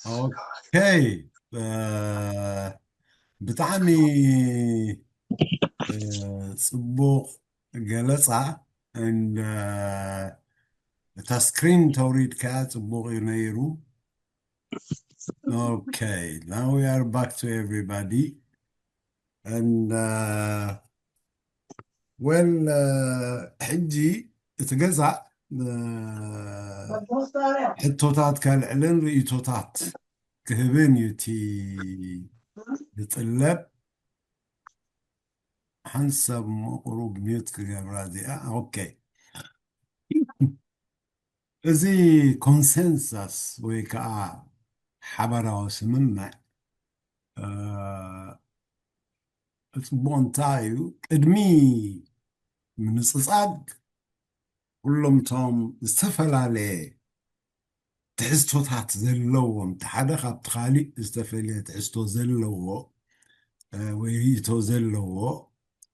ኦኬ፣ እ፣ ብጣዕሚ፣ እ፣ ጽቡቕ ገለጻ። And፣ እ፣ እታ ስክሪን ተውሪድካ ጽቡቕ እዩ ነይሩ። Okay, now we are back to everybody. And, uh, well, uh, ሕጂ እቲ ገዛ፣ uh፣ ሕቶታት ከልዕልን ርእይቶታት ክህብን እዩ እቲ ዝጥለብ። ሓንሳብ እሞ ቁሩብ ሚዩት ክገብራ እዚኣ። ኦኬ። እዚ ኮንሰንሳስ ወይ ከዓ ሓባራዊ ስምምዕ፣ እ፣ ጽቡቕ እንታይ እዩ? ቅድሚ ምንጽጻግ ኩሎም እቶም ዝተፈላለየ ትሕዝቶታት ዘለዎም፣ እቲ ሓደ ካብቲ ካሊእ ዝተፈለየ ትሕዝቶ ዘለዎ፣ እ፣ ወይ ርእይቶ ዘለዎ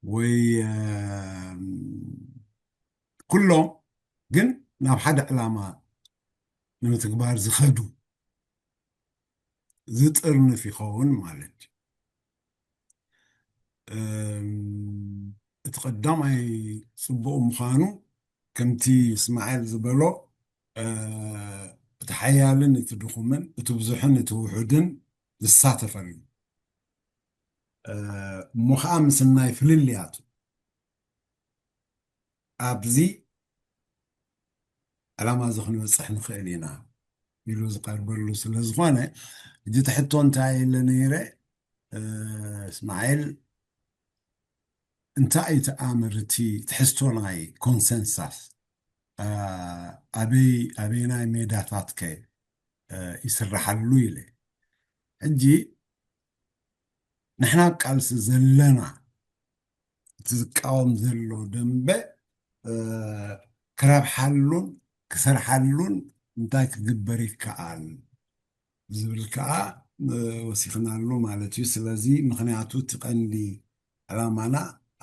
ወይ፣ እ፣ ኩሎም ግን ናብ ሓደ ዕላማ ንምትግባር ዝኸዱ ዝጥርንፍ ይኸውን ማለት እዩ። እም፣ እቲ ቀዳማይ ጽቡቕ ምዃኑ ከምቲ እስማኤል ዝበሎ፣ እ፣ እቲ ሓያልን እቲ ድኹምን፣ እቲ ብዙሕን እቲ ውሑድን ዝሳተፈሉ፣ እ፣ እሞ ኸዓ ምስናይ ፍልልያቱ ኣብዚ ዕላማ እዚ ክንበጽሕ ንኽእል ኢና ኢሉ ዝቐርበሉ ስለ ዝኾነ፣ ሕጂ እቲ ሕቶ እንታይ ኢለ ነይረ፣ እ፣ እስማኤል፣ እንታይ እዩ ተኣምር እቲ ትሕዝቶ ናይ ኮንሰንሳስ? እ፣ ኣበይ፣ ኣበይናይ ሜዳታት ከ፣ እ፣ ይስራሓሉ ኢለ። ሕጂ ንሕና ኣብ ቃልሲ ዘለና፣ እቲ ዝቃወም ዘሎ ደንበ፣ እ፣ ክረብሓሉን ክሰርሓሉን እንታይ ክግበር ይከኣል ዝብል ከዓ፣ እ፣ ወሲኽናሉ ማለት እዩ። ስለዚ ምኽንያቱ እቲ ቀንዲ ዕላማና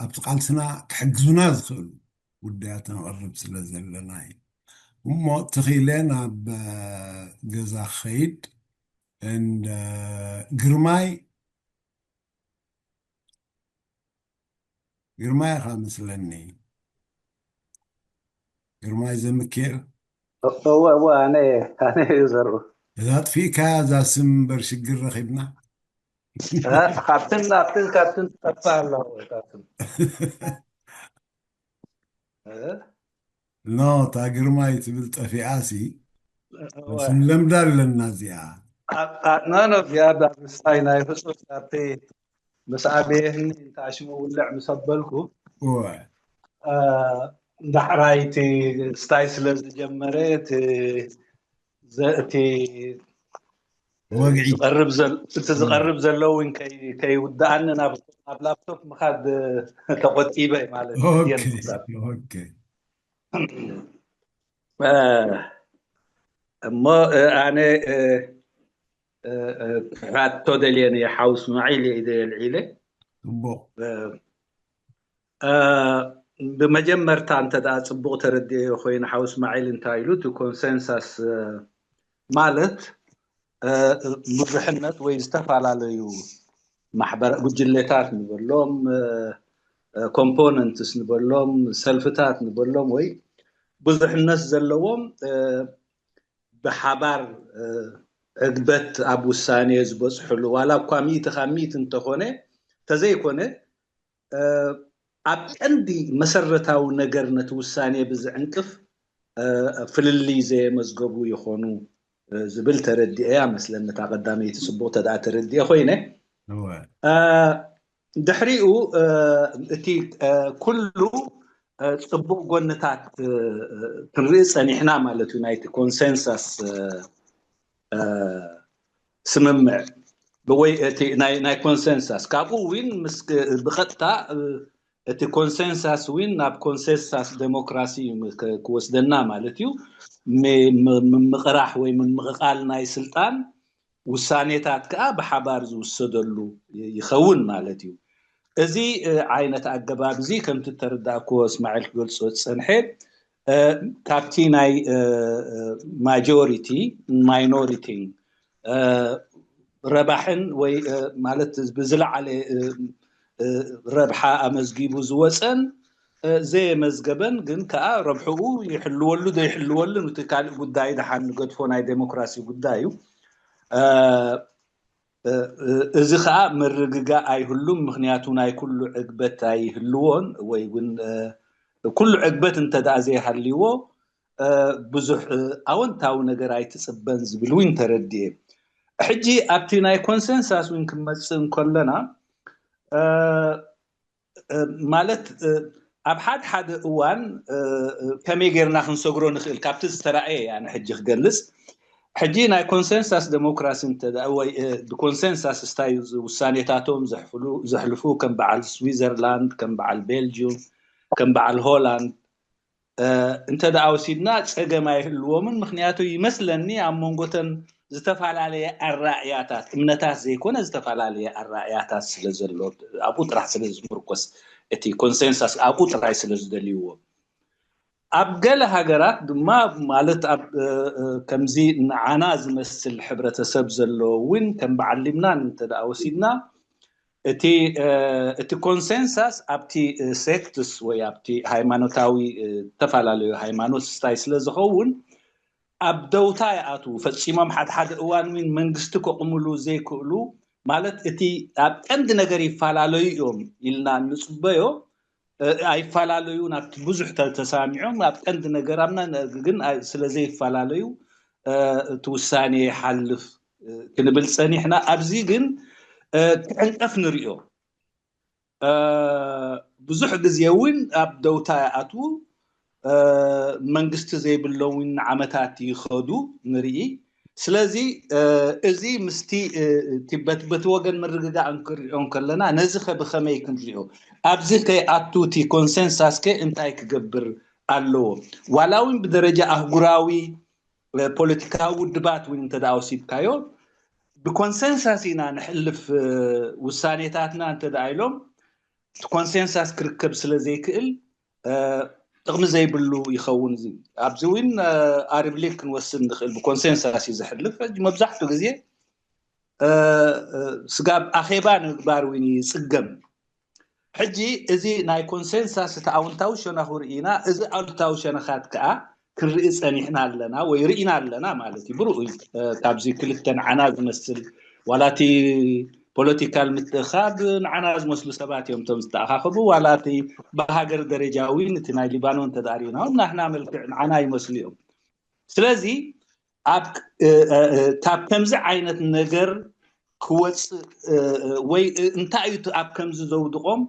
ኣብቲ ቃልስና ክሕግዙና ዝኽእሉ ጉዳያት ነቕርብ ስለ ዘለና እዩ። እሞ ተኺለ ናብ፣ እ፣ ገዛ ክኸይድ። And፣ እ፣ ግርማይ፣ ግርማይ ኢኻ መስለኒ። ግርማይ ዘምኬር። እወ፣ እወ፣ ኣነ፣ ኣነ እዩ ዘርኡ። እዛ ኣጥፊእካ እዛ ስም እምበር ሽግር ረኺብና። እ፣ ካብትን ናብትን ካብትን ትጠፍእ ኣላ፣ እወ፣ ካብትን። እ? ኖ፣ እታ ግርማይ ትብል ጠፊኣሲ፣ እወ። ስም ለምዳ ኣለና እዚኣ። ኣ-፣ ኣ-፣ ኖ፣ ኖ፣ እዚኣ ዳ ምስታይ ናይ ህጹጽ ኣብቲ ምስ ኣበየህኒ እንተ ኣሽሙ ውልዕ ምስ ኣበልኩ፣ እወ። እ፣ ዳሕራይ እቲ ስታይ ስለ ዝጀመረ፣ እቲ ዘ-፣ እቲ ወግዒ። ዝቐርብ ዘል-፣ እቲ ዝቐርብ ዘሎ እውን ከይ-፣ ከይውድኣኒ ናብ፣ ናብ ላፕቶፕ ምኻድ ተቆጢበ ማለት እዩ። ኦኬ፣ ኦኬ። እ፣ እሞ፣ እ፣ ኣነ፣ እ፣ እ፣ እ፣ ሕቶ ደልየ ነየ፣ ሓው እስማዒል እየ ኢደ የልዒለ። ጽቡቕ። እ፣ እ፣ ብመጀመርታ እንተ ደኣ ጽቡቕ ተረዲኤዮ ኮይኑ፣ ሓው እስማዒል እንታይ ኢሉ፣ እቲ ኮንሰንሳስ፣ እ፣ ማለት፣ እ፣ ብዙሕነት ወይ ዝተፈላለዩ ማሕበረ-፣ ጉጅለታት ንበሎም፣ እ፣ እ፣ ኮምፖነንትስ ንበሎም፣ ሰልፍታት ንበሎም፣ ወይ ብዙሕነት ዘለዎም፣ እ፣ ብሓባር፣ እ፣ ዕግበት ኣብ ውሳኔ ዝበጽሕሉ፣ ዋላ እኳ ሚእቲ ካብ ሚእቲ እንተኾነ፣ ተዘይኮነ፣ እ፣ ኣብ ቀንዲ መሰረታዊ ነገር ነቲ ውሳኔ ብዝዕንቅፍ፣ እ፣ ፍልልይ ዘየመዝገቡ ይኾኑ፣ እ፣ ዝብል ተረዲኤያ መስለኒ። እታ ቀዳመይቲ ጽቡቕ ተደኣ ተረዲኤ ኮይነ። እወ። እ፣ ድሕሪኡ፣ እ፣ እቲ፣ እ፣ ኩሉ፣ እ፣ ጽቡቕ ጎንታት፣ እ፣ ክንርኢ ጸኒሕና ማለት እዩ፣ ናይቲ ኮንሰንሳስ፣ እ፣ እ፣ ስምምዕ፣ ወይ እቲ ናይ፣ ናይ ኮንሰንሳስ፣ ካብኡ እውን ምስ ክ-፣ ብቐጥታ፣ እ፣ እቲ ኮንሰንሳስ እውን ናብ ኮንሰንሳስ ዴሞክራሲ እዩ ም-፣ ክ-፣ ክወስደና ማለት እዩ። ም-፣ ም-፣ ምምቕራሕ ወይ ምምቕቓል ናይ ስልጣን፣ ውሳኔታት ከኣ ብሓባር ዝውሰደሉ ይ-፣ ይኸውን ማለት እዩ። እዚ፣ እ፣ ዓይነት ኣገባብ እዚ ከምቲ ተረዳእክዎ እስማዒል ክገልጾ ዝጸንሐ፣ እ፣ ካብቲ ናይ፣ እ፣ እ፣ ማጆሪቲ ማይኖሪቲ ረባሕን ወይ ማለት ብዝለዓለ ረብሓ ኣመዝጊቡ ዝወፀን ዘየመዝገበን ግን ከዓ ረብሕኡ ይሕልወሉ ዘይሕልወሉ እቲ ካልእ ጉዳይ ደሓን ንገድፎ ናይ ዴሞክራሲ ጉዳይ እዩ። እዚ ከዓ ምርግጋእ ኣይህሉም። ምክንያቱ ናይ ኩሉ ዕግበት ኣይህልዎን ወይ እውን ኩሉ ዕግበት እንተደኣ ዘይሃልይዎ ብዙሕ ኣወንታዊ ነገር ኣይትፅበን ዝብል እውን ተረድየ። ሕጂ ኣብቲ ናይ ኮንሰንሳስ እውን ክንመፅእ እንከለና ማለት ኣብ ሓደ ሓደ እዋን ከመይ ጌርና ክንሰግሮ ንኽእል ካብቲ ዝተረኣየ እያ ንሕጂ ክገልፅ። ሕጂ ናይ ኮንሰንሳስ ዴሞክራሲ ወይ ብኮንሰንሳስ ስታይ ውሳኔታቶም ዘሕልፉ ከም በዓል ስዊዘርላንድ፣ ከም በዓል ቤልጅዩም፣ ከም በዓል ሆላንድ እንተ ደኣ ወሲድና ፀገም ኣይህልዎምን። ምክንያቱ ይመስለኒ ኣብ መንጎተን ዝተፈላለየ ኣራእያታት እምነታት ዘይኮነ ዝተፈላለየ ኣራእያታት ስለ ዘሎ ኣብኡ ጥራሕ ስለ ዝምርኮስ እቲ ኮንሰንሳስ ኣብኡ ጥራይ ስለ ዝደልይዎ ኣብ ገለ ሃገራት ድማ ማለት ኣብ ከምዚ ንዓና ዝመስል ሕብረተሰብ ዘሎ እውን ከም በዓል ሊብናን እንተ ደኣ ወሲድና እቲ እቲ ኮንሰንሳስ ኣብቲ ሴክትስ ወይ ኣብቲ ሃይማኖታዊ ዝተፈላለዩ ሃይማኖት ስታይ ስለ ዝኸውን ኣብ ደውታ ይኣትዉ ፈፂሞም። ሓደ ሓደ እዋን እውን መንግስቲ ከቑምሉ ዘይክእሉ ማለት እቲ ኣብ ቀንዲ ነገር ይፈላለዩ እዮም ኢልና እንፅበዮ ኣይፈላለዩን። ኣብቲ ብዙሕ ተሳሚዖም ኣብ ቀንዲ ነገር ኣብና ግን ስለ ዘይፈላለዩ እቲ ውሳኔ ይሓልፍ ክንብል ፀኒሕና። ኣብዚ ግን ክዕንቀፍ ንሪኦ። ብዙሕ ግዜ እውን ኣብ ደውታ ይኣትዉ መንግስቲ ዘይብሎም እውን ንዓመታት ይኸዱ ንርኢ። ስለዚ እዚ ምስቲ በቲ ወገን ምርግጋእ እንክሪኦ እንከለና ነዚ ከ ብኸመይ ክንሪኦ? ኣብዚ ከይኣቱ እቲ ኮንሰንሳስ ከ እንታይ ክገብር ኣለዎ? ዋላ እውን ብደረጃ ኣህጉራዊ ፖለቲካዊ ውድባት እውን እንተ ደኣ ወሲድካዮ ብኮንሰንሳስ ኢና ንሕልፍ ውሳኔታትና እንተ ደኣ ኢሎም እቲ ኮንሰንሳስ ክርከብ ስለ ዘይክእል ጥቕሚ ዘይብሉ ይኸውን። እዚ ኣብዚ እውን ኣርብሊክ ክንወስድ ንኽእል። ብኮንሰንሳስ እዩ ዝሕልፍ። መብዛሕትኡ ግዜ ስጋብ ኣኼባ ንምግባር እውን ይፅገም። ሕጂ እዚ ናይ ኮንሰንሳስ እቲ ኣውንታዊ ሸነኹ ርኢና፣ እዚ ኣሉታዊ ሸነኻት ከዓ ክንርኢ ፀኒሕና ኣለና ወይ ርኢና ኣለና ማለት እዩ። ብርኡ ካብዚ ክልተ ንዓና ዝመስል ዋላ እቲ ፖለቲካል ምትእኻብ ንዓና ዝመስሉ ሰባት እዮም እቶም ዝተኣኻኸቡ። ዋላ እቲ ብሃገር ደረጃ እውን እቲ ናይ ሊባኖን ተዳሪና ናህና መልክዕ ንዓና ይመስሉ እዮም። ስለዚ ካብ ከምዚ ዓይነት ነገር ክወፅእ ወይ እንታይ እዩ ኣብ ከምዚ ዘውድቖም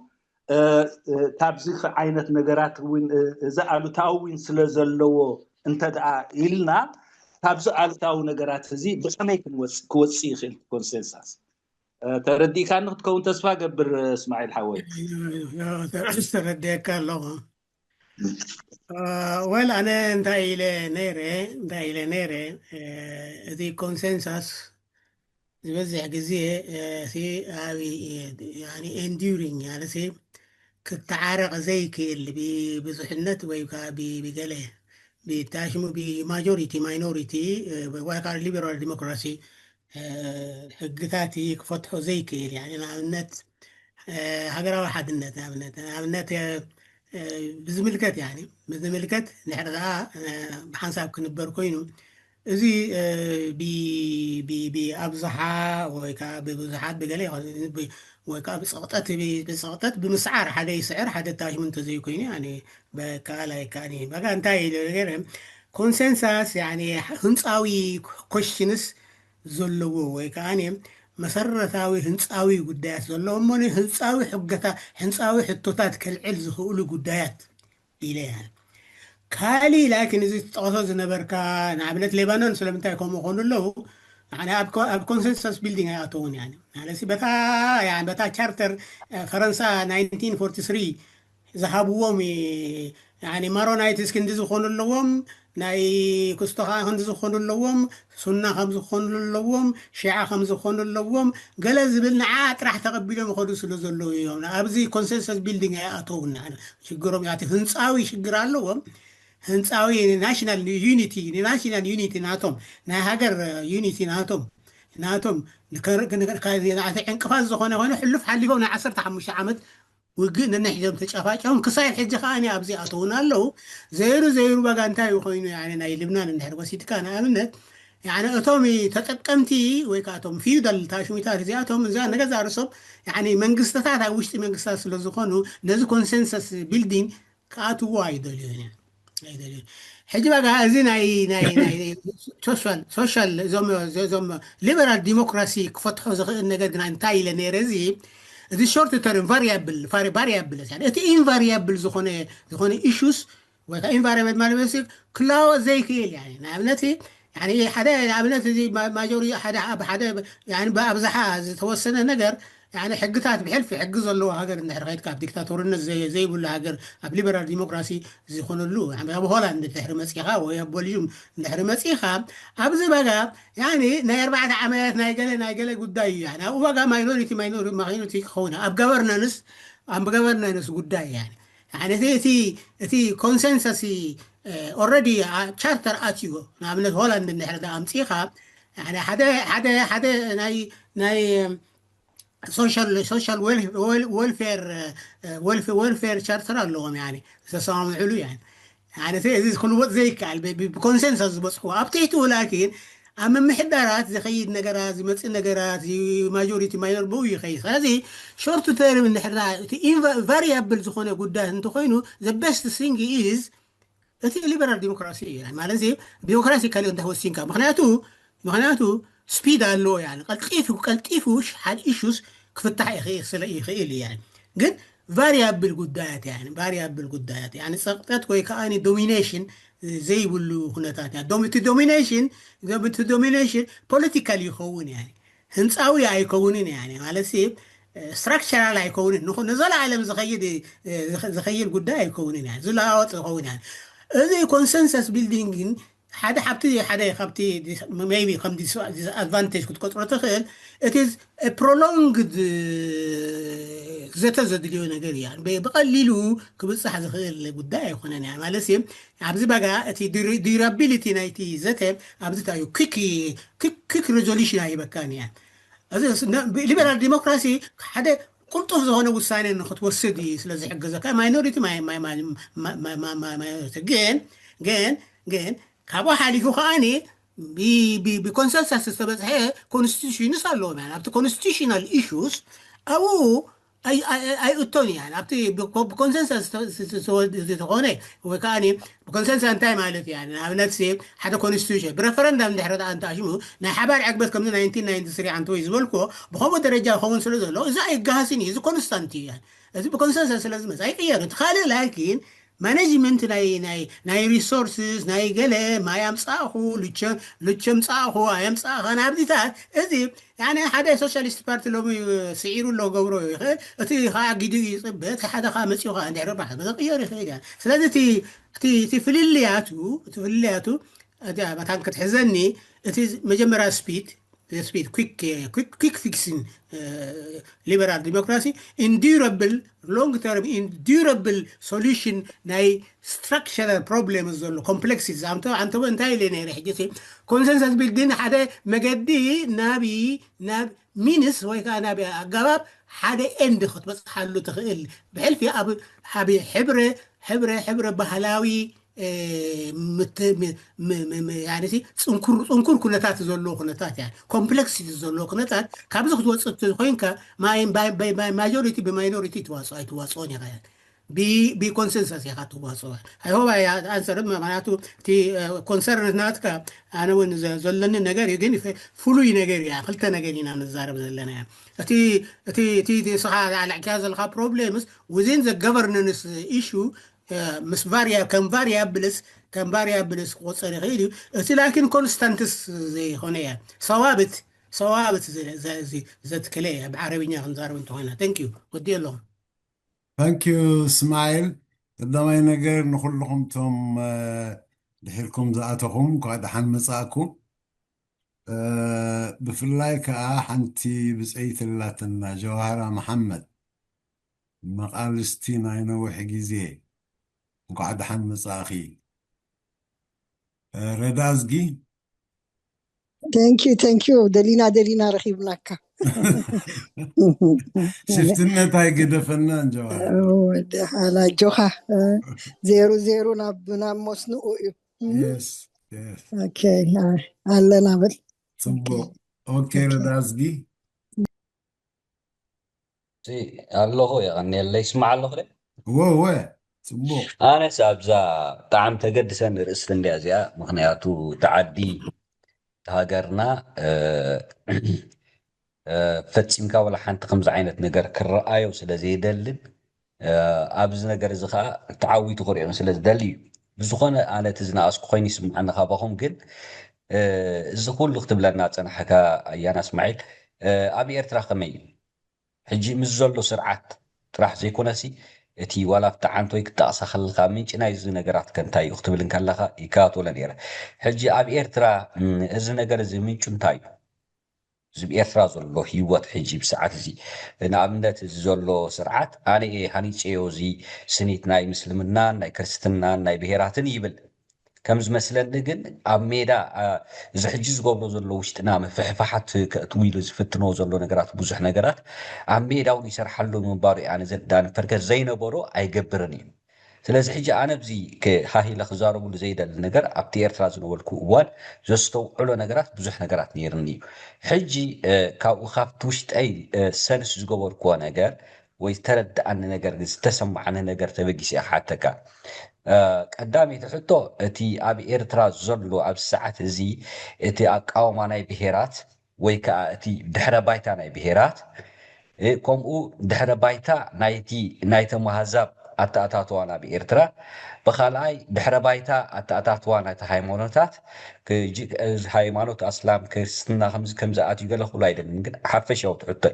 ካብዚ ዓይነት ነገራት እውን እዚ ኣሉታዊ እውን ስለ ዘለዎ እንተ ደኣ ኢልና ካብዚ ኣሉታዊ ነገራት እዚ ብኸመይ ክንወፅእ ክወፅእ ይኽእል ኮንሰንሳስ ተረዲእካኒ ክትከውን ተስፋ ገብር እስማዒል ሓወይ። ተረዲእካ ኣለኹ። ወል ኣነ እንታይ ኢለ ነይረ እንታይ ኢለ ነይረ እቲ ኮንሰንሳስ ዝበዝሕ ግዜ እቲ ኣብ enduring ማለት ክተዓረቕ ዘይክእል ብብዙሕነት ወይ ከዓ ብገለ ብታሽሙ ብማጆሪቲ ማይኖሪቲ ወይ ከዓ ሊበራል ዲሞክራሲ ሕግታት ክፈትሖ ዘይክእል ንኣብነት ሃገራዊ ሓድነት ንኣብነት ንኣብነት ብዝምልከት ብዝምልከት ንሕር ከዓ ብሓንሳብ ክንበር ኮይኑ እዚ ብኣብዝሓ ወይ ከዓ ብብዙሓት ብገለ ወይ ከዓ ብፀቕጠት ብፀቕጠት ብምስዓር ሓደ ይስዕር ሓደ ታሽሙ እንተዘይኮይኑ በቃ ላይካ በቃ እንታይ ኢለ ገይረ ኮንሰንሳስ ህንፃዊ ኮሽንስ ዘለዎ ወይ ከዓ መሰረታዊ ህንፃዊ ጉዳያት ዘለዎ እሞ ህንፃዊ ሕገታ ህንፃዊ ሕቶታት ከልዕል ዝኽእሉ ጉዳያት ኢለ እያ። ካሊ ላኪን እዚ ትጠቕሶ ዝነበርካ ንኣብነት ሌባኖን ስለምንታይ ከምኡ ኮኑ ኣለዉ ኣብ ኮንሰንሰስ ቢልዲንግ ኣይኣተውን ያ በታ ቻርተር ፈረንሳ ናይንቲን ፎርቲ ስሪ ዝሃብዎም ማሮናይትስ ክንዲ ዝኾኑ ኣለዎም ናይ ክስቶ ከዓ ክንዲ ዝኾኑ ኣለዎም ሱና ከም ዝኾኑ ኣለዎም ሺዓ ከም ዝኾኑ ኣለዎም ገለ ዝብል ንዓ ጥራሕ ተቐቢሎም ይኸዱ ስለ ዘለዉ እዮም ኣብዚ ኮንሰንሰስ ቢልዲንግ ኣይኣተውን ሽግሮም ያቲ ህንፃዊ ሽግር ኣለዎም ህንፃዊ ናሽናል ዩኒቲ ናሽናል ዩኒቲ ናቶም ናይ ሃገር ዩኒቲ ናቶም ናቶም ንከር- ንከር- ካብ ናዕቲ ዕንቅፋት ዝኾነ ኮይኑ ሕሉፍ ሓሊፎም ናይ ዓሰርተ ሓሙሽተ ዓመት ውግእ ነንሕዞም ተጨፋጨፎም ክሳይ ሕጂ ከዓ ኣብዚ ኣተውን ኣለዉ። ዘይሩ ዘይሩ በጋ እንታይ እዩ ኮይኑ? ያኒ ናይ ልብናን እንድሕር ወሲድካ ንኣብነት ያኒ እቶም ተጠቀምቲ ወይ ከዓ እቶም ፊውዳል ታሽሚታት እዚኣቶም እዛ ነገዛ ርእሶም ያኒ መንግስትታት ኣብ ውሽጢ መንግስታት ስለ ዝኾኑ ነዚ ኮንሰንሰስ ቢልዲንግ ክኣትዎ ኣይደልዩን እዮም። ኣይደልዩን። ሕጂ በጋ እዚ ናይ ናይ ናይ ሶሻል ሶሻል እዞም እዞም ሊበራል ዲሞክራሲ ክፈትሖ ዝኽእል ነገር ግና እንታይ ኢለ ነይረ እዚ እዚ ሾርት ተርም ቫሪያብል ቫሪያብል እቲ ኢንቫሪያብል ዝኾነ ዝኾነ ኢሹስ ወይ ከዓ ኢንቫሪያብል ማለት ክላወ ዘይክእል ያ ንኣብነት ሓደ ንኣብነት እዚ ማጆሪ ሓደ ሓደ ብኣብዝሓ ዝተወሰነ ነገር ሕግታት ብሕልፊ ሕጊ ዘለዎ ሃገር እንድሕር ከይድካ ኣብ ዲክታቶርነት ዘይብሉ ሃገር ኣብ ሊበራል ዲሞክራሲ ዝኾነሉ ኣብ ሆላንድ እንድሕር መፂኻ ወይ ኣብ ቦልዥም እንድሕር መፂኻ ኣብዚ በጋ ናይ ኣርባዕተ ዓመት ናይ ገለ ናይ ገለ ጉዳይ እዩ ኣብኡ በጋ ማይኖሪቲ ማይኖሪቲ ክኸውን ኣብ ገቨርናንስ ኣብ ገቨርናንስ ጉዳይ እቲ እቲ ኮንሰንሰስ ኦረዲ ቻርተር ኣትዩ ንኣብነት ሆላንድ እንድሕር ኣምፂኻ ሓደ ሓደ ሓደ ናይ ናይ ሶሻል ሶሻል ዌልፌር ዌልፌር ቻርተር ኣለዎም ዝተሰማምዕሉ እዚ ክልወጥ ዘይከኣል ብኮንሰንሰስ ዝበፅሑ ኣብ ትሕትኡ ላኪን ኣብ ምምሕዳራት ዝኸይድ ነገራት ዝመፅእ ነገራት ማጆሪቲ ማይኖር ብኡ ይኸይድ ስለዚ ሾርት ተርም እንድሕር እቲ ቫሪያብል ዝኾነ ጉዳይ እንተኮይኑ the best thing is እቲ ሊበራል ዲሞክራሲ እዩ ማለት ዲሞክራሲ ካልኦ እንታይ ወሲንካ ምክንያቱ ምክንያቱ ስፒድ ኣለዎ ቀልጢፉ ቀልጢፉ ሓደ ኢሹስ ክፍታሕ ይኽእል ስለ ይኽእል እያ ግን ቫሪያብል ጉዳያት ያ ቫሪያብል ጉዳያት ያ ፀቕጠት ወይ ከዓ ዶሚኔሽን ዘይብሉ ኩነታት ያ እቲ ዶሚኔሽን እቲ ዶሚኔሽን ፖለቲካል ይኸውን ያ ህንፃዊ ኣይከውንን ያ ማለት ስትራክቸራል ኣይከውንን ንዘለዓለም ዝኸይድ ዝኸይድ ጉዳይ ኣይከውንን ያ ዝለዋወጥ ዝኸውን ያ እዚ ኮንሰንሰስ ቢልዲንግ ግን ሓደ ሓብቲ ሓደ ካብቲ ቢ ከም ኣድቫንቴጅ ክትቆፅሮ ትኽእል እቲ ፕሮሎንግድ ዘተ ዘድልዮ ነገር እያ ብቐሊሉ ክብፃሕ ዝኽእል ጉዳይ ኣይኮነን እያ ማለት ኣብዚ በጋ እቲ ዲራቢሊቲ ናይቲ ዘተ ኣብዚ ዩ ኪክ ሪዞሉሽን ኣይበካን እያ ሊበራል ዲሞክራሲ ሓደ ቁልጡፍ ዝኾነ ውሳኔ ንክትወስድ እዩ ስለ ዝሕግዘካ ማይኖሪቲ ግን ግን ግን ካብኡ ሓሊፉ ከዓኒ ብኮንሰንሳስ ዝተበፅሐ ኮንስቲቱሽንስ ኣለዎም ኣብቲ ኮንስቲቱሽናል ኢሹስ ኣብኡ ኣይእቶን እያ ኣብቲ ብኮንሰንሳስ ዝተኾነ ወይ ከዓ ብኮንሰንሳስ እንታይ ማለት እያ ንኣብነት ሓደ ኮንስቲቱሽን ብረፈረንዳም እንድሕረ ኣንተኣሽሙ ናይ ሓባር ዕግበት ከምዚ ናይንቲን ናይንቲ ስሪ ኣንተ ወይ ዝበልክዎ ብከምኡ ደረጃ ክኸውን ስለ ዘሎ እዚ ኣይጋሃስን እዩ እዚ ኮንስታንት እዩ እዚ ብኮንሰንሰስ ስለ ዝመፅ ኣይቅየር እቲ ካልእ ላኪን ማኔጅመንት ናይ ናይ ናይ ሪሶርስስ ናይ ገለ ማይ ኣምፃእኹ ልቸ ልቸ ምፃእኹ ኣየምፃእኻ ናብዚታት እዚ ያኔ ሓደ ሶሻሊስት ፓርቲ ሎሚ ስዒሩ ኣሎ ገብሮ ይኽእል እቲ ከዓ ጊዱ ይፅበ እቲ ሓደ ከዓ መፂኡ ከዓ እንድሕር ባሕ ክቕየር ይኽእል እያ ስለዚ እቲ እቲ እቲ ፍልልያቱ እቲ ፍልልያቱ እዚኣ መታን ክትሕዘኒ እቲ መጀመርያ ስፒድ ስፒድ quick fixing liberal democracy endurable long term endurable solution ናይ structural problem ዘሎ complexity ኣንተ ኣንተ እንታይ ኢለ ነይረ ሕጂ ኮንሰንሰስ ቢልዲን ሓደ መገዲ ናብ ናብ ሚንስ ወይ ከዓ ናብ ኣገባብ ሓደ ኤንድ ክትበፅሓሉ ትኽእል ብሕልፊ ኣብ ኣብ ሕብረ ሕብረ ሕብረ ባህላዊ ጽንኩር ጽንኩር ኩነታት ዘለዎ ኩነታት ያ ኮምፕሌክሲቲ ዘለዎ ኩነታት ካብዚ ክትወፅእ ኮይንካ ማጆሪቲ ብማይኖሪቲ ትዋፅኦ ኣይትዋፅኦን ኢኻ ያ ብኮንሰንሰስ ኢኻ ትዋፅኦ ኣይሆባ ኣንሰር ምክንያቱ እቲ ኮንሰርንስ ናትካ ኣነ እውን ዘለኒ ነገር እዩ ግን ፍሉይ ነገር እያ ክልተ ነገር ኢና ንዛረብ ዘለና እያ እቲ እቲ እቲ ስኻ ኣልዕክያ ዘለካ ፕሮብሌምስ within the governance issue ምስ ቫሪያ ከም ቫሪያብልስ ከም ቫሪያብልስ ክቆፀር ይኽእል እዩ እቲ ላኪን ኮንስታንትስ ዘይኮነ እያ ሰዋብት ሰዋብት ዘትክለ እያ ብዓረብኛ ክንዛረብ እንተኾይና thank you ወዲ ኣለኹም thank you እስማኤል ቀዳማይ ነገር ንኩልኹም ቶም ድሒርኩም ዝኣተኹም እንኳዕ ደሓን መፃእኩም ብፍላይ ከዓ ሓንቲ ብፀይቲ ኣላትና ጀውሃራ መሓመድ መቃልስቲ ናይ ነዊሕ ግዜ እንኳዕ ደሓን መፃእኺ ረዳዝጊ Thank you, thank you. ደሊና ደሊና ረኺብናካ። ሽፍትነት ኣይገደፈናን ጀዋር። ወዲ ሓላ ኣጆኻ። ዜሮ ዜሮ ናብ ናብ መስንኡ እዩ። Yes, yes. ኦኬ፣ ኣለና በል። ጽቡቕ። ኦኬ፣ ረዳዝጊ። ኣለኹ፣ የቐንየለይ። ይስማዕ ኣለኹ ዶ? እወ እወ፣ ጽቡቕ። ኣነስ ኣብዛ ብጣዕሚ ተገድሰኒ ርእስቲ እንድያ እዚኣ። ምኽንያቱ እቲ ዓዲ፣ እቲ ሃገርና፣ እ፣ እ፣ ፈጺምካ ወላ ሓንቲ ከምዚ ዓይነት ነገር ክረኣዮ ስለ ዘይደልን፣ እ፣ ኣብዚ ነገር እዚ ኸኣ ተዓዊቱ ክርእዮ ስለ ዝደሊ እዩ። ብዝኾነ ኣነ እቲ ዝነኣስኩ ኮይኑ ይስምዓኒ ካባኹም። ግን፣ እ፣ እዚ ኩሉ ክትብለና ጸናሕካ ኣያና እስማዒል፣ እ፣ ኣብ ኤርትራ ከመይ እዩ? ሕጂ ምስ ዘሎ ስርዓት ጥራሕ ዘይኮነሲ፣ እቲ ዋላ ኣብቲ ዓንቶይ ክጠቕሳ ከለኻ ምንጪ ናይዚ ነገራት ከ እንታይ እዩ ክትብል እንከለኻ ይከታተሎ ነይረ። ሕጂ ኣብ ኤርትራ፣ ም፣ እዚ ነገር እዚ ምንጩ እንታይ እዩ? እዚ ኣብ ኤርትራ ዘሎ ህይወት ሕጂ ብሰዓት እዚ፣ ንኣብነት እዚ ዘሎ ስርዓት ኣነ እየ ሃኒጸዮ፣ እዚ ስኒት ናይ ምስልምናን ናይ ክርስትናን ናይ ብሄራትን ይብል። ከም ዝመስለኒ ግን ኣብ ሜዳ፣ አ፣ እዚ ሕጂ ዝገብሮ ዘሎ ውሽጥና ምፍሕፋሓት ከእትው ኢሉ ዝፍትኖ ዘሎ ነገራት፣ ብዙሕ ነገራት ኣብ ሜዳ እውን ይሰርሓሉ ምንባሩ እዩ ኣነ ዘዳኒ። ፈርከስ ዘይነበሮ ኣይገብርን እዩ። ስለዚ ሕጂ ኣነ ኣብዚ ከ-፣ ሃሂለ ክዛረብሉ ዘይደሊ ነገር፣ ኣብቲ ኤርትራ ዝነበርኩ እዋን ዘስተውዕሎ ነገራት፣ ብዙሕ ነገራት ነይርኒ እዩ። ሕጂ፣ እ፣ ካብኡ ካብቲ ውሽጠይ፣ እ፣ ሰንስ ዝገበርኩዎ ነገር ወይ ዝተረድኣኒ ነገር፣ ዝተሰማዓኒ ነገር ተበጊሰ እየ ክሓተካ። እ፣ ቀዳመይቲ ሕቶ፣ እቲ ኣብ ኤርትራ ዘሎ ኣብዚ ሰዓት እዚ እቲ ኣቃውማ ናይ ብሄራት ወይ ከኣ እቲ ድሕረ ባይታ ናይ ብሄራት፣ እ፣ ከምኡ ድሕረ ባይታ ናይቲ፣ ናይቶም ኣህዛብ ኣተኣታትዋ ናብ ኤርትራ፣ ብኻልኣይ ድሕረ ባይታ ኣተኣታትዋ ናይቲ ሃይማኖታት፣ ክጂ-፣ እዚ ሃይማኖት ኣስላም ክርስትና ከምዚ፣ ከምዚ ኣትዩ ገለ ክብሎ ኣይደልን፣ ግን ሓፈሻዊ ትሕቶ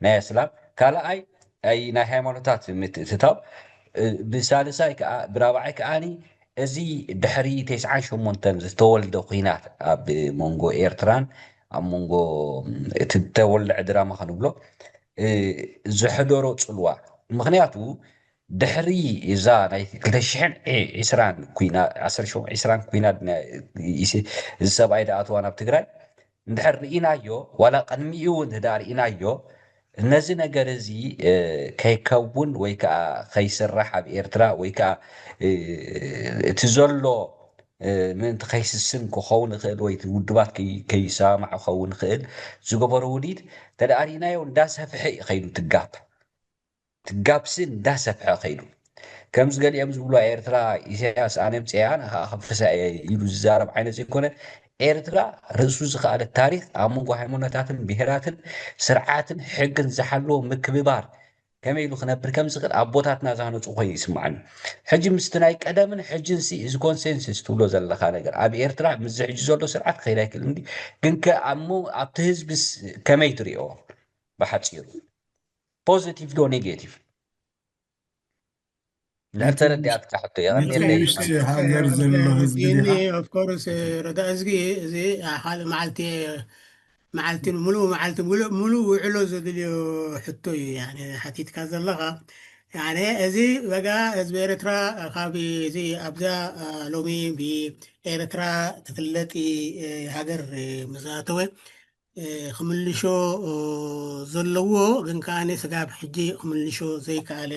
ናይ ኣስላም፣ ካልኣይ ኣይ ናይ ሃይማኖታት ምትእትታው፣ እ፣ ብሳልሳይ ከኣ፣ ብራብዓይ ከኣኒ እዚ ድሕሪ ተስዓን ሸሞንተን ዝተወልደ ኲናት ኣብ መንጎ ኤርትራን ኣብ መንጎ እቲ ተወልዐ ድራማ ክንብሎ፣ እ፣ ዘሕደሮ ጽልዋ። ምኽንያቱ ድሕሪ እዛ ናይ ክልተ ሽሕን ዒስራን ኲና-፣ ዓሰርተ ሸሞንተ ዒስራን ኲናት ናይ ኢስ-፣ እዚ ሰብኣይ ዝኣተዋ ናብ ትግራይ እንድሕር ርኢናዮ፣ ዋላ ቅድሚኡ እውን እንተ ደኣ ርኢናዮ፣ ነዚ ነገር እዚ፣ እ፣ ከይከውን ወይ ከኣ ከይስራሕ ኣብ ኤርትራ ወይ ከኣ፣ እ፣ እቲ ዘሎ፣ እ፣ ምእንቲ ከይስስን ክኸውን ይኽእል ወይ እቲ ውድባት ከይ-፣ ከይሰማማዕ ክኸውን ይኽእል ዝገበሮ ውዲት እንተ ደኣ ርኢናዮ እንዳሰፍሐ እዩ ከይዱ ትጋብ። ትጋብሲ እንዳሰፍሐ ከይዱ። ከምዚ ገሊኦም ዝብሉ ኤርትራ ኢሳያስ ኣነ ምፅያ ንኻ ከፍርሳ እየ ኢሉ ዝዛረብ ዓይነት ዘይኮነ፣ ኤርትራ ርእሱ ዝኸኣለ ታሪኽ ኣብ መንጎ ሃይማኖታትን ብሄራትን ስርዓትን ሕግን ዝሓለወ ምክብባር ከመይ ኢሉ ክነብር ከም ዝኽእል ኣቦታትና ዝሃነፁ ኮይኑ ይስማዓኒ። ሕጂ ምስቲ ናይ ቀደምን ሕጅን ሲ እዚ ኮንሰንሰስ ትብሎ ዘለኻ ነገር ኣብ ኤርትራ ምስዚ ሕጂ ዘሎ ስርዓት ክኸይድ ኣይክእልን ድዩ? ግን ከ ኣብ ሞ-፣ ኣብቲ ህዝብስ ከመይ ትሪኦ? ብሓፂሩ ፖዚቲቭ ዶ ኔጌቲቭ? እንድሕር ተረዲኣትካ ሕቶ እያ፣ ነቲ ቀኒለይ። ውሽጢ ሃገር ዘሎ ህዝቢ ዲኻ? ኦፍኮርስ ረዳ እዝጊ እዚ ሓደ መዓልቲ መዓልቲ ሙሉእ መዓልቲ ሙሉእ ሙሉእ ውዕሎ ዘድልዮ ሕቶ እዩ። ያኔ ሓቲትካ ዘለኻ ያኔ እዚ በጋ ህዝቢ ኤርትራ ካብ እዚ ኣብዛ ሎሚ ብኤርትራ ትፍለጥ ሃገር ምስ ኣተወ ክምልሾ ዘለዎ ግን ከኣ ስጋብ ሕጂ ክምልሾ ዘይከኣለ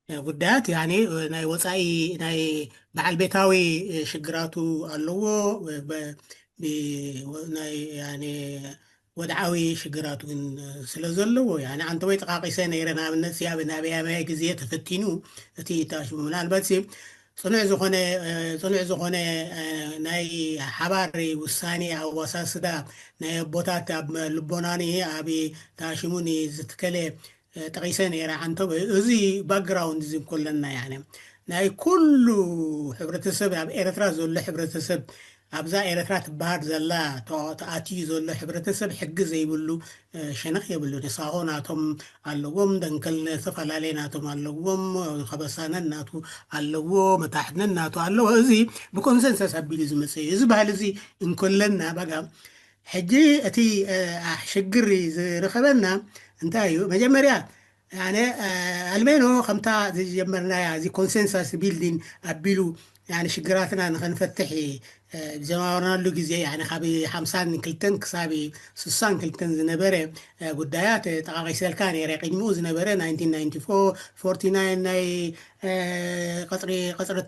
ጉዳያት ያኒ ናይ ወፃኢ ናይ በዓል ቤታዊ ሽግራቱ ኣለዎ። በ-፣ ብ-፣ ናይ ያኒ ወድዓዊ ሽግራቱ ግን ስለ ዘለዎ ያኒ ኣንተ ወይ ጠቃቂሰ ነይረ ንኣብነት ሲ ኣብ ናበያመያ ግዜ ተፈቲኑ እቲ ታሽሙ ምናልባት ሲ ፅኑዕ ዝኾነ ፅኑዕ ዝኾነ ናይ ሓባር ውሳኔ ኣወሳስዳ ናይ ኣቦታት ኣብ ልቦናኒ ኣብ ታሽሙኒ ዝትከለ ጠቒሰ ነይረ። ዓንተቦ እዚ ባክግራውንድ እዚ እንኮለና ያነ ናይ ኩሉ ሕብረተሰብ ኣብ ኤርትራ ዘሎ ሕብረተሰብ ኣብዛ ኤርትራ ትበሃል ዘላ ተ-፣ ተኣትዩ ዘሎ ሕብረተሰብ ሕጊ ዘይብሉ ሸነኽ የብሉ። ንሳሆ ናቶም ኣለዎም፣ ደንከል ዝተፈላለየ ናቶም ኣለዎም፣ ከበሳነን ናቱ ኣለዎ፣ መታሕትነን ናቱ ኣለዎ። እዚ ብኮንሰንሰስ ኣቢሉ ዝመጽእ እዩ። እዚ ባህል እዚ እንኮለና በጋ ሕጂ እቲ ሽግር ዝረኸበና እንታይ እዩ? መጀመርያ ያነ ኣልሜኖ ከምታ ዝጀመርናያ እዚ ኮንሰንሳስ ቢልዲን ኣቢሉ ሽግራትና ንኸንፈትሕ ብዘማወርናሉ ግዜ፣ ካብ ሓምሳን ክልተን ክሳብ ስሳን ክልተን ዝነበረ ጉዳያት ጠቓቒሰልካ ነይረ። ቅድሚኡ ዝነበረ ናይ ቀፅሪ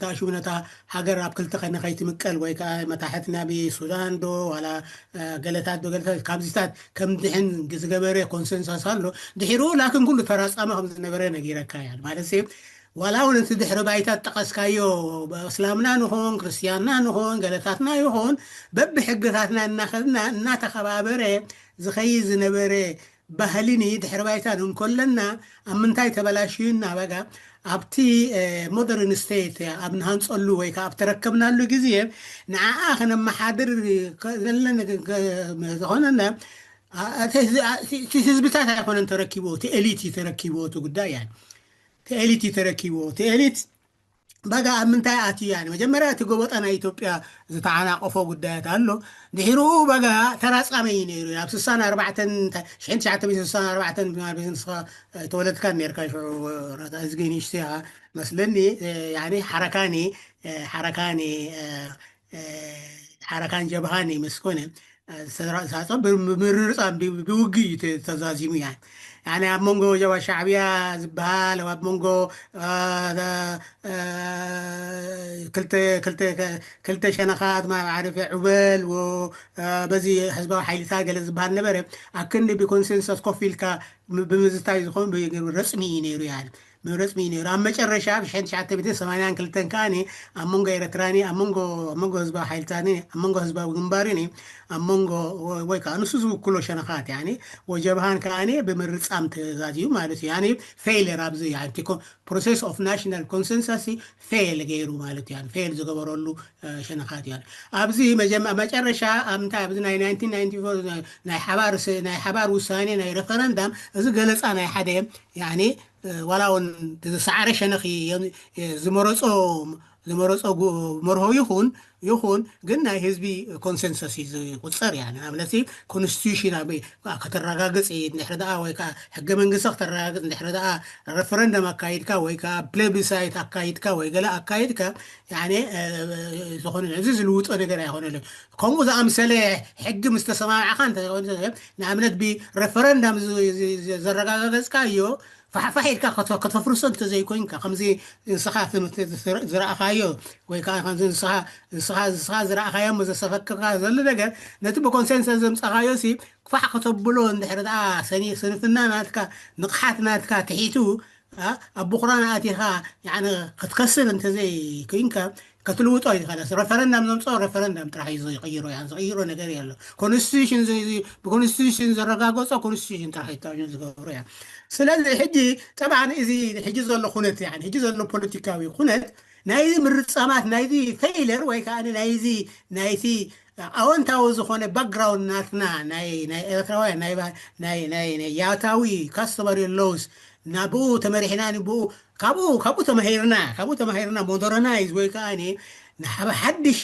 ተኣሽሙ ነታ ሃገር ኣብ ክልተ ከይትምቀል ወይ ከዓ መታሕት ናብ ሱዳን ዶ ዋላ ገለታት ዶ ገለታት ካብዚታት ከም ድሕን ዝገበረ ኮንሰንሳስ ኣሎ። ድሒሩ ላክን ኩሉ ተራጻመ ከም ዝነበረ ነጊረካ እያ ማለት ዋላ እውን እቲ ድሕሪ ባይታ ጠቐስካዮ እስላምና ንኾን ክርስትያንና ንኾን ገለታትና ይኾን በብሕግታትና እናኸድና እናተኸባበረ ዝኸይድ ዝነበረ ባህሊኒ ድሕሪ ባይታ እንከለና ኣብ ምንታይ ተበላሽዩና በጋ ኣብቲ ሞደርን ስቴት ኣብ ንሃንፀሉ ወይ ከዓ ኣብ ተረከብናሉ ግዜ ንዓኣ ከነመሓድር ዘለና ዝኾነና ህዝብታት ኣይኮነን ተረኪቦ እቲ ኤሊት ተረኪቦ እቲ ጉዳይ ያ እቲ ኤሊት ተረኪቦ እቲ ኤሊት በጋ ኣብ ምንታይ ኣትዩ ያ መጀመርያ እቲ ጎበጣ ናይ ኢትዮጵያ ዝተዓናቀፎ ጉዳያት ኣሎ ድሕርኡ በጋ ተራጻመ እዩ ነይሩ ኣብ ስሳን ኣርባዕተን ሽሕን ትሽዓተ ሚእትን ስሳን ኣርባዕተን ንስኻ ተወለድካ ነርካ ሽዑ ራታ እዝጊ ንእሽቶ መስለኒ ሓረካኒ ሓረካኒ ሓረካን ጀብሃን ይመስኮነ ሳጾ ብምርርጻ ብውግእ እዩ ተዛዚሙ ያ ኣብ መንጎ ጀባ ሻዕብያ ዝበሃል ኣብ መንጎ ክልተ ሸነኻት ማዕሪፈ ዑበል በዚ ህዝባዊ ሓይልታት ገለ ዝበሃል ነበረ ኣብ ክንዲ ብኮንሰንሰስ ኮፍ ኢልካ ብምዝታይ ዝኾን ረጽሚ እዩ ነይሩ ያ መረጽሚ ነይሩ ኣብ መጨረሻ ብ ትሽዓተ ሚእትን ሰማንያን ክልተን ከኣ ኣብ መንጎ ኤረትራኒ ኣብ መንጎ ኣብ መንጎ ህዝባዊ ሓይልታኒ ኣብ መንጎ ህዝባዊ ግንባሪኒ ኣብ መንጎ ወይ ከዓ ንሱ ዝውክሎ ሸነኻት ያኒ ወጀብሃን ከኣ ብምርጻም ተዛዝዩ ማለት እዩ ያኒ ፌይለር ኣብዚ ያኒ process of national consensus ፌል ገይሩ ማለት እዩ ፌል ዝገበረሉ ሸነኻት እዩ ኣብዚ መጨረሻ ኣብ ምንታይ ኣብዚ ናይ ናይ ሓባር ውሳኔ ናይ referendum እዚ ገለፃ ናይ ሓደ ያኒ ዋላ እውን ዝሰዓረ ሸነኽ ዝመረፆ ዝመረፆ መርሆ ይኹን ይኹን ግን ናይ ህዝቢ ኮንሰንሰስ እዩ ዝቁፀር ያ ንኣብነት ኮንስቲቱሽን ከተረጋግፅ እንድሕሪ ደኣ ወይ ከዓ ሕገ መንግስቲ ከተረጋግፅ እንድሕሪ ደኣ referendum ኣካይድካ ወይ ከዓ plebiscite ኣካይድካ ወይ ገለ ኣካይድካ ዝኾነ እዚ ዝልውጦ ነገር ኣይኮነሉ ከምኡ ዝኣምሰለ ሕጊ ምስ ተሰማማዕካ ንኣብነት ብ referendum ዘረጋጋገፅካዮ ፋሕፋሕ ኢልካ ከተፍርሶ እንተዘይኮይንካ ከምዚ ንስኻ ዝረኣኻዮ ወይ ከዓ ከምዚ ንስኻ ንስኻ ዝረኣኻዮ ዘሰፈክካ ዘሎ ነገር ነቲ ብኮንሰንሰስ ዘምፀኻዮ ሲ ፋሕ ከተብሎ እንድሕር ደኣ ስንፍና ናትካ ንቕሓት ናትካ ትሒቱ ኣብ ብኹራን ኣቲኻ ክትከስብ እንተዘይ ኮይንካ ክትልውጦ ይትኸለስ referendum ዘምፅኦ referendum ጥራሕ እዩ ዝቕይሮ ያ ዝቕይሮ ነገር የሎ constitution ብኮንስቲቱሽን ዘረጋገፆ ኮንስቲቱሽን ጥራሕ ይታዩ ዝገብሩ ያ ስለዚ ሕጂ ጠብዓን እዚ ሕጂ ዘሎ ኩነት ሕጂ ዘሎ ፖለቲካዊ ኩነት ናይዚ ምርፃማት ናይዚ failure ወይ ከዓ ናይዚ ናይቲ ኣወንታዊ ዝኾነ background ናትና ናይ ናይ ኤርትራውያን ናይ ናይ ናይ ያታዊ customary laws ናብኡ ተመሪሕና ንብኡ ካብኡ ካብኡ ተማሂርና ካብኡ ተማሂርና modernize ወይ ከዓ ንሓበ ሓድሽ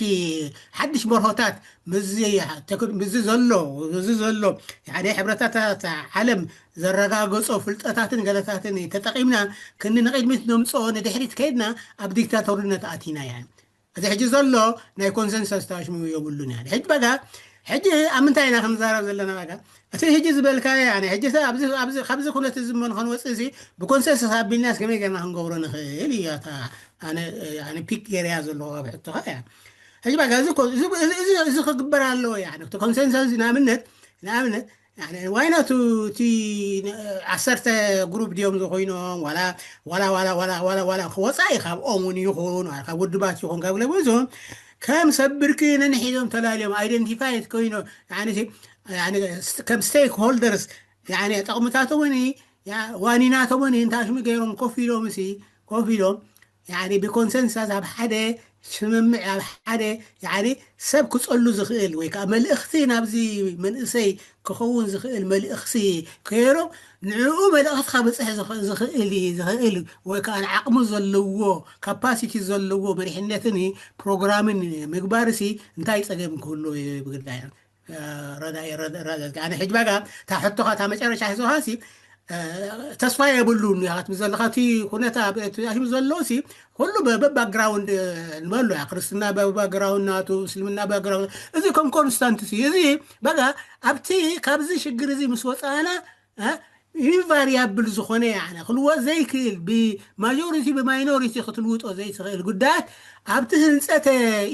ሓድሽ መርሆታት ምዚ ዘሎ ምዚ ዘሎ ሓደ ሕብረታታት ዓለም ዘረጋገጾ ፍልጠታትን ገለታትን ተጠቒምና ክንዲ ንቕድሚት ነምፅኦ ንድሕሪት ከይድና ኣብ ዲክታቶርነት ኣቲና ያ እዚ ሕጂ ዘሎ ናይ ኮንሰንሰስ ታሽሙ የብሉን ያ ሕጂ በጋ ሕጂ ኣብ ምንታይ ኢና ክንዛረብ ዘለና በጋ እቲ ሕጂ ዝበልካ ያ ሕጂ ካብዚ ኩነት እዚ እሞ ንኸንወፅእ እዚ ብኮንሰንሰስ ኣቢልናስ ከመይ ገርና ክንገብሮ ንኽእል እዩ ኣነ ፒክ ገርያ ዘለኹ ኣብ ሕቶኻ ያ ሕጂ በጋ እዚ ክግበር ኣለዎ ያ ኮንሰንሰስ ንኣብነት ንኣብነት ዋይናቱ እቲ ዓሰርተ ግሩፕ ድዮም ዝኾይኖም ዋላ ዋላ ዋላ ዋላ ዋላ ዋላ ወፃኢ ካብኦም እውን ይኹን ካብ ውድባት ይኹን ካብ ግለቦ እዞም ከም ሰብ ብርኪ ነንሒዞም ተላልዮም ኣይደንቲፋይት ኮይኖ ከም ስቴክ ሆልደርስ ጠቕምታቶም እውን ዋኒናቶም እውን እንታይ ሽሙ ገይሮም ኮፍ ኢሎም ሲ ኮፍ ኢሎም ብኮንሰንሳስ ኣብ ሓደ ስምምዕ ኣብ ሓደ ሰብ ክፀሉ ዝኽእል ወይ ከዓ መልእኽቲ ናብዚ መንእሰይ ክኸውን ዝኽእል መልእኽቲ ከይሮም ንዕኡ መልእኽቲ ከብፅሕ ዝኽእል ዝኽእል ወይ ከዓ ዓቕሚ ዘለዎ ካፓሲቲ ዘለዎ መሪሕነትን ፕሮግራምን ምግባርሲ እንታይ ፀገም ክህሉ ብግዳይ ረዳ ረዳ ሕጅባጋ ታሕቶኻ እታ መጨረሻ ሒዞኻሲ ተስፋ የብሉን። ያት ዘለካ እቲ ኩነታ ኣሽም ዘሎ ሲ ኩሉ በባክግራውንድ ንበሎ ያ ክርስትና በባክግራውንድ ናቱ፣ እስልምና ባክግራውንድ፣ እዚ ከም ኮንስታንት ሲ እዚ በቃ ኣብቲ ካብዚ ሽግር እዚ ምስ ወፃና ሪቫሪያብል ዝኾነ ክልወጥ ዘይክእል ብማጆሪቲ ብማይኖሪቲ ክትልውጦ ዘይትኽእል ጉዳያት ኣብቲ ህንፀተ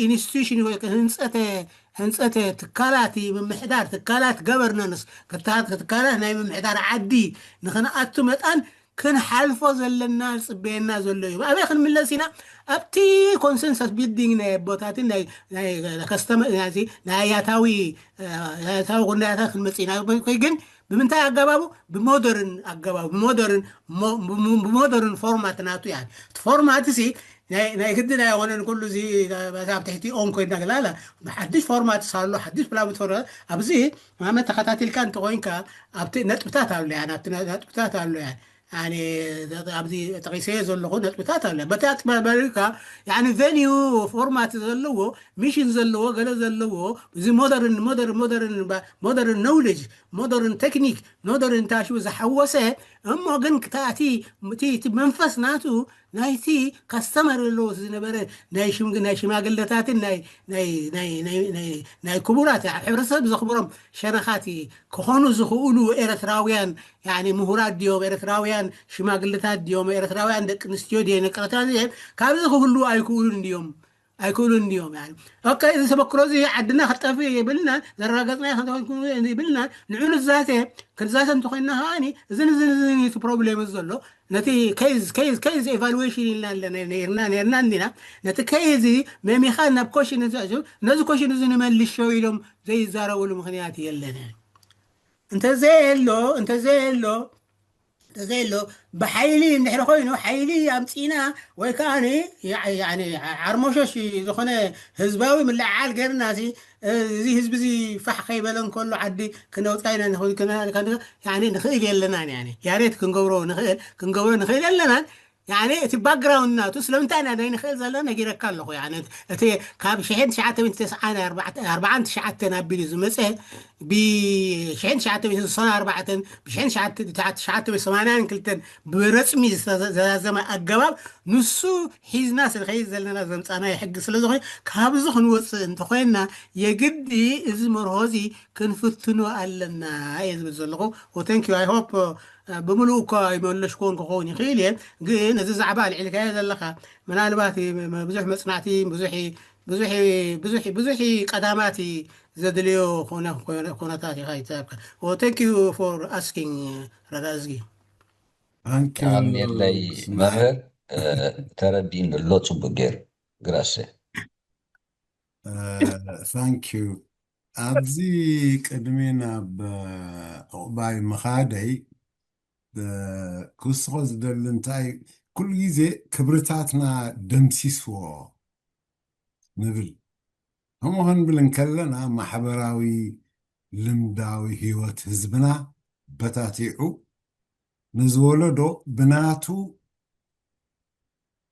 ኢንስቲቱሽን ወይ ህንፀተ ህንፀተ ትካላት ምምሕዳር ትካላት ገቨርናንስ ትካላት ናይ ምምሕዳር ዓዲ ንክንኣቱ መጣን ክንሓልፎ ዘለና ዝፅበየና ዘሎ እዩ። ኣበይ ክንምለስ ኢና? ኣብቲ ኮንሰንሰስ ቢልዲንግ ናይ ኣቦታትን ናይ ኣያታዊ ኣያታዊ ጉዳያታት ክንመፅእ ኢና። ግን ብምንታይ ኣገባቡ? ብሞደርን ኣገባቡ ብሞደርን ፎርማት ናቱ ያ። እቲ ፎርማት ሲ ናይ ግድን ኣይኮነን። ኩሉ እዚ ኣብ ትሕቲ ኦን ኮይና ገላላ ሓድሽ ፎርማት ኣሎ፣ ሓድሽ ፕላትፎርም ኣብዚ ማመ ተኸታቲልካ እንተኮይንካ ኣብቲ ነጥብታት ኣሎ ያ። ኣብቲ ነጥብታት ኣሎ ያ። ኣብዚ ጠቂሰዮ ዘለኹ ነጥብታት ኣሎ። በቲ ኣጥበበልካ ቬኒዩ ፎርማት ዘለዎ ሚሽን ዘለዎ ገለ ዘለዎ እዚ ሞደርን ሞደርን ሞደርን ሞደርን ኖውሌጅ ሞደርን ቴክኒክ ሞደርን ታሽቡ ዝሓወሰ እሞ ግን ክታእቲ እቲ መንፈስ ናቱ ናይቲ ካስተመር ኣለዎ ዝነበረ ናይ ሽማግለታትን ናይ ክቡራት ኣብ ሕብረተሰብ ዘኽብሮም ሸነኻት ክኾኑ ዝኽእሉ ኤርትራውያን ምሁራት ድዮም፣ ኤርትራውያን ሽማግለታት ድዮም፣ ኤርትራውያን ደቂ ኣንስትዮ ድየ ነቀረታ ካብዚ ክህሉ ኣይክእሉን ድዮም ኣይክእሉን ድዮም። ኦኬ፣ እዚ ተመክሮ እዚ ዓድና ክጠፍእ የብልና፣ ዘረጋገፅና ይብልና ንዑ ንዛተ ክንዛተ እንተኮይንና ከዓኒ እዝን እዝን እዝን እቲ ፕሮብሌም ዘሎ ነቲ ኬዝ ኬዝ ኬዝ ኤቫሉዌሽን ኢልና ኣለና ነርና ነርና እንዲና ነቲ ኬዝ መሚኻ ናብ ኮሽን ነዚ ኮሽን እዚ ንመልሾ ኢሎም ዘይዛረብሉ ምክንያት የለን። እንተዘየሎ እንተዘየሎ እንተዘየሎ ብሓይሊ እንድሕሪ ኮይኑ ሓይሊ ኣምፂና ወይ ከዓ ዓርሞሸሽ ዝኾነ ህዝባዊ ምልዕዓል ገርና እዚ ህዝቢ እዚ ፋሕ ከይበለ እንከሎ ዓዲ ክነውፃ ኢና ንኽእል የለናን። ያሬት ክንገብሮ ንኽእል ክንገብሮ ንኽእል የለናን። ያኔ እቲ ባክግራውንድ ናቱ ስለምንታይ ኢና ዘይንኽእል ዘለና ነጊረካ ኣለኹ። ያኔ እቲ ካብ ሽሕን ትሽዓተ ሚእትን ተስዓን ኣርባዕን ትሽዓተን ኣቢሉ ዝመፀ ብሽሕን ትሽዓተ ሚእትን ስሳን ኣርባዕተን ብሽሕን ትሽዓተ ሚእትን ሰማንያን ክልተን ብረፅሚ ዝተዛዘመ ኣገባብ ንሱ ሒዝና ስንኸይድ ዘለና ዘምፃና ሕጊ ስለዝኾነ ካብዚ ክንወፅእ እንተኮይንና የግዲ እዚ መርሆ እዚ ክንፍትኖ ኣለና እየ ዝብል ዘለኹ። Thank you, I hope ብምሉእ እኳ ይመለሽክዎን ክኸውን ይኽእል እየ። ግን እዚ ዛዕባ ኣልዒልካዮ ዘለኻ ምናልባት ብዙሕ መፅናዕቲ ብዙሕ ብዙሕ ብዙሕ ብዙሕ ቀዳማት ዘድልዮ ኩነታት ኢኻ ይዛብካ። Thank you for asking ረዳ እዝጊ። የቐንየለይ መምህር፣ ተረዲእኒ ኣሎ ፅቡቅ ገይሩ። ግራሰ Thank you። ኣብዚ ቅድሚ ናብ ዕቑባይ ምኻደይ ክውስኾ ዝደሊ እንታይ ኩሉ ግዜ ክብርታትና ደምሲስዎ ንብል። ከምኡ ክንብል እንከለና ማሕበራዊ ልምዳዊ ህይወት ህዝብና በታቲዑ ነዚ ወለዶ ብናቱ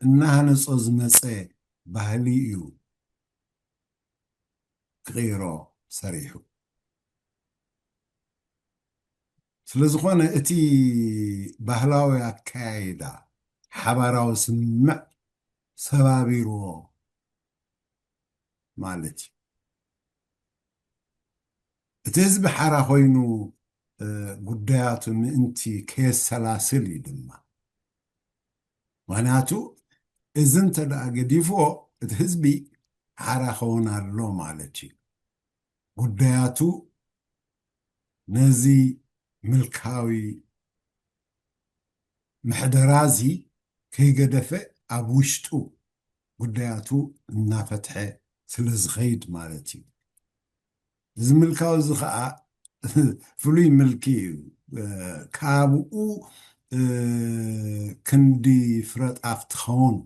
እናሃነጾ ዝመጸ ባህሊ እዩ ክቕይሮ ሰሪሑ። ስለ ዝኾነ እቲ ባህላዊ ኣከያይዳ ሓባራዊ ስምምዕ ሰባቢርዎ ማለት እዩ። እቲ ህዝቢ ሓራ ኮይኑ ጉዳያቱ ምእንቲ ከየሰላስል እዩ ድማ። ምክንያቱ እዚ እንተ ደኣ ገዲፍዎ እቲ ህዝቢ ሓራ ኸውን ኣሎ ማለት እዩ። ጉዳያቱ ነዚ ምልካዊ ምሕደራ እዚ ከይገደፈ ኣብ ውሽጡ ጉዳያቱ እናፈትሐ ስለ ዝኸይድ ማለት እዩ። እዚ ምልካዊ እዚ ከዓ ፍሉይ ምልኪ እዩ። ካብኡ ክንዲ ፍረጣፍ ትኸውን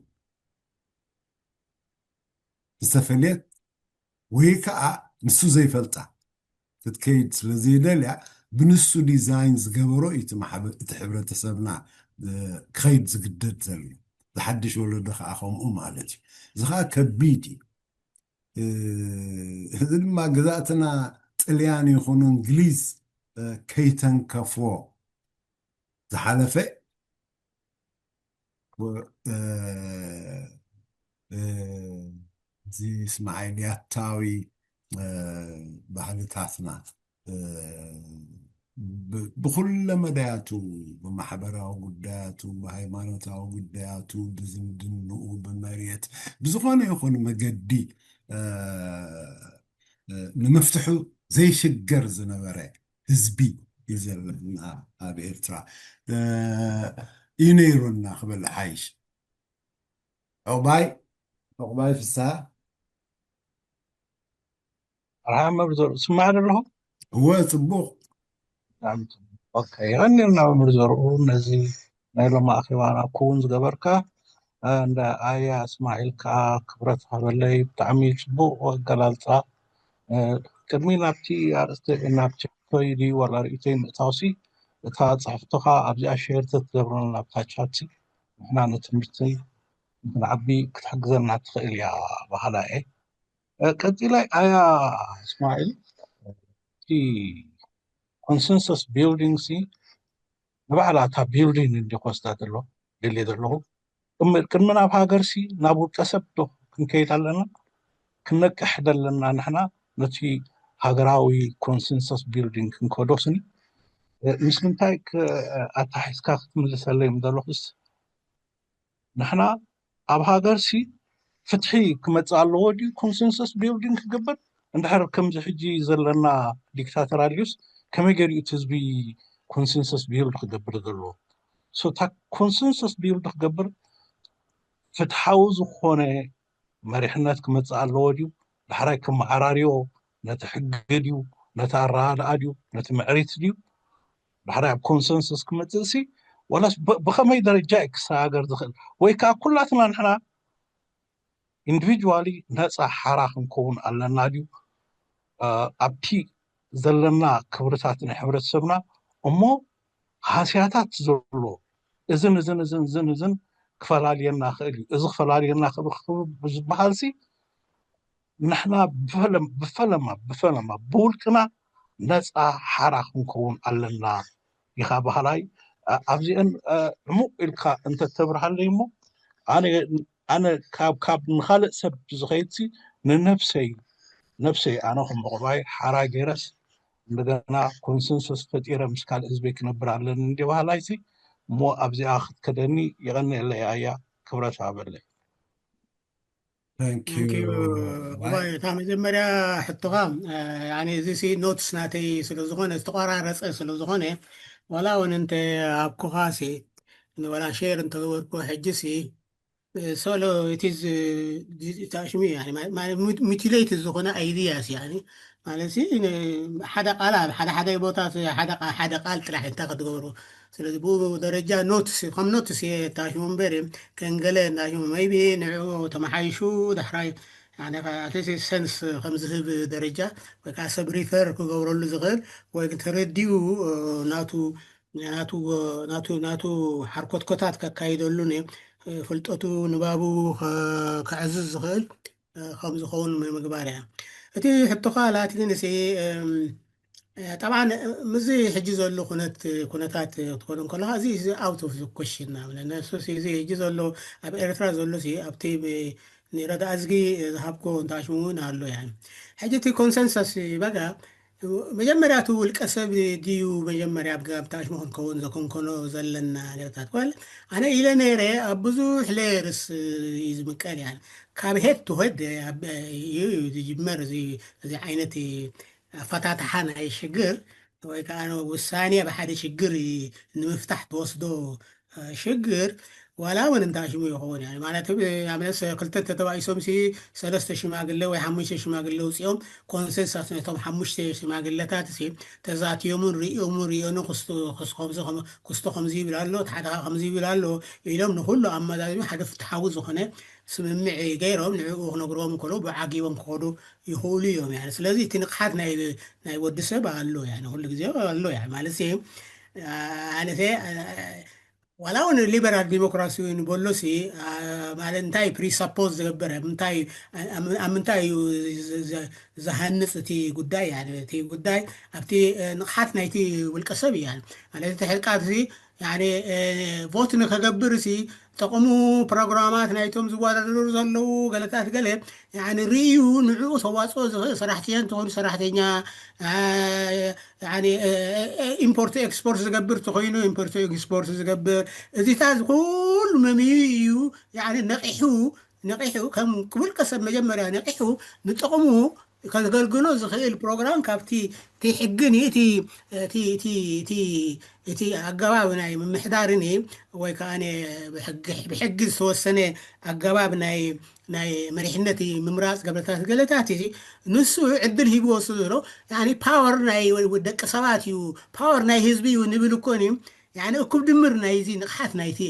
ዝተፈልየት ወይ ከዓ ንሱ ዘይፈልጣ ክትከይድ ስለ ዘይደልያ ብንሱ ዲዛይን ዝገበሮ እዩ እቲ ማሕበ- እቲ ሕብረተሰብና እ፣ ክኸይድ ዝግደድ ዘሎ። ዝሓድሽ ወለዶ ከዓ ከምኡ ማለት እዩ። እዚ ከዓ ከቢድ እዩ። እ፣ እዚ ድማ ግዛእትና ጥልያን ይኹኑ እንግሊዝ እ፣ ከይተንከፍዎ ዝሓለፈ እ፣ እ፣ እዚ እስማዒል ያታዊ እ፣ ባህልታትና እ፣ ብ- ብኩለ መዳያቱ፣ ብማሕበራዊ ጉዳያቱ፣ ብሃይማኖታዊ ጉዳያቱ፣ ብዝምድንኡ፣ ብመሬት፣ ብዝኾነ ይኹን መገዲ እ፣ እ፣ ንምፍትሑ ዘይሽገር ዝነበረ ህዝቢ እዩ ዘለና ኣብ ኤርትራ እ፣ እዩ ነይሩና ክብል ሓይሽ። ዕቑባይ ዕቑባይ ፍስሃ ኣርሓ መምህር ዘርኡ ስማዕ ኣለኹ። እወ ጽቡቕ ኦኬ፣ ይቐኒልና መምህር ዘርኡ ነዚ ናይ ሎሚ ኣኼባና ክውን ዝገበርካ። እንደ ኣያ እስማዒል ከዓ ክብረት ሃበለይ። ብጣዕሚ ጽቡቕ ኣገላልጻ። ቅድሚ ናብቲ ኣርእስቲ ናብቲ ሕቶይ ድዩ ዋላ ርእቶይ ምእታውሲ እታ ጽሕፍቶኻ ኣብዚኣ ሸር ተትገብረና ኣብታ ቻትሲ ንሕና ንትምህርቲ ንክንዓቢ ክትሕግዘና ትኽእል እያ በሃላ እየ። ቀፂላይ ኣያ እስማዒል እቲ ኮንሰንሰስ ቢልዲንግ ሲ ንባዕላ እታ ቢልዲንግ እንዲ ክወስዳ ዘሎ ደልየ ዘለኹ ቅድሚ ናብ ሃገር ሲ ናብ ውልቀ ሰብ ዶ ክንከይድ ኣለና? ክነቅሕ ደለና ንሕና ነቲ ሃገራዊ ኮንሰንሰስ ቢልዲንግ ክንከዶ ስኒ ምስ ምንታይ ኣታሒዝካ ክትምልሰለይ ምደለኹስ ንሕና ኣብ ሃገር ሲ ፍትሒ ክመፅእ ኣለዎ ድዩ ኮንሰንሰስ ቢልዲንግ ክግበር? እንድሕር ከምዚ ሕጂ ዘለና ዲክታተር ኣልዩስ ከመይ ገይሩ እቲ ህዝቢ ኮንሰንሰስ ቢልድ ክገብር ዘለዎ? እታ ኮንሰንሰስ ቢልድ ክገብር ፍትሓዊ ዝኾነ መሪሕነት ክመፅእ ኣለዎ ድዩ? ዳሕራይ ክመዓራርዮ ነቲ ሕጊ ድዩ ነቲ ኣረዳድኣ ድዩ ነቲ ምዕሪት ድዩ? ዳሕራይ ኣብ ኮንሰንሰስ ክመፅእ ሲ ዋላስ ብኸመይ ደረጃ እዩ ክሰጋገር ዝኽእል? ወይ ከዓ ኩላትና ንሕና ኢንዲቪድዋሊ ነፃ ሓራ ክንከውን ኣለና ድዩ? ኣብቲ ዘለና ክብርታት ናይ ሕብረተሰብና እሞ ሃስያታት ዘሎ እዝን እዝን እዝን እዝን እዝን ክፈላልየና ክእል እዩ። እዚ ክፈላልየና ክብል ዝበሃል ሲ ንሕና ብፈለማ ብፈለማ ብውልቅና ነፃ ሓራ ክንከውን ኣለና ኢኻ በሃላይ። ኣብዚአን ዕሙቕ ኢልካ እንተተብርሃለይ እሞ ኣነ ኣነ ካብ ካብ ንኻልእ ሰብ ዝኸይድሲ ንነብሰይ ነብሰይ ኣነ ከም ዕቑባይ ሓራ ገይረስ እንደገና ኮንሰንሰስ ፈጢረ ምስ ካልእ ህዝበይ ክነብር ኣለኒ እንዲ በሃላይሲ እሞ ኣብዚኣ ክትከደኒ የቐንየለይ ኣያ ክብረት ሃበለይ። Thank you. እታ መጀመርያ ሕቶኻ እዚ ሲ ኖትስ ናተይ ስለዝኾነ ዝተቆራረፀ ስለዝኾነ ዋላ እውን እንተ ኣብኩኻ ሲ ዋላ ሼር እንተገበርኩ ሕጂ ሲ ሶሎ ኢትዝ ታሽሚ ሚቲሌት ዝኾነ ኣይድያ ሲ ማለት ሓደ ቃል ኣብ ሓደ ሓደ ቦታ ሓደ ቃል ጥራሕ እንታይ ክትገብሩ ስለዚ ብኡ ደረጃ ኖትስ ከም ኖትስ እየ ታሽሙ እምበር ከም ገለ እንዳሽሙ maybe ንዕኡ ተመሓይሹ ዳሕራይ ኣቲ ሰንስ ከም ዝህብ ደረጃ ወይ ከዓ ሰብ ሪፈር ክገብረሉ ዝኽእል ወይ ተረዲኡ ናቱ ናቱ ናቱ ናቱ ሓርኮትኮታት ከካይደሉ ፍልጠቱ ንባቡ ከዕዝዝ ዝኽእል ከም ዝኸውን ምግባር እያ። እቲ ሕቶኻ ላቲን ሲ ጠብዓ ምዚ ሕጂ ዘሎ ኩነት ኩነታት ክትኮን ከለካ እዚ out of question ንኣብነት ነሱስ እዚ ሕጂ ዘሎ ኣብ ኤርትራ ዘሎ ኣብቲ ንረዳ እዝጊ ዝሃብኮ እንታሽሙ እውን ኣሎ ያ ሕጂ እቲ ኮንሰንሰስ በጋ መጀመርያ እቲ ውልቀ ሰብ ድዩ መጀመርያ ኣብ ታሽሙ ክንከውን ዘኮንኮኖ ዘለና ነርታት ል ኣነ ኢለ ነይረ ኣብ ብዙሕ ሌየርስ እዩ ዝምቀል ያ ካብ ሄድ ቱ ሄድ እዩ ዝጅመር እዚ ዓይነት ኣፈታትሓ ናይ ሽግር ወይ ከዓ ውሳኔ ኣብ ሓደ ሽግር ንምፍታሕ ትወስዶ ሽግር ዋላ እውን እንታይ ሽሙ ይኸውን ያ ማለት ኣብነት ክልተ ተተባኢሶም ሲ ሰለስተ ሽማግለ ወይ ሓሙሽተ ሽማግለ ውፅኦም ኮንሰንሳስ ነቶም ሓሙሽተ ሽማግለታት ሲ ተዛትዮምን ርእዮምን ርእዮኑ ክስቶ ከምዚ ይብል ኣሎ እቲ ሓደ ከምዚ ይብል ኣሎ ኢሎም ንኩሉ ኣመዛዚሙ ሓደ ፍትሓዊ ዝኾነ ስምምዕ ገይሮም ንዕኡ ክነግርዎም ከሎ ብዓጊቦም ክኸዱ ይኽእሉ እዮም ያ ስለዚ እቲ ንቕሓት ናይ ወዲ ሰብ ኣሎ ያ ኩሉ ግዜ ኣሎ ያ ማለት ኣነተ ዋላ እውን ሊበራል ዲሞክራሲ ንበሎ ሲ ማለት እንታይ ፕሪሳፖዝ ዝገብር ምንታይ ኣብ ምንታይ እዩ ዝሃንፅ እቲ ጉዳይ? እቲ ጉዳይ ኣብቲ ንቕሓት ናይቲ ውልቀ ሰብ እያ። ማለት እቲ ሕቃብ ሲ ቮት ንከገብር ሲ ጠቕሙ ፕሮግራማት ናይቶም ዝወዳደሩ ዘለዉ ገለታት ገለ ርዩ ንዕኡ ተዋፅኦ ዝኽእል ሰራሕተኛ እንተኾይኑ ሰራሕተኛ፣ ኢምፖርት ኤክስፖርት ዝገብር እንተኾይኑ ኢምፖርት ኤክስፖርት ዝገብር፣ እዚታት ኩሉ መምዩ እዩ። ነቂሑ ነቂሑ ከም ውልቀ ሰብ መጀመርያ ነቂሑ ንጥቕሙ ከገልግሎ ዝኽእል ፕሮግራም ካብቲ እቲ ሕግን እቲ ኣገባብ ናይ ምምሕዳርን ወይ ከዓ ብሕጊ ዝተወሰነ ኣገባብ ናይ ናይ መሪሕነት ምምራፅ ገለታት ገለታት ንሱ ዕድል ሂብዎ ስለ ዘሎ ፓወር ናይ ደቂ ሰባት እዩ፣ ፓወር ናይ ህዝቢ እዩ ንብል እኮን እዩ። እኩብ ድምር ናይዚ ንቕሓት ናይቲ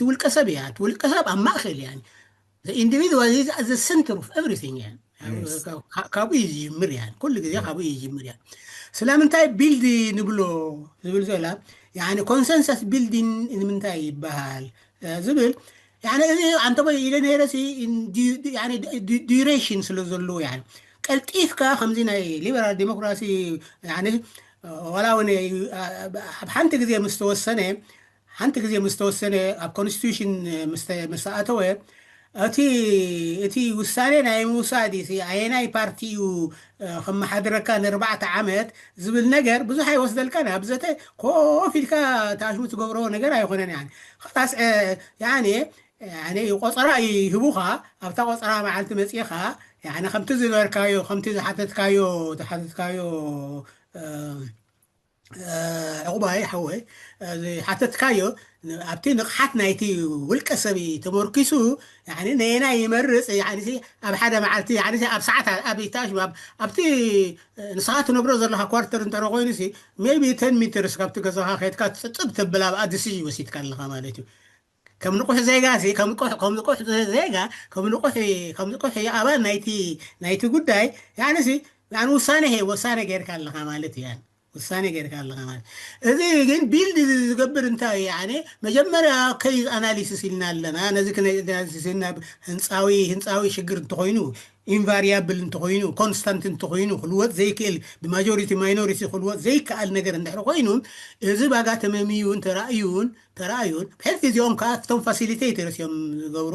ውልቀ ሰብ እያ። ውልቀ ሰብ ኣብ ማእከል እያ። ኢንዲቪድዋል ዘ ሰንተር ኦፍ ኤቭሪቲንግ እያ። ካብኡ እዩ ዝጅምር እያ። ኩሉ ግዜ ካብኡ እዩ ዝጅምር እያ። ስለምንታይ ቢልድ ንብሎ ዝብል ዘላ ኮንሰንሰስ ቢልዲን ንምንታይ ይበሃል ዝብል እዚ ኣንተበይ ኢለ ነይረ ዲሬሽን ስለ ዘለዎ ቀልጢፍካ ከምዚ ናይ ሊበራል ዲሞክራሲ ዋላ እውን ኣብ ሓንቲ ግዜ ምስ ተወሰነ ሓንቲ ግዜ ምስ ተወሰነ ኣብ ኮንስቲቱሽን ምስ ኣተወ እቲ እቲ ውሳኔ ናይ ምውሳድ ኣየናይ ፓርቲ እዩ ከመሓድረካ ንርባዕተ ዓመት ዝብል ነገር ብዙሕ ኣይወስደልካን። ኣብ ዘተ ኮፍ ኢልካ ተኣሽሙ ትገብሮ ነገር ኣይኮነን። ላስ ቆፀራ ይህቡኻ። ኣብታ ቆፀራ መዓልቲ መፂኻ ከምቲ ዝበልካዮ ከምቲ ዝሓተትካዮ ዝሓተትካዮ ዕቑባይ ሓወይ ዝሓተትካዮ ኣብቲ ንቕሓት ናይቲ ውልቀ ሰብ ተመርኪሱ ነየናይ ይመርፅ ኣብ ሓደ መዓልቲ ኣብ ሰዓት ኣብታሽ ኣብቲ ንስኻ ትነብሮ ዘለካ ኳርተር እንተ ኮይኑ ሜቢ ተን ሚተርስ ካብቲ ገዛኻ ከድካ ፅፅብ ተብል ኣብኣ ዲሲዥን ወሲድካ ኣለካ ማለት እዩ። ከም ንቑሕ ዜጋ ከም ንቑሕ ዜጋ ከም ንቑሕ ኣባል ናይቲ ጉዳይ ውሳነ ውሳነ ጌርካ ኣለካ ማለት እዩ። ውሳነ ጌርካ ኣለካ ማለት እዚ ግን ቢልድ ዝገብር እንታይ እዩ? መጀመርያ ኬዝ ኣናሊሲስ ኢልና ኣለና። ነዚ ኬዝ ኣናሊሲስ ኢልና ህንፃዊ ህንፃዊ ሽግር እንተኮይኑ ኢንቫሪያብል እንተኮይኑ ኮንስታንት እንተኮይኑ ክልወጥ ዘይክእል ብማጆሪቲ ማይኖሪቲ ክልወጥ ዘይከኣል ነገር እንድሕር ኮይኑ እዚ ባጋ ተመምዩን ተራእዩን ተራእዩን ብሕልፊ እዚኦም ከዓ እቶም ፋሲሊቴተርስ እዮም ዝገብሩ።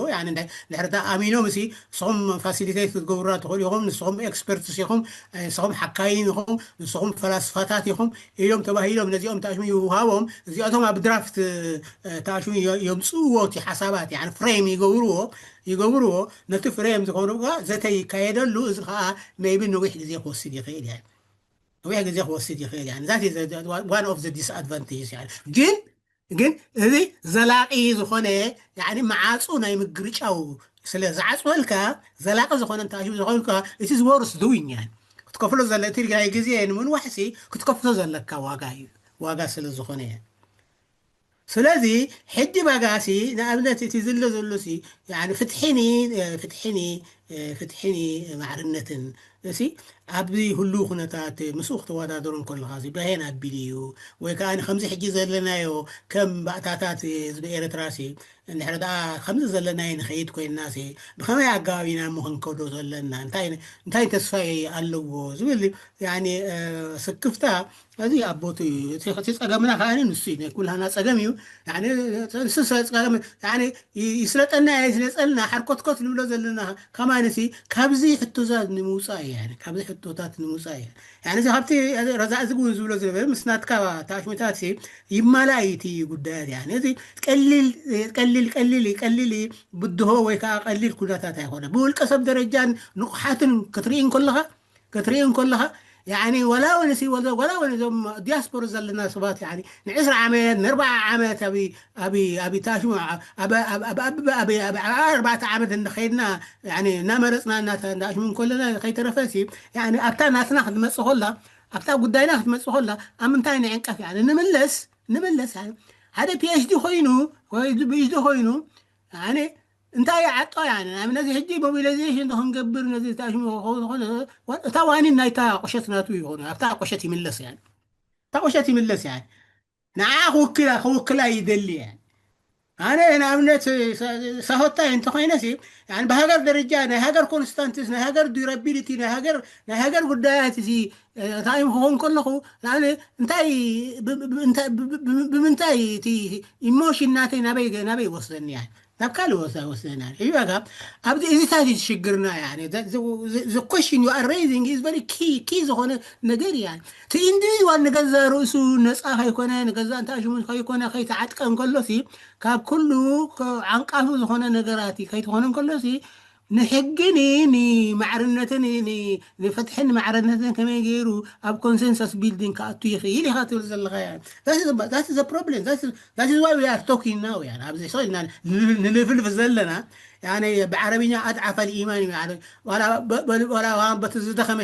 ድሕርታ ኣሚኖም ሲ ንስኹም ፋሲሊቴት ክትገብሩና ትኽእሉ ኢኹም፣ ንስኹም ኤክስፐርትስ ኢኹም፣ ንስኹም ሓካይም ኢኹም፣ ንስኹም ፈላስፋታት ኢኹም ኢሎም ተባሂሎም ነዚኦም ታሽሙ ይውሃቦም። እዚኣቶም ኣብ ድራፍት ታሽሙ የምፅእዎ እቲ ሓሳባት ፍሬም ይገብርዎ ይገብርዎ። ነቲ ፍሬም ዝኾኑ ዘተ ይካየደሉ። እዚ ከዓ ሜይቢ ነዊሕ ግዜ ክወስድ ይኽእል ያ ነዊሕ ግዜ ክወስድ ይኽእል ያ ዛት ዋን ኦፍ ዲስኣድቫንቴጅ ግን ግን እዚ ዘላቂ ዝኾነ መዓፁ ናይ ምግርጫው ስለ ዝዓፅወልካ ዘላቂ ዝኾነ እንተ ዝኾንካ እቲ ዝወርስ ድዊኛ ክትከፍሎ ዘለ እቲ ናይ ግዜ ንምንዋሕሲ ክትከፍሎ ዘለካ ዋጋ እዩ። ዋጋ ስለ ዝኾነ ስለዚ ሕጂ ባጋሲ ንኣብነት እቲ ዝሎ ዘሎሲ ፍትሕኒ ፍትሕኒ ፍትሕኒ ማዕርነትን እሲ ኣብዚ ህሉ ኩነታት ምስኡ ክትወዳደሩ ከለኻ ሲ በሄን ኣቢሉ እዩ ወይ ከዓ ከምዚ ሕጂ ዘለናዮ ከም ባእታታት ህዝቢ ኤርትራ ሲ እንድሕር ደኣ ከምዚ ዘለናዮ ንኸይድ ኮይንና ሲ ብኸመይ ኣገባብ ኢና እሞ ክንከዶ ዘለና እንታይ እንታይ ተስፋ ኣለዎ ዝብል ስክፍታ እዚ ኣቦቱ እዩ። እቲ ጸገምና ከዓ ንሱ እዩ ናይ ኩላና ጸገም እዩ። ይስለጠና ይስለጠና ሓርኮትኮት ንብሎ ዘለና ከማንሲ ካብዚ ሕቶታት ንምውፃእ እያ ካብዚ ሕቶታት ንምውፃእ እያ። ካብቲ ረዛእ ዝግውን ዝብሎ ዝነበረ ምስ ናትካ ታሽሙታት ይማላእ እዩ እቲ ጉዳያት ያ ነዚ ቀሊል ቀሊል ቀሊል ቀሊል ብድሆ ወይ ከዓ ቀሊል ኩነታት ኣይኮነ ብውልቀ ሰብ ደረጃን ንቑሓትን ክትርኢ እንከለኻ ክትርኢ እንከለኻ ያኒ ወላ ወንሲ ወላ ወን እዞም ዲያስፖራ ዘለና ሰባት ያኒ ንዕስራ ዓመት ንርባዓ ዓመት ኣብ ኣብ ኣብ ታሽሙ ኣብ ኣብ ኣብ ኣብ ኣብ ኣርባዕተ ዓመት እንደኸይድና ያኒ እናመረፅና እናሽሙ እንከለና ከይተረፈሲ ያኒ ኣብታ ናትና ክትመፅእ ከላ ኣብታ ጉዳይና ክትመፅእ ከላ ኣብ ምንታይ ንዕንቀፍ ያኒ ንምለስ ንምለስ ሓደ ፒኤችዲ ኮይኑ ወይ ፒኤችዲ ኮይኑ ያኒ እንታይ ይዓጦ ያኒ ኣብ ነዚ ሕጂ ሞቢላይዜሽን ክንገብር ነዚ ታሽሙ ዝኾነ እታ ዋኒን ናይታ ቁሸት ናቱ ይኾኑ ኣብታ ቁሸት ይምለስ ያኒ እታ ቁሸት ይምለስ ያኒ ንዓ ክውክላ ክውክላ ይደሊ እየ። ኣነ ንኣብነት ሳሆታይ እንተኮይነ ሲ ብሃገር ደረጃ ናይ ሃገር ኮንስታንትስ ናይ ሃገር ዱራቢሊቲ ናይ ሃገር ጉዳያት ሲ እንታይ ክኾን ከለኹ እንታይ ብምንታይ እቲ ኢሞሽን ናተይ ናበይ ናበይ ወስደኒ እያ ናብ ካልእ ወሳ ወስደና እዩ በቃ ኣብዚ እዚታት እዩ ሽግርና እያ the question you are raising is very key key ዝኾነ ነገር እያ እቲ ኢንዲቪድዋል ንገዛ ርእሱ ነፃ ከይኮነ ንገዛ እንታይ ሽሙ ከይኮነ ከይተዓጥቀ እንከሎ ሲ ካብ ኩሉ ዓንቃፊ ዝኾነ ነገራት ከይትኾነ እንከሎ ሲ ንሕግን ንማዕርነትን ንፍትሕን ማዕርነትን ከመይ ገይሩ ኣብ ኮንሰንሰስ ቢልዲንግ ክኣቱ ይኽእል ኢኻ ትብል ዘለኻ problem that is why we are talking now ኣብዚ ሰው ንልፍልፍ ዘለና ብዓረብኛ ኣድዓፈ ልኢማን እዩ በቲ ዝደኸመ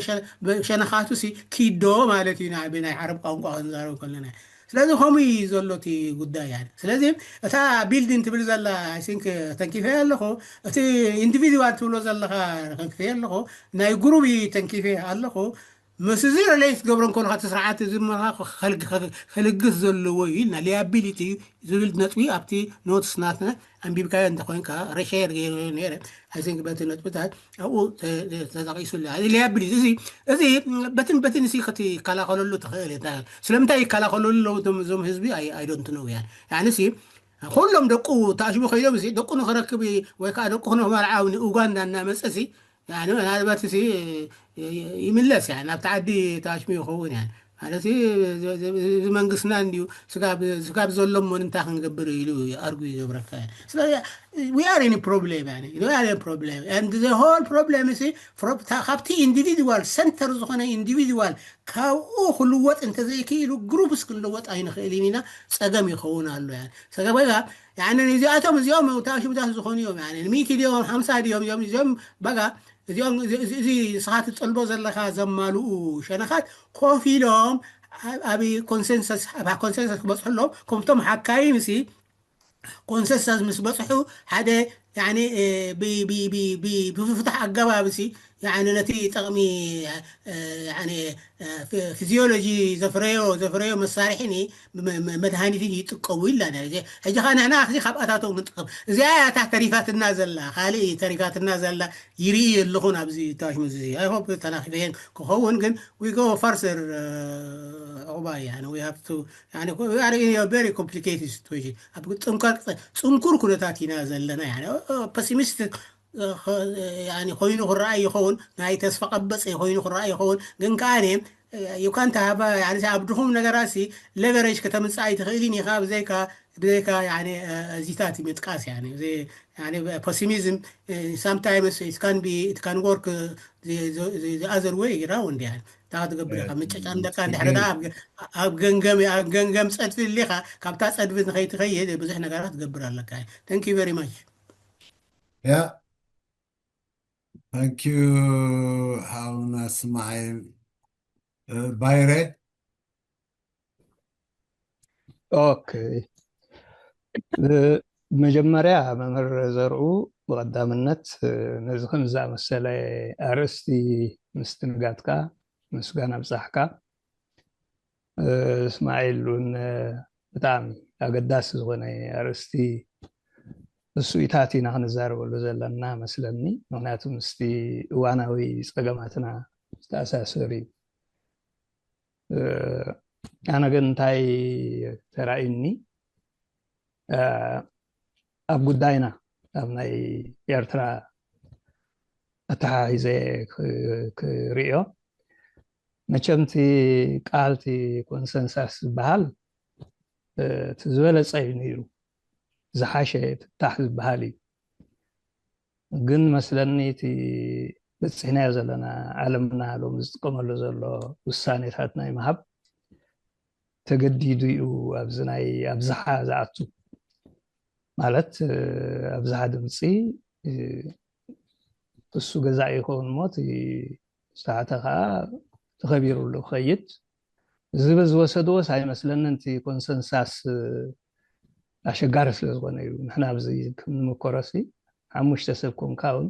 ሸነኻቱ ሲ ኪዶ ማለት እዩ ብናይ ዓረብ ቋንቋ ክንዛረብ ከለና ስለዚ ከምኡ እዩ ዘሎ እቲ ጉዳይ ያ ስለዚ እታ ቢልዲን ትብል ዘላ think ተንኪፈ ኣለኹ እቲ ኢንዲቪድዋል ትብሎ ዘለኻ ተንኪፈ ኣለኹ ናይ ግሩብ ተንኪፈ ኣለኹ ምስ እዚ ሪሌት ትገብሮ እንከለካ እቲ ስርዓት እዚ ከልግስ ዘለዎ እዩ ኢልና ሊያቢሊቲ ዝብል ነጥቢ ኣብቲ ኖትስ ናትና ኣንቢብካዮ እንተኮይንካ ሬሸር ገይረ ነረ I think በቲ ነጥብታት ኣብኡ ተጠቂሱ ሊያቢሊቲ እዚ በትን በትን ሲ ክትከላኸለሉ ትኽእል ስለምንታይ ይከላኸለሉ እዞም ህዝቢ I don't know እያ ያንሲ ኩሎም ደቁ ተኣሽሙ ከይዶም ሲ ደቁ ንክረክብ ወይ ከዓ ደቁ ንክመርዓው ንኡጋንዳ እናመፀ ሲ ምናልባት ሲ ይምለስ ያ ናብቲ ዓዲ ተኣሽሙ ይኸውን ያ ማለት እዚ መንግስትና እንዲዩ ስጋብ ዘሎሞ እንታይ ክንገብር ኢሉ ኣርጉ ይገብረካ ስለዚ we are in problem problem and the whole problem ሲ ካብቲ ኢንዲቪድዋል ሰንተር ዝኾነ ኢንዲቪድዋል ካብኡ ክልወጥ እንተዘይክኢሉ ግሩፕስ ክንልወጥ ኣይንኽእልን ኢና ፀገም ይኸውን ኣሎ ሰገበጋ ያንን እዚኣቶም እዚኦም ታሽምታት ዝኾኑ እዮም ሚእቲ ድዮም ሓምሳ ድዮም እዮም እዚኦም በጋ እዚኦም እዚ ንስኻ ትጠልቦ ዘለኻ ዘማልኡ ሸነኻት ኮፍ ኢሎም ኣብ ኮንሰንሰስ ኣብ ኮንሰንሰስ ክበፅሑ ኣለዎም ከምቶም ሓካይም ሲ ኮንሰንሰስ ምስ በፅሑ ሓደ ብፍታሕ ኣገባብ ሲ ነቲ ጠቕሚ ፊዚዮሎጂ ዘፍረዮ ዘፍረዮ መሳርሒ መድሃኒት ይጥቀሙ ኢላ ሕጂ ካ ንሕና ካብኣታቶም ክንጥቀም እዚኣ ያታ ተሪፋትና ዘላ ካልእ ተሪፋትና ዘላ ይርኢ ኣለኹን ኣብዚ ታሽሙ I hope ተናኺፈ ክኸውን ግን we go further ዕቁባ እያ we have to very complicated situation ኣብ ፅንኩር ኩነታት ኢና ዘለና ፐሲሚስት ኮይኑ ክረኣይ ይኸውን ናይ ተስፋ ቀበፀ ኮይኑ ክረኣይ ይኸውን ግን ከዓ you can't have ኣብ ድኹም ነገራት ሲ leverage ከተምፅእ ኣይትኽእልን ኢኻ ብዘይካ ብዘይካ እዚታት ምጥቃስ pessimism sometimes it can be it can work the other way round ያ እንታይ ትገብር ኢኻ ምጨጫንደካ እንድሕር ኣብ ገንገም ኣብ ገንገም ፀድፊ ሊኻ ካብታ ፀድፊ ንኸይትኸይድ ብዙሕ ነገራት ትገብር ኣለካ thank you very much ያ thank you ሓውና እስማዒል ባይረ ኦኬ መጀመርያ መምህር ዘርኡ ብቐዳምነት ነዚ ከም ዝኣመሰለ ኣርእስቲ ምስትንጋድካ ምስጋና ብጻሕካ እስማዒል እውን ብጣዕሚ ኣገዳሲ ዝኾነ ኣርእስቲ እሱኢታት ኢና ክንዛረበሉ ዘለና መስለኒ ምክንያቱ ምስቲ እዋናዊ ፀገማትና ዝተኣሳሰር እዩ ኣነ ግን እንታይ ተራእዩኒ ኣብ ጉዳይና ኣብ ናይ ኤርትራ ኣተሓሒዘ ክርእዮ መቸምቲ ቃልቲ ኮንሰንሳስ ዝበሃል እቲ ዝበለፀ እዩ ነይሩ ዝሓሸ ፍታሕ ዝበሃል እዩ ግን መስለኒ እቲ በፂሕናዮ ዘለና ዓለምና ሎም ዝጥቀመሉ ዘሎ ውሳኔታት ናይ ምሃብ ተገዲዱ እዩ ኣብዚ ናይ ኣብዝሓ ዝኣቱ ማለት ኣብዝሓ ድምፂ እሱ ገዛእ ይኸውን ሞ ዝተሓተ ከዓ ተኸቢሩሉ ክኸይድ እዚ በዝወሰድዎስ ኣይመስለንን እቲ ኮንሰንሳስ ኣሸጋሪ ስለ ዝኾነ እዩ ንሕና ኣብዚ ክንምኮረሲ ሓሙሽተ ሰብ ኮንካ እውን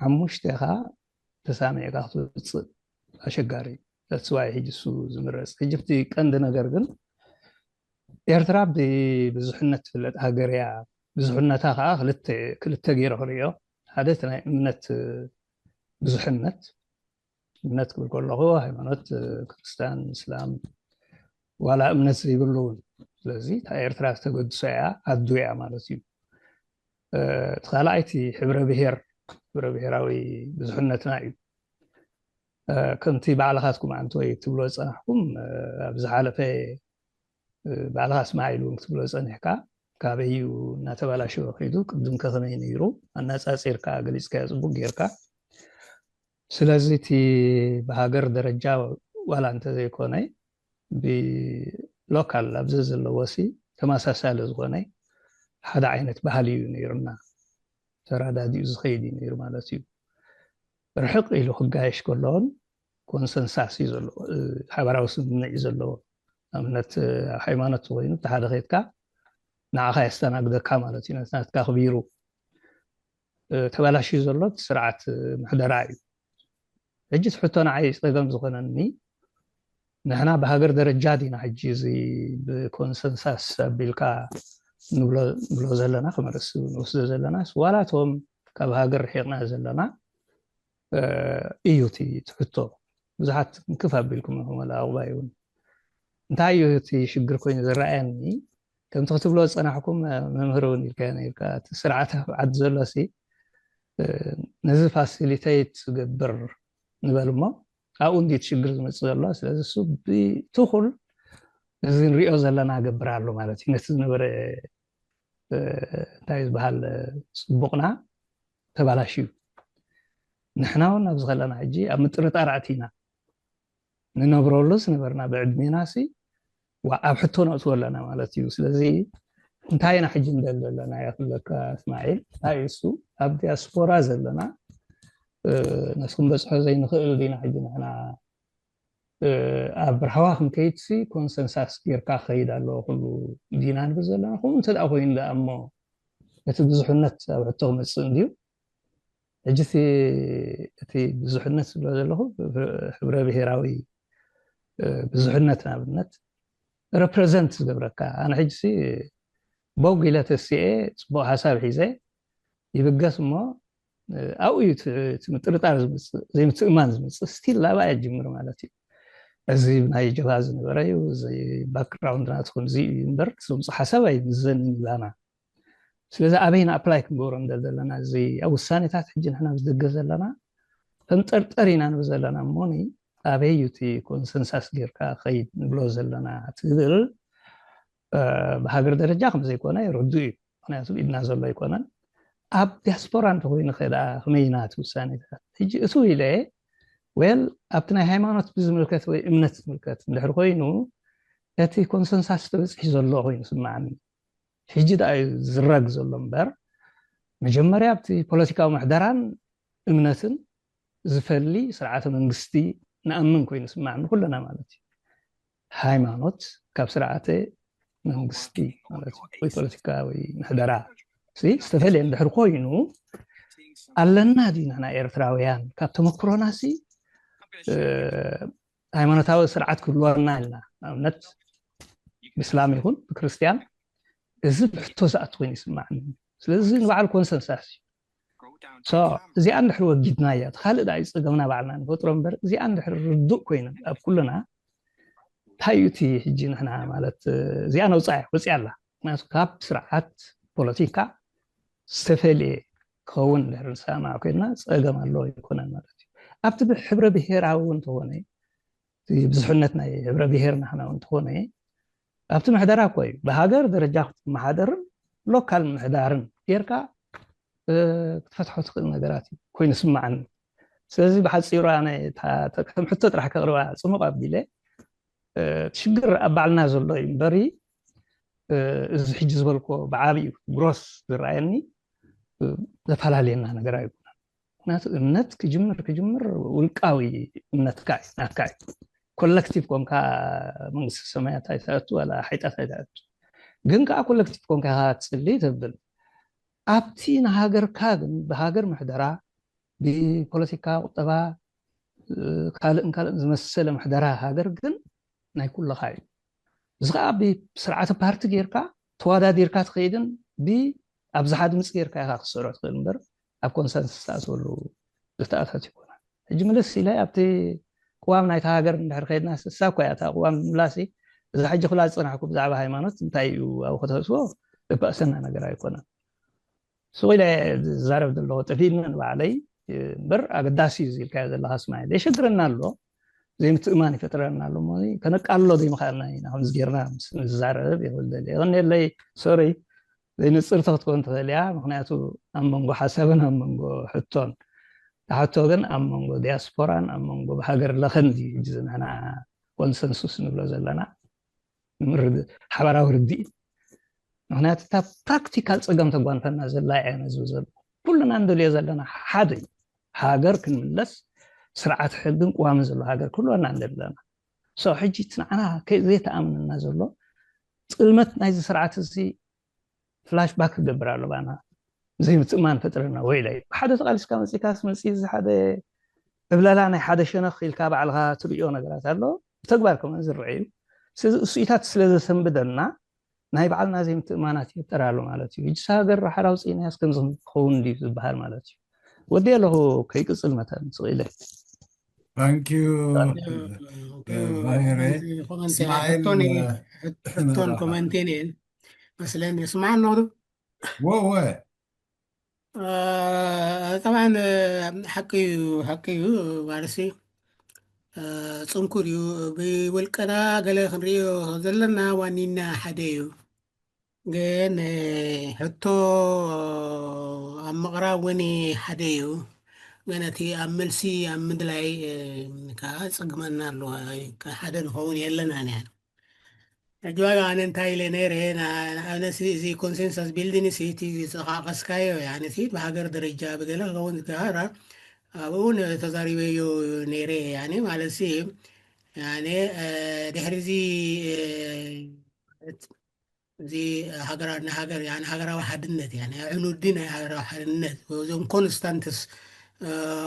ሓሙሽቴኻ ተሳሚዕካ ክትውፅእ ኣሸጋሪ እዩ that's why ሕጂ እሱ ዝምረፅ ሕጂ እቲ ቀንዲ ነገር ግን ኤርትራ ብብዙሕነት ትፍለጥ ሃገር እያ። ብዙሕነታ ከዓ ክልተ ገይረ ክርእዮ። ሓደ እቲ ናይ እምነት ብዙሕነት፣ እምነት ክብል ከለኹ ሃይማኖት ክርስትያን፣ እስላም፣ ዋላ እምነት ዘይብሉ እውን። ስለዚ እታ ኤርትራ ዝተገድሶ እያ፣ ኣዱ እያ ማለት እዩ። እቲ ካልኣይቲ ሕብረ ብሔር፣ ሕብረ ብሔራዊ ብዙሕነትና እዩ። ከምቲ ባዕልኻትኩም ኣንተ ወይ ትብሎ ዝፀናሕኩም፣ ኣብ ዝሓለፈ ባዕልኻ ስማዒል እውን ክትብሎ ዝፀኒሕካ፣ ካበይ እዩ እናተባላሸወ ከይዱ፣ ቅድም ከ ከመይ ነይሩ፣ ኣናፃፂርካ ገሊፅካዮ ፅቡቅ ጌርካ። ስለዚ እቲ ብሃገር ደረጃ ዋላ እንተዘይኮነ፣ ብሎካል ኣብዚ ዘለዎ ሲ ተመሳሳሊ ዝኾነ ሓደ ዓይነት ባህሊ እዩ ነይሩና። ተረዳዲኡ ዝኸይድ እዩ ነይሩ ማለት እዩ። ርሕቕ ኢሉ ክጋየሽ ከሎን ኮንሰንሳስ እዩ ዘለዎ፣ ሓበራዊ ስምምዕ እዩ ዘለዎ። ኣብነት ሃይማኖት ኮይኑ እቲ ሓደ ከይድካ ንዓኻ የስተናግደካ ማለት እዩ። ናትካ ክቢሩ ተበላሽዩ ዘሎ ስርዓት ምሕደራ እዩ። ሕጂ ትሕቶ ንዓይ ፀገም ዝኾነኒ፣ ንሕና ብሃገር ደረጃ ዲና ሕጂ እዚ ብኮንሰንሳስ ኣቢልካ ንብሎ ዘለና፣ ክመርስ ንወስዶ ዘለና፣ ዋላቶም ካብ ሃገር ርሒቕና ዘለና እዩ እቲ ትሕቶ። ብዙሓት እንክፍ ኣቢልኩም ኢኹም፣ ወላ ኣቑባይ እውን። እንታይ እዩ እቲ ሽግር ኮይኑ ዝረኣየኒ? ከምቲ ክትብሎ ዝፀናሕኩም፣ መምህር እውን ኢልካ ነርካ፣ እቲ ስርዓት ኣብ ዓዲ ዘሎ ሲ ነዚ ፋሲሊቴት ዝገብር ንበል እሞ፣ ኣብኡ እንዲ ሽግር ዝመፅእ ዘሎ። ስለዚ እሱ ብትኹል እዚ ንሪኦ ዘለና ገብር ኣሎ ማለት እዩ። ነቲ ዝነበረ እንታይ ዝበሃል ፅቡቕና ተባላሽዩ። ንሕና እውን ኣብዚ ከለና ሕጂ ኣብ ምጥርጣር ኣቲና። ንነብረሉ ዝነበርና ብዕድሜና ሲ ኣብ ሕቶ ነእትዎ ኣለና ማለት እዩ። ስለዚ እንታይ ኢና ሕጂ ንደሊ ዘለና እያ ክብለካ እስማዒል። እንታይ እሱ ኣብ ዲያስፖራ ዘለና ነቲ ክንበፅሖ ዘይንኽእል ዲና ሕጂ ንሕና ኣብ ራህዋ ክንከይድ ሲ ኮንሰንሳስ ጌርካ ክኸይድ ኣለዎ ኩሉ ዲና ንብል ዘለና። ከምኡ እንተ ደኣ ኮይኑ ደኣ እሞ እቲ ብዙሕነት ኣብ ሕቶ ክመፅእ እንድዩ። ሕጂ እቲ ብዙሕነት ዝብሎ ዘለኹ ሕብረ ብሔራዊ ብዙሕነት ንኣብነት ረፕረዘንት ዝገብረካ። ኣነ ሕጂ ሲ ቦግ ኢለ ተሲኤ ፅቡቕ ሓሳብ ሒዘ ይብገስ እሞ ኣብኡ እዩ እቲ ምጥርጣር ዝመፅእ፣ ዘይምትእማን ዝመፅእ። ስቲል ላባ እያ ጅምር ማለት እዩ። እዚ ናይ ጀብሃ ዝነበረ እዩ፣ እዚ ባክግራውንድ ናትኩም እዚ እዩ እምበር፣ ዝምፁ ሓሳብ ኣይምዘንን ይብላና። ስለዚ ኣበይና ኣፕላይ ክንገብሮ ንደል ዘለና፣ እዚ ኣብ ውሳኔታት ሕጂ ንሕና ምስ ደገ ዘለና፣ ከም ጠርጠር ኢና ንብል ዘለና እሞኒ፣ ኣበይ እዩ እቲ ኮንሰንሳስ ጌርካ ኸይድ ንብሎ ዘለና ትብል፣ ብሃገር ደረጃ ከም ዘይኮነ ርዱእ እዩ። ምክንያቱ ኢድና ዘሎ ኣይኮነን። ኣብ ዲያስፖራ እንተኮይኑ ከ ደኣ ከመይ ኢና እቲ ውሳኔታት? ሕጂ እሱ ኢለ፣ ዌል፣ ኣብቲ ናይ ሃይማኖት ብዝምልከት ወይ እምነት ዝምልከት እንድሕር ኮይኑ፣ እቲ ኮንሰንሳስ ተበፂሑ ዘሎ ኮይኑ ስማዓኒ። ሕጂ ደኣ እዩ ዝረግ ዘሎ እምበር፣ መጀመርያ ኣብቲ ፖለቲካዊ ምሕደራን እምነትን ዝፈሊ ስርዓተ መንግስቲ ንኣምን ኮይኑ ስማዓኒ ኩለና ማለት እዩ። ሃይማኖት ካብ ስርዓተ መንግስቲ ማለት እዩ፣ ወይ ፖለቲካዊ ምሕደራ ሲ ዝተፈለየ እንድሕር ኮይኑ ኣለና ድዩ ንሕና ኤርትራውያን? ካብ ተመክሮና ሲ ሃይማኖታዊ ስርዓት ክህልወና ኢልና፣ ንኣብነት ብእስላም ይኹን ብክርስትያን፣ እዚ ብሕቶ ዝኣቱ ኮይኑ ይስማዓኒ። ስለዚ ንባዕሉ ኮንሰንሳስ እዩ። እዚኣ እንድሕር ወጊድናያ፣ እቲ ካልእ ደኣ እዩ ጸገምና ባዕልና ንፈጥሮ እምበር፣ እዚኣ እንድሕር ርዱእ ኮይና ኣብ ኩልና፣ እንታይ እዩ እቲ ሕጂ ንሕና ማለት እዚኣ ነውፃያ ወፂኣ ኣላ። ምክንያቱ ካብ ስርዓት ፖለቲካ ዝተፈለየ ክኸውን እንድሕር ንሰማማዕ ኮይንና ጸገም ኣለዎ ኣይኮነን ማለት እዩ። ኣብቲ ብሕብረ ብሄራዊ እውን እንተኾነ፣ እቲ ብዙሕነት ናይ ሕብረ ብሄር ናህና እውን እንተኾነ፣ ኣብቲ ምሕደራ እኮ እዩ። ብሃገር ደረጃ ክትመሓደርን ሎካል ምሕዳርን ጌርካ ክትፈትሖ ትኽእል ነገራት እዩ ኮይኑ ስማዓኒ። ስለዚ ብሓፂሩ ኣነ ከም ሕቶ ጥራሕ ከቕርባ ፅሙቕ ኣቢለ፣ እቲ ሽግር ኣብ ባዕልና ዘሎ እዩ እምበሪ፣ እዚ ሕጂ ዝበልኮ ብዓብዩ ግሮስ ዝረኣየኒ ዘፈላለየና ነገር ኣይኮነን። ምክንያቱ እምነት ክጅምር ክጅምር ውልቃዊ እምነትካ እዩ፣ ናትካ እዩ። ኮለክቲቭ ኮንካ መንግስቲ ሰማያት ኣይተእቱ፣ ዋላ ሓይጣት ኣይተእቱ። ግን ከዓ ኮለክቲቭ ኮንካ ኢኻ ትፅሊ ትብል። ኣብቲ ንሃገርካ ግን ብሃገር ምሕደራ፣ ብፖለቲካ፣ ቁጠባ፣ ካልእን ካልእን ዝመሰለ ምሕደራ ሃገር ግን ናይ ኩልኻ እዩ። እዚ ከዓ ብስርዓተ ፓርቲ ጌርካ ተዋዳዲርካ ትኸይድን ብኣብዝሓ ድምፂ ጌርካ ኢኻ ክትስዕሮ ትኽእል እምበር ኣብ ኮንሰንሰስ ተኣትወሉ ዝተኣታት ይኮና። ሕጂ ምልስ ኢለ ኣብቲ ቅዋም ናይታ ሃገር እንድሕር ከይድና ስሳ እኳ እያ እታ ቅዋም ምላሲ እዛ ሕጂ ክላ ዝፅናሕኩ ብዛዕባ ሃይማኖት እንታይ እዩ ኣብኡ ከተስዎ ዘባእሰና ነገር ኣይኮነን። ስቕ ኢለ ዝዛረብ ዘለኹ ጠፊእኒ ንባዕለይ እምበር ኣገዳሲ እዩ ዝልካዮ ዘለካ ስማዒ የሸግረና ኣሎ። ዘይምትእማን ይፈጥረና ኣሎ እሞ ከነቃልሎ ዘይምኽኣልና ኢና ከምዚ ጌርና ምስ ንዛረብ ይኽእል ደል የቐኒየለይ። ሶሪ ዘይንፅርቲ ክትኮን ትኽእል እያ። ምክንያቱ ኣብ መንጎ ሓሳብን ኣብ መንጎ ሕቶን ተሓቶ ግን ኣብ መንጎ ዲያስፖራን ኣብ መንጎ ብሃገር ለኸን እዩ ሕጂ ንሕና ኮንሰንሱስ ንብሎ ዘለና ሓባራዊ ርድኢት። ምክንያቱ እታ ፕራክቲካል ፀገም ተጓንፈና ዘላ እያ ነዚ ዘሎ ኩልና እንደልዮ ዘለና ሓደ እዩ። ሃገር ክንምለስ ስርዓት ሕግን ቅዋምን ዘሎ ሃገር ክህልወና እንደለና። ሶ ሕጂ እቲ ንዓና ዘይተኣምንና ዘሎ ፅልመት ናይዚ ስርዓት እዚ ፍላሽ ባክ ክገብር ኣሎ ባና ዘይምትእማን ፈጥረና ወይ ኢለ ሓደ ተቃሊስካ መፂካስ መፂ እዚ ሓደ ዕብለላ ናይ ሓደ ሸነኽ ኢልካ ባዕልካ ትርእዮ ነገራት ኣሎ ብተግባር ከመን ዝረአ እዩ። ስለዚ እሱኢታት ስለ ዘሰንብደና ናይ ባዕልና ዘይምትእማናት ይፈጠር ኣሎ ማለት እዩ። ሕጂ ሃገር ራሓር ኣውፅእናያስ ከምዚ ክኸውን ድዩ ዝበሃል ማለት እዩ። ወዲ ኣለኹ ከይቅፅል መተን ስቕ ኢለ ታንኪዩ ባይረ። እስማኤል ሕቶን ኮመንቴን እየን መስለኒ። ስማዕ ኣለኹ ወወ ጠብዓን ሓቂ እዩ፣ ሓቂ እዩ። ማለትሲ ፅንኩር እዩ። ብውልቅና ገለ ክንሪኦ ዘለና ዋኒና ሓደ እዩ። ግን ሕቶ ኣብ ምቕራብ እውን ሓደ እዩ። ግን እቲ ኣብ መልሲ ኣብ ምድላይ ከዓ ፅግመና ኣለዎ። ሓደ ንኸውን የለና ያ ሕጂ ዋጋ ኣነ እንታይ ኢለ ነይረ ንኣብነት እዚ ኮንሰንሰስ ቢልዲንግ ሲ እቲ ዝጠቃቀስካዮ ያነሲ ብሃገር ደረጃ ብገለ ክኸውን ዝገሃራ ኣብኡ ተዛሪበዮ ነይረ ያኔ ማለት ሲ ያኔ ድሕሪ እዚ እዚ ሃገር ንሃገር ያኔ ሃገራዊ ሓድነት ያኔ ዕኑዲ ናይ ሃገራዊ ሓድነት እዞም ኮንስታንትስ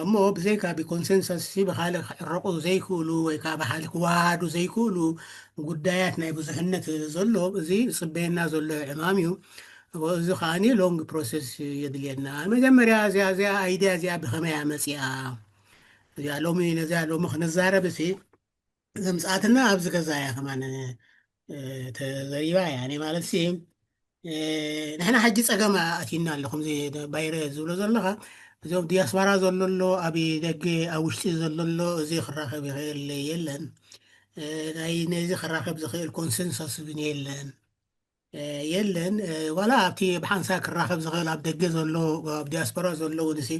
እሞ ብዘይካ ብኮንሰንሰስ ብካልእ ክዕረቁ ዘይክእሉ ወይ ከዓ ብካልእ ክወሃዱ ዘይክእሉ ጉዳያት ናይ ብዙሕነት ዘሎ እዚ ዝፅበየና ዘሎ ዕማም እዩ። እዚ ከዓ ሎንግ ፕሮሰስ የድልየና። መጀመርያ እዚኣ እዚኣ ኣይድያ እዚኣ ብከመይ መፅኣ እዚኣ ሎሚ ነዚኣ ሎሚ ክንዛረብ ሲ ዘምፅኣትና ኣብዚ ገዛ እያ ከማን ተዘሪባ እያ ማለት ሲ ንሕና ሕጂ ፀገም ኣቲና ኣሎ ከምዚ ባይረ ዝብሎ ዘለካ እዞም ዲያስፖራ ዘሎ ኣሎ ኣብ ደገ ኣብ ውሽጢ ዘሎ ኣሎ እዚ ክራኸብ ይኽእል የለን ናይ ነዚ ክራኸብ ዝኽእል ኮንሰንሰስ እውን የለን የለን ዋላ ኣብቲ ብሓንሳ ክራኸብ ዝኽእል ኣብ ደገ ዘሎ ኣብ ዲያስፖራ ዘሎ እውን ሲ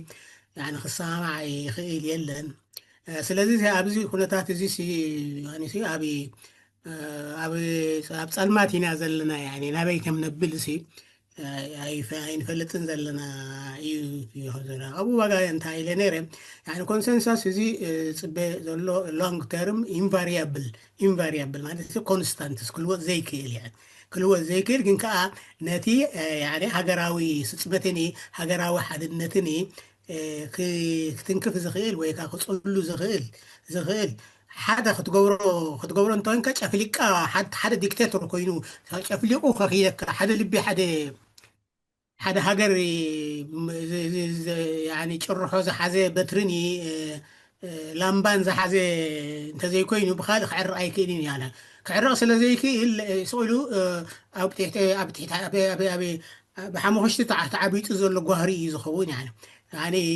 ክሰማማዕ ይኽእል የለን ስለዚ ኣብዚ ኩነታት እዚ ኣብ ኣብ ፀልማት ኢና ዘለና ናበይ ከም ነብል ሲ ኣይንፈልጥን ዘለና እዩ። ኣብኡ ዋጋ እንታይ ኢለ ነይረ ኮንሰንሳስ እዚ ፅበ ዘሎ ሎንግ ተርም ኢንቫሪያብል ኢንቫሪያብል ማለት ኮንስታንትስ ክልወጥ ዘይክእል ክልወጥ ዘይክእል ግን ከዓ ነቲ ሃገራዊ ስፅበትን ሃገራዊ ሓድነትን ክትንክፍ ዝኽእል ወይ ከዓ ክፅሉ ዝኽእል ዝኽእል ሓደ ክትገብሮ ክትገብሮ እንተኮይንካ ጨፍሊቃ ሓደ ዲክቴተር ኮይኑ ጨፍሊቁ ከኽይደካ ሓደ ልቢ ሓደ ሓደ ሃገር ጭርሖ ዝሓዘ በትርን ላምባን ዝሓዘ እንተዘይኮይኑ ብካልእ ክዕርቕ ኣይክእልን እዩ። ክዕርቕ ስለዘይክእል ስኢሉ ኣብ ትሕቲ ብሓሙኽሽቲ ተዓቢጡ ዘሎ ጓህሪ እዩ ዝኸውን።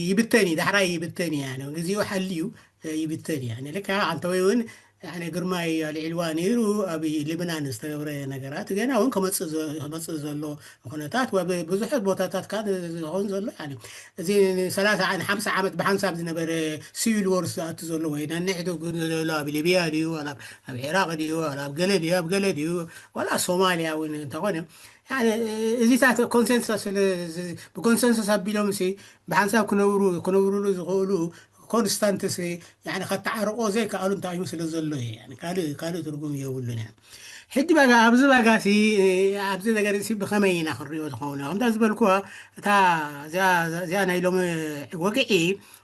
ይብተን እዩ ዳሕራይ ይብተን እዩ። ግዜኡ ሓልዩ ይብተን እዩ። ልካ ኣንተወይ እውን ግርማይ ኣልዒልዋ ነይሩ ኣብ ልብናን ዝተገብረ ነገራት ገና እውን ክመፅእ ዘሎ ኩነታት ብዙሐት ቦታታት ከዓ ዝኸውን ዘሎ እዚ ሰላሳ ሓምሳ ዓመት ብሓንሳብ ዝነበረ ሲቪል ወርስ ዝኣቱ ዘሎ ወይ ነንሕቱ ዘሎ ኣብ ሊብያ ድዩ ኣብ ዒራቅ ድዩ ኣብ ገለ ድዩ ኣብ ገለ ድዩ ዋላ ሶማልያ እውን እንተኾነ እዚታት ኮንሰንሰስ ብኮንሰንሰስ ኣቢሎም ብሓንሳብ ክነብሩ ክነብሩሉ ዝኽእሉ ኮንስታንትስ ከተዓርቆ ዘይከኣሉ እንታይ እዩ ስለ ዘሎ እዩ። ካልእ ካልእ ትርጉም የብሉን። ሕጂ ባጋ ኣብዚ ባጋ ሲ ኣብዚ ነገር ሲ ብኸመይ ኢና ክንሪኦ ዝኸውን ከምታ ዝበልኩዋ እታ እዚኣ ናይ ሎሚ ወግዒ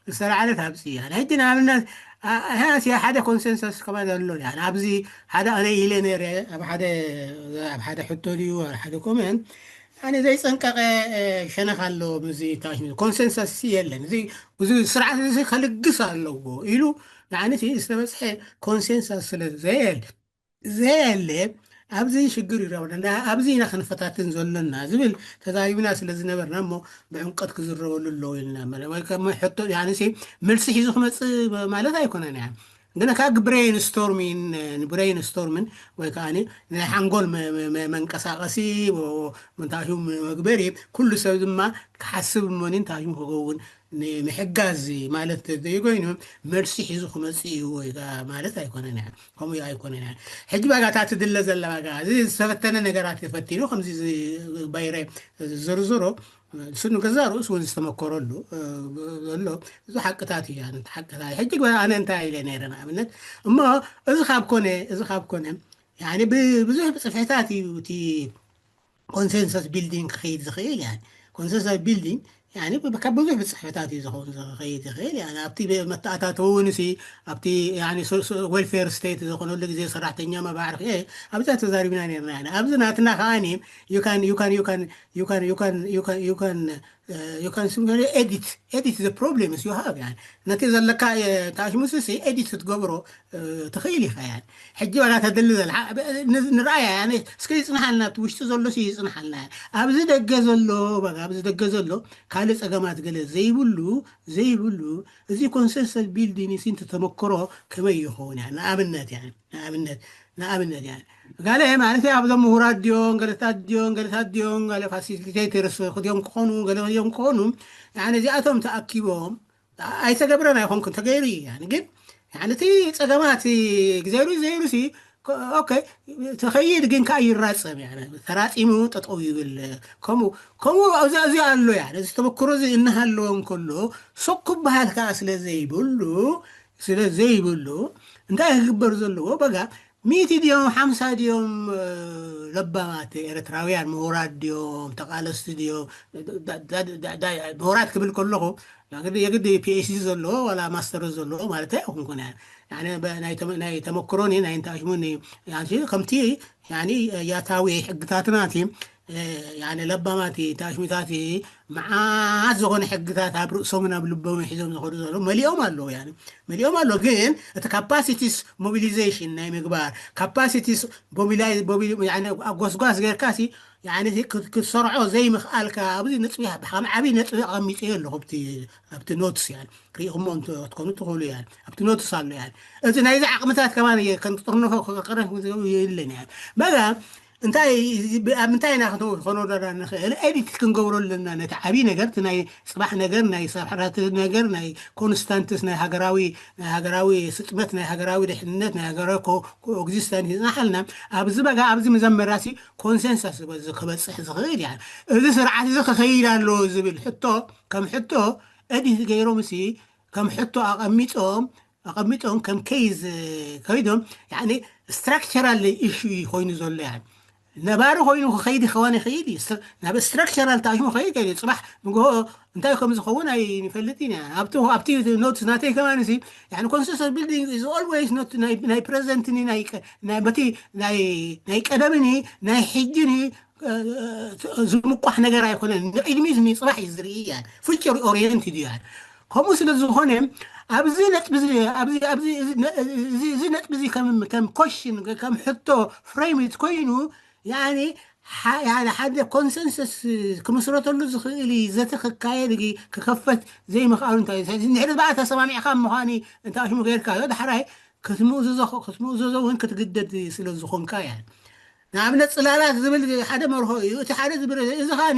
ዝተላዓለት ኣብዚ እያ። ሕጂ ንኣብነት ኣ- ኣ- ሓደ ኮንሰንሰስ ከማን ኣሎ። ያኒ ኣብዚ ሓደ ኣነ ኢለ ነይረ ኣብ ሓደ ኣብ ሓደ ሕቶ ድዩ ኣብ ሓደ ኮመንት፣ ያኒ ዘይጸንቀቐ ሸነኽ ኣሎ። እዚ ኮንሰንሰስ የለን። እዚ ስርዓት እዚ ከልግስ ኣለዎ ኢሉ ንዓነቲ ዝተበፅሐ ኮንሰንሰስ ስለ ዘየለ ዘየለ ኣብዚ ሽግር ይረብና፣ ኣብዚ ኢና ክንፈታትን ዘለና ዝብል ተዛሪብና ስለ ዝነበርና እሞ ብዕምቀት ክዝረበሉ ኣለዎ ኢልና። ሕቶ መልሲ ሒዙ ክመፅእ ማለት ኣይኮነን። ያ ግና ካብ ብሬን ስቶርሚን ብሬን ስቶርምን ወይ ከዓ ናይ ሓንጎል መንቀሳቀሲ ምንታሹ መግበሪ ኩሉ ሰብ ድማ ክሓስብ እሞኒ እንታይ ክኸውን ንምሕጋዝ ማለት ዘይኮይኑ መልሲ ሒዙ ክመፅእ እዩ ወይ ማለት ኣይኮነን። ከምኡ ኣይኮነን። ሕጂ ባጋ እታ ትድለ ዘላ ባጋ እዚ ዝተፈተነ ነገራት ተፈቲኑ ከምዚ ባይረ ዝርዝሮ ስኑ ገዛ ርእሱ እውን ዝተመከረሉ ዘሎ እዚ ሓቅታት እዩ። ሓቅታት ሕጂ ኣነ እንታይ ኢለ ነይረ ንኣብነት እሞ እዚ ካብ ኮነ እዚ ካብ ኮነ ብዙሕ ብፅፍሕታት እዩ እቲ ኮንሰንሰስ ቢልዲንግ ክኸይድ ዝኽእል። ያ ኮንሰንሰስ ቢልዲንግ ካብ ብዙሕ ብፅሕፍታት እዩ ዝኸውን ዝኸይድ ይኽእል። ኣብቲ መተኣታተዊ ንሲ ኣብቲ ዌልፌር ስቴት ዝኾነሉ ግዜ ሰራሕተኛ መባዕርክ ኣብዛ ተዛሪብና ነርና። ኣብዚ ናትና ከዓኒ you can you can you can you can you can you can you can you can simply edit edit the problems you have ነቲ ዘለካ ታሽሙስሲ ኤዲት ክትገብሮ ትኽእል ኢኻ። ያ ሕጂ ዋላ ተደሊ ዘላ ንርኣያ እስከ ይፅንሓልና፣ እቲ ውሽጢ ዘሎ ይፅንሓልና። ኣብዚ ደገ ዘሎ ኣብዚ ደገ ዘሎ ካልእ ፀገማት ገለ ዘይብሉ ዘይብሉ እዚ ኮንሰንሰስ ቢልዲንግ ሲ እንተተመክሮ ከመይ ይኸውን? ያ ንኣብነት ያ ንኣብነት ንኣብነት ያ ጋለ ማለት ኣብዞም ምሁራት ድዮም ገለታት ድዮም ገለታት ድዮም ገለ ፋሲሊቴተርስ ክድዮም ክኾኑ ገለ ክድዮም ክኾኑ እዚኣቶም ተኣኪቦም ኣይተገብረን ኣይኮንኩን ተገይሩ እዩ። ግን እቲ ፀገማት ግዜሩ ዘይሩ ሲ ኦኬ ተኸይድ ግን ከዓ ይራፀም። ተራፂሙ ጠጠው ይብል። ከምኡ ከምኡ ኣብዚ እዚ ኣሎ። ያ እዚ ተመክሮ እዚ እናሃለዎ እንከሎ ሶክ ክበሃል ከዓ ስለ ዘይብሉ ስለ ዘይብሉ እንታይ ክግበር ዘለዎ በጋ ሚእቲ ድዮም ሓምሳ ድዮም ለባማት ኤርትራውያን ምሁራት ድዮም ተቃለስቲ ድዮም ምሁራት ክብል ከለኹ የግዲ ፒኤችዲ ዘለዎ ዋላ ማስተር ዘለዎ ማለት ኣይኮንኩን። ናይ ተመክሮኒ ናይ እንታሽሙኒ ከምቲ ያታዊ ሕግታትና ለባማት ታሽሙታት መዓት ዝኾነ ሕግታት ኣብ ርእሶምን ኣብ ልቦምን ሒዞም ዝኸዱ ዘሎ መሊኦም ኣለዉ። መሊኦም ኣሎ ግን እቲ ካፓሲቲስ ሞቢሊዜሽን ናይ ምግባር ካፓሲቲስ ጎስጓስ ጌርካ ክትሰርዖ ዘይምኽኣልካ ኣብዚ ነጥቢ ከም ዓብዪ ነጥቢ ኣቐሚጠዮ ኣለኹ ኣብቲ ኖትስ ያ ሪኢኹሞ ክትኮኑ ትኽእሉ ያ ኣብቲ ኖትስ ኣሎ ያ እዚ ናይዚ ዓቕምታት ከማን ከንጥርንፎ ክቐረብ የለን ያ በጋ እንታይ ኣብ ምንታይ ኢና ክንወዳዳ ንኽእል? ኤዲት ክንገብሮ ኣለና። ነቲ ዓብዪ ነገር እቲ ናይ ፅባሕ ነገር ናይ ሰራሕቲ ነገር ናይ ኮንስታንትስ ናይ ሃገራዊ ናይ ሃገራዊ ስጥመት ናይ ሃገራዊ ድሕንነት ናይ ሃገራዊ ኮኤግዚስተንስ ይፅናሓልና። ኣብዚ በጋ ኣብዚ መዘመራሲ ኮንሰንሰስ በዚ ክበፅሕ ዝኽእል ያ እዚ ስርዓት እዚ ክኸይድ ኣለዎ ዝብል ሕቶ ከም ሕቶ ኤዲት ገይሮም ሲ ከም ሕቶ ኣቐሚጦም ኣቐሚጦም ከም ኬዝ ከይዶም ስትራክቸራል ኢሹ ኮይኑ ዘሎ ያ ነባሪ ኮይኑ ክኸይድ ክኾን ይኽእል እዩ። ናብ ስትራክቸራል ታሽሙ ክኸይድ ይኽእል እዩ። ፅባሕ ንግሆ እንታይ ከም ዝኸውን ኣይንፈልጥ ኢና። ኣብቲ ኣብቲ ኖትስ ናተይ ከማን ሲ ኮንሰንሰስ ቢልዲንግ ኢዝ ኦልዌይስ ኖት ናይ ፕሬዘንትኒ በቲ ናይ ቀደምኒ ናይ ሕጂኒ ዝምቋሕ ነገር ኣይኮነን። ንቅድሚት ንፅባሕ እዩ ዝርኢ ያ ፉቸር ኦሪየንትድ እዩ ያ ከምኡ ስለ ዝኾነ ኣብዚ ነጥቢ እዚ ነጥቢ እዚ ከም ኮሽን ከም ሕቶ ፍሬምት ኮይኑ ያኒ ሓደ ኮንሰንሰስ ክምስረተሉ ዝኽእል ዘተ ክካየድ ክከፈት ዘይምኽኣሉ እንታይ ድሕሪ በኣ ተሰማሚዕካ ምዃኒ እንታይ ሽሙ ገይርካዮ ዳሕራይ ክትምእዝዞ ክትምእዝዞ እውን ክትግደድ ስለ ዝኾንካ ያ ንኣብነት ፅላላት ዝብል ሓደ መርሆ እዩ። እቲ ሓደ ዝብል እዚ ከዓ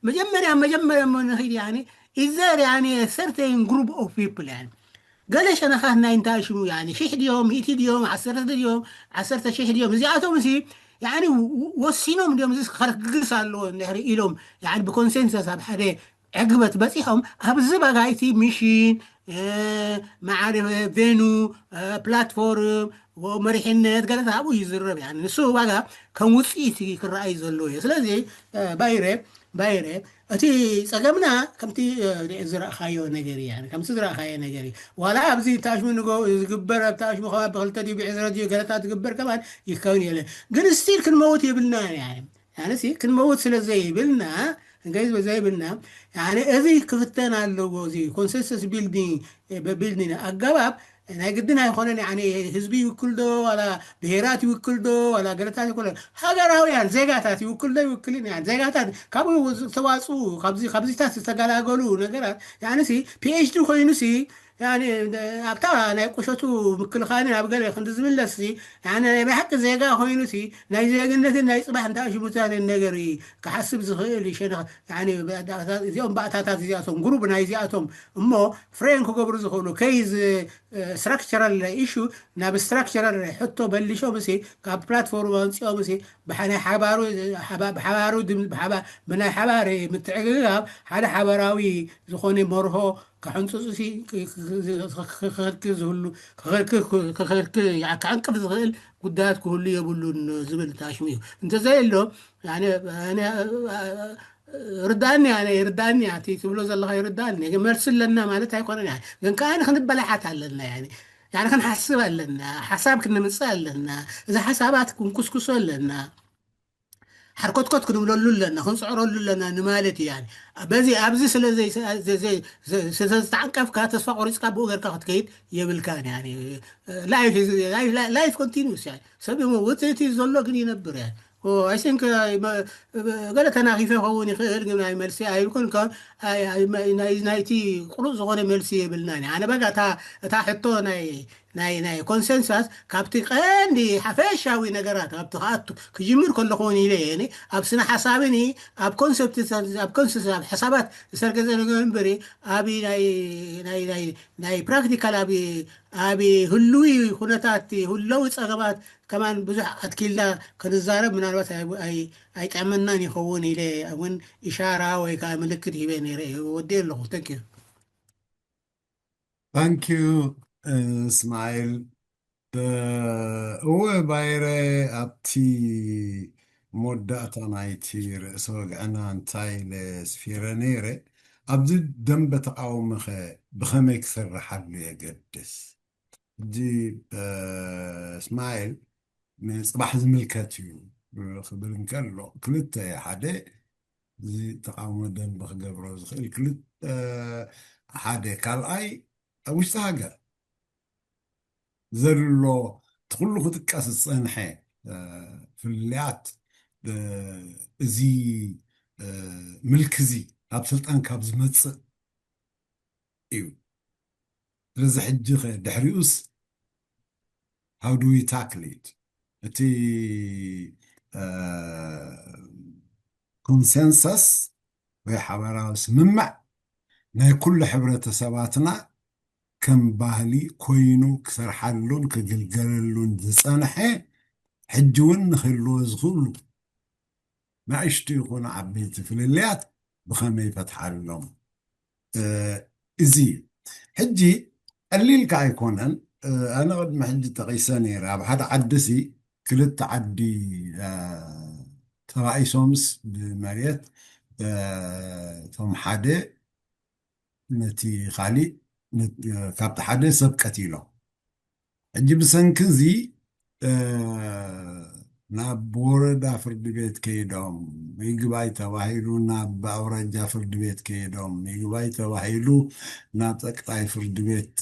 መጀመርያ መጀመርያ ሞ ንኽድ ያኒ ኢዘር ያኒ ሰርተን ግሩፕ ኦፍ ፒፕል ያኒ ገለ ሸነኻት ናይ እንታይ ሽሙ ያኒ ሺሕ ድዮም ሚእቲ ድዮም ዓሰርተ ድዮም ዓሰርተ ሺሕ ድዮም እዚኣቶም ሲ ያኒ ወሲኖም ድዮም እዚ ከርግስ ኣለዎ እንድሕሪ ኢሎም ያኒ ብኮንሴንሰስ ኣብ ሓደ ዕግበት በፂሖም ኣብዚ ባጋይቲ ሚሽን ማዓሪ ቬኑ ፕላትፎርም መሪሕነት ገለታ ኣብኡ ይዝረብ ያ ንሱ ዋጋ ከም ውፅኢት ክረኣይ ዘለዎ እዩ። ስለዚ ባይረ ባይረ፣ እቲ ጸገምና ከምቲ ዝረእኻዮ ነገር እዩ። ከምቲ ዝረእኻዮ ነገር እዩ። ዋላ ኣብዚ ታሽሙ ንጎ ዝግበር ኣብቲ ኣሽሙ ከባቢ ብክልተ ድዩ ብዕስረ ድዩ ገለታት ዝግበር ከማን ይከውን የለን። ግን ስቲል ክንመውት የብልና። ያነ ክንመውት ስለ ዘይብልና፣ ገይዝ ዘይብልና፣ እዚ ክፍተን ኣለዎ። እዚ ኮንሰንሰስ ቢልዲንግ ቢልዲንግ ኣገባብ ናይ ግድን ኣይኮነን። ህዝቢ ይውክል ዶ ዋላ ብሄራት ይውክል ዶ ዋላ ገለታት ይኮነ፣ ሃገራውያን ዜጋታት ይውክል ዶ ይውክልን ዜጋታት ካብኡ ዝተዋፅኡ ካብዚታት ዝተገላገሉ ነገራት። ፒኤችዲ ኮይኑሲ ኣብታ ናይ ቁሸቱ ምክልኻልን ኣብ ገለ ክንዲ ዝምለስ ናይ ብሓቂ ዜጋ ኮይኑሲ ናይ ዜግነትን ናይ ፅባሕ እንታይ ሽሙታትን ነገር ክሓስብ ዝኽእል ሸነ። እዚኦም ባእታታት እዚኣቶም ግሩብ ናይ እዚኣቶም እሞ ፍሬም ክገብሩ ዝኽእሉ ከይዝ ስትራክቸራል ኢሹ ናብ ስትራክቸራል ሕቶ በሊሾም ሲ ካብ ፕላትፎርም ኣምፂኦም ሲ ብሓባሩ ብናይ ሓባር ምትዕግጋብ ሓደ ሓበራዊ ዝኾነ መርሆ ክሕንፅፁ ክኸልክል ዝህሉ ክኸልክል ክዕንቅፍ ዝኽእል ጉዳያት ክህሉ የብሉን ዝብል ታሽሙ እዩ። እንተዘየሎ ርዳእኒ ኣነ ርዳእኒ እቲ ትብሎ ዘለኻ ይርዳእኒ። ግን መልሲ ኣለና ማለት ኣይኮነን። ግን ከኣ ክንበላሓት ኣለና። ክንሓስብ ኣለና። ሓሳብ ክንምፅእ ኣለና። እዚ ሓሳባት ክንኩስኩሶ ኣለና። ሓርኮትኮት ክንብለሉ ኣለና፣ ክንፅዕረሉ ኣለና ንማለት እዩ። በዚ ኣብዚ ስለዝተዓንቀፍካ ተስፋ ቆሪፅካ ብኡ ገርካ ክትከይድ የብልካን። ላይፍ ኮንቲኒስ ሰብ ይመውት፣ እቲ ዘሎ ግን ይነብር። ኣይ ቲንክ ገለ ተናኺፈ ይኸውን ይኽእል፣ ግን ናይ መልሲ ኣይብኩን። ናይቲ ቁሩብ ዝኾነ መልሲ የብልና። ኣነ በቃ እታ ሕቶ ናይ ናይ ናይ ኮንሰንሳስ ካብቲ ቀንዲ ሓፈሻዊ ነገራት ኣብቲ ክኣቱ ክጅምር ከለኹ እውን ኢለ እየ። ኣብ ስነ ሓሳብን ኣብ ኮንሰፕት ኣብ ኮንሰንሳስ ኣብ ሓሳባት ዝሰርገዘ ነገር እምበሪ ኣብ ናይ ናይ ናይ ናይ ፕራክቲካል ኣብ ኣብ ህልዊ ኩነታት ህለዊ ጸገማት ከማን ብዙሕ ኣትኪልና ክንዛረብ ምናልባት ኣይጠዕመናን ይኸውን ኢለ እውን ኢሻራ ወይ ከዓ ምልክት ሂበ ነይረ። ወዲእ ኣለኹ። ተንኪዩ። ታንኪዩ እስማኤል። እወ ባይረ ኣብቲ መወዳእታ ናይቲ ርእሰ ወግዕና እንታይ ኢለ ስፊረ ነይረ፣ ኣብዚ ደንበ ተቃውሞኸ ብኸመይ ክሰርሓሉ የገድስ። ሕጂ እስማኤል ንፅባሕ ዝምልከት እዩ ክብል እንከሎ ክልተ ሓደ እዚ ተቃውሞ ደንበ ክገብሮ ዝኽእል ክልተ ሓደ ካልኣይ ኣብ ውሽጢ ሃገር ዘሎ እቲ ኩሉ ክጥቀስ ዝፀንሐ ፍልልያት እዚ ምልኪ እዚ ካብ ስልጣን ካብ ዝመፅእ እዩ። ስለዚ ሕጂ ኸ ድሕሪኡስ how do we tackle it? እቲ ኮንሰንሰስ ወይ ሓበራዊ ስምምዕ ናይ ኩሉ ሕብረተሰባትና ከም ባህሊ ኮይኑ ክሰርሓሉን ክግልገለሉን ዝፀንሐ ሕጂ እውን ንክህልዎ ዝኽእሉ ንኣሽቱ ይኹኑ ዓበይቲ ፍልልያት ብኸመይ ይፈትሓሎም? እዚ እዩ። ሕጂ ቀሊል ከኣ ኣይኮነን። ኣነ ቅድሚ ሕጂ ጠቒሰ ነይረ። ኣብ ሓደ ዓዲ ሲ ክልተ ዓዲ ተባኢሶምስ ብመሬት እቶም ሓደ ነቲ ካሊእ ካብቲ ሓደ ሰብ ቀቲሎም። ሕጂ ብሰንኪ እዚ ናብ ወረዳ ፍርዲ ቤት ከይዶም ይግባይ ተባሂሉ፣ ናብ ኣውራጃ ፍርዲ ቤት ከይዶም ይግባይ ተባሂሉ፣ ናብ ጠቅላይ ፍርዲ ቤት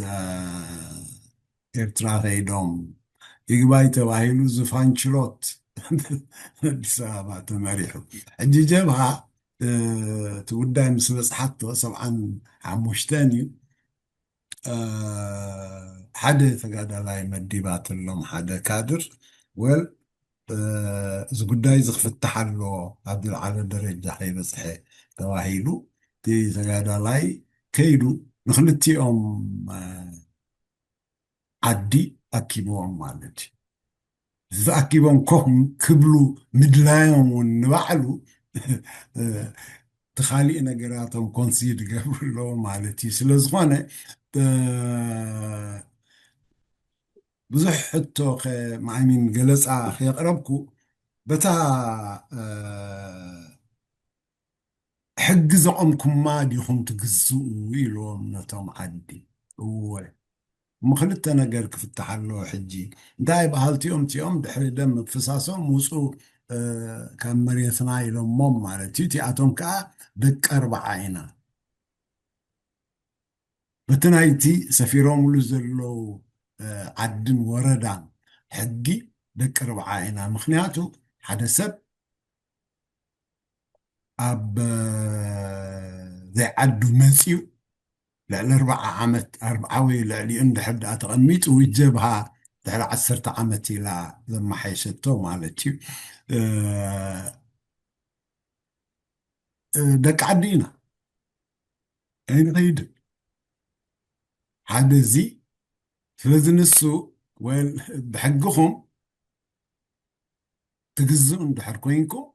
ኤርትራ ከይዶም ይግባይ ተባሂሉ ዙፋን ችሎት ኣዲስ ኣበባ ተመሪሑ። ሕጂ ጀብሃ እቲ ጉዳይ ምስ በፅሓቶ ሰብዓን ሓሙሽተን እዩ። ሓደ ተጋዳላይ መዲባትሎም ሓደ ካድር ወል እዚ ጉዳይ እዚ ክፍታሕ ኣለዎ ኣብ ዝለዓለ ደረጃ ከይበፅሐ ተባሂሉ እቲ ተጋዳላይ ከይዱ ንክልቲኦም ዓዲ ኣኪብዎም ማለት እዩ። ዝተኣኪቦም ኮፍ ክብሉ ምድላዮም እውን ንባዕሉ እቲ ካሊእ ነገራቶም ኮንሲድ ገብሩ ኣለዎ ማለት እዩ። ስለዝኾነ ብዙሕ ሕቶ ማይሚን ገለፃ ከየቅረብኩ በታ ሕጊ ዘቖምኩማ ዲኹም ትግዝኡ? ኢልዎም ነቶም ዓዲ። እወ። እሞ ክልተ ነገር ክፍታሕ ኣለዎ ሕጂ። እንታይ በሃልቲኦም እቲኦም ድሕሪ ደም ምፍሳሶም ውፁ ካብ መሬትና ኢሎሞም ማለት እዩ። እቲኣቶም ከዓ ደቂ ኣርባዓ ኢና። በቲ ናይቲ ሰፊሮምሉ ዘለዉ ዓድን ወረዳን ሕጊ ደቂ ኣርባዓ ኢና። ምክንያቱ ሓደ ሰብ ኣብ ዘይዓዱ መፅዩ ልዕሊ ኣርባዓ ዓመት ኣርባዓ ወይ ልዕሊኡ እንድሕር ደኣ ተቐሚጡ ጀብሃ ድሕሪ ዓሰርተ ዓመት ኢላ ዘመሓየሸቶ ማለት እዩ። ደቂ ዓዲ ኢና ኣይንኸይድን። ሓደ እዚ ስለዚ ንሱ ወል ብሕግኹም ትግዝኡ እንድሕር ኮይንኩም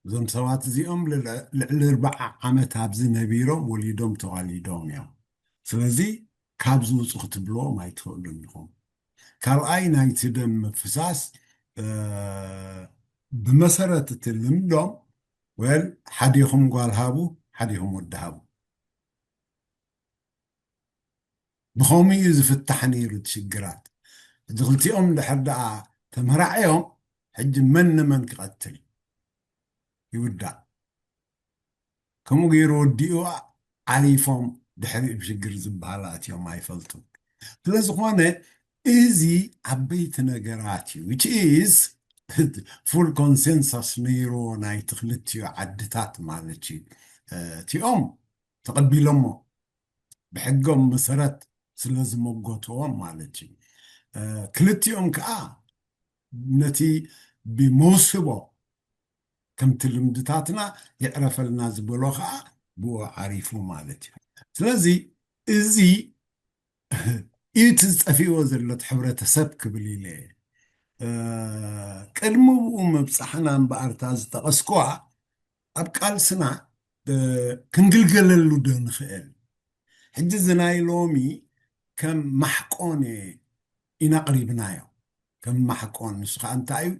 እዞም ሰባት እዚኦም ልዕሊ ኣርባዓ ዓመት ኣብዚ ነቢሮም ወሊዶም ተዋሊዶም እዮም። ስለዚ ካብ ዝውፁ ክትብልዎም ኣይትኽእሉን ኢኹም። ካልኣይ ናይቲ ደም ምፍሳስ ብመሰረት እቲ ልምዶም ወል ሓዲኹም ጓል ሃቡ ሓዲኹም ወዲ ሃቡ። ብኸምኡ እዩ ዝፍታሕ ነይሩ እቲ ሽግራት። ሕጂ ክልቲኦም እንድሕር ደኣ ተመራዕዮም ሕጂ መን ንመን ክቐትል ይውዳእ። ከምኡ ገይሩ ወዲኡ ዓሪፎም ድሕሪ ብሽግር ዝበሃል ኣትዮም ኣይፈልጡን። ስለዝኾነ እዚ ዓበይቲ ነገራት እዩ። Which is full consensus ነይሩ ናይቲ ክልቲኡ ዓድታት ማለት እዩ። እቲኦም ተቐቢሎሞ ብሕጎም መሰረት ስለ ዝመጎትዎም ማለት እዩ። ክልቲኦም ከዓ ነቲ ብመውስቦ ከምቲ ልምድታትና ይዕረፈልና ዝበሎ ከዓ ብኡ ዓሪፉ ማለት እዩ። ስለዚ እዚ እዩ እቲ ዝጠፊእዎ ዘሎ ሕብረተሰብ ክብል ኢለ ቅድሚ ብኡ ምብፃሕና እምበኣርታ ዝጠቐስኩዋ ኣብ ቃልስና ክንግልገለሉ ዶ ንኽእል? ሕጂ እዚ ናይ ሎሚ ከም ማሕቆን ኢና ኣቕሪብናዮ። ከም ማሕቆን ንሱ ከዓ እንታይ እዩ?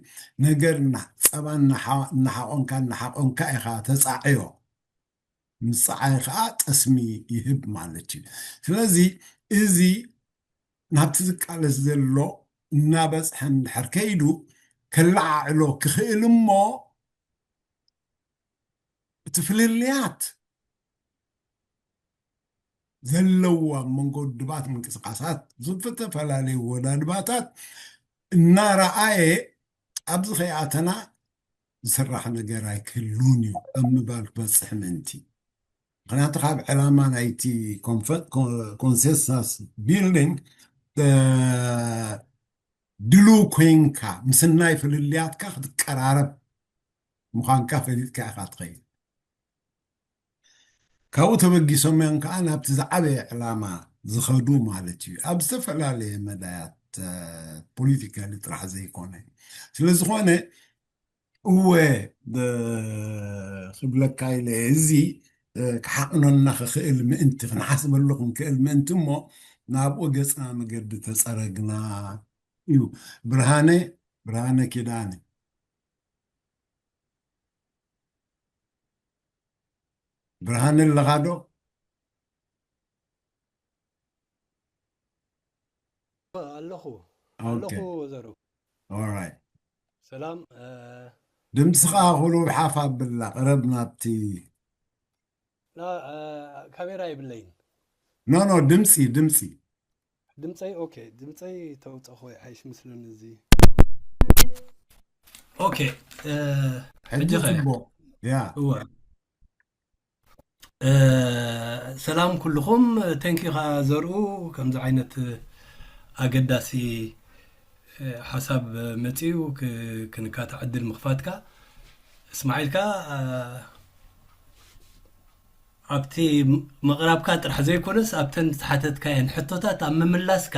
ነገር ጸባ እናሓቆንካ እናሓቆንካ ኢኻ ተጻዕዮ። ምጽዓይ ከዓ ጠስሚ ይህብ ማለት እዩ። ስለዚ እዚ ናብቲ ዝቃለስ ዘሎ እናበፅሐ እንድሕር ከይዱ ከለዓዕሎ ክኽእል እሞ እቲ ፍልልያት ዘለዎ ኣብ መንጎ ውድባት ምንቅስቃሳት ዝተፈላለዩ ወዳድባታት እናረኣየ ኣብዚ ከይኣተና ዝስራሕ ነገር ኣይክህሉን እዩ ኣብ ምባል ክበፅሕ ምእንቲ። ምክንያቱ ካብ ዕላማ ናይቲ ኮንሰንሳስ ቢልዲንግ ድልው ኮይንካ ምስ ናይ ፍልልያትካ ክትቀራረብ ምዃንካ ፈሊጥካ ኢኻ ትኸይድ። ካብኡ ተበጊሶም እዮም ከዓ ናብቲ ዝዓበየ ዕላማ ዝኸዱ ማለት እዩ። ኣብ ዝተፈላለየ መዳያት ፖለቲካሊ ጥራሕ ዘይኮነ ስለዝኾነ እወ ክብለካ ኢለ እዚ ክሓቕነና ክኽእል ምእንቲ ክንሓስበሉ ክንክእል ምእንቲ እሞ ናብኡ ገፅና መገዲ ተፀረግና እዩ። ብርሃነ ብርሃነ ኪዳነ ብርሃነ ኣለኻ ዶ? ኣለኹ ኣለኹ ዘሩ። Alright። ሰላም። ድምፅኻ ኩሉ ሓፍ ኣብላ ቅረብ ናብቲ ካሜራ የብለይን። No no ድምፂ ድምፂ ድምፀይ okay ድምፀይ ተውፀኾ ይሓይሽ ምስለኒ እዚ። Okay። ሕጂ ጽቡቅ። ያ እወ። ሰላም ኩልኹም። Thank you ከኣ ዘርኡ ከምዚ ዓይነት ኣገዳሲ ሓሳብ መፂኡ ክንካታ ዕድል ምኽፋትካ። እስማዒል ከኣ ኣብቲ ምቕራብካ ጥራሕ ዘይኮነስ ኣብተን ዝሓተትካየን ሕቶታት ኣብ ምምላስካ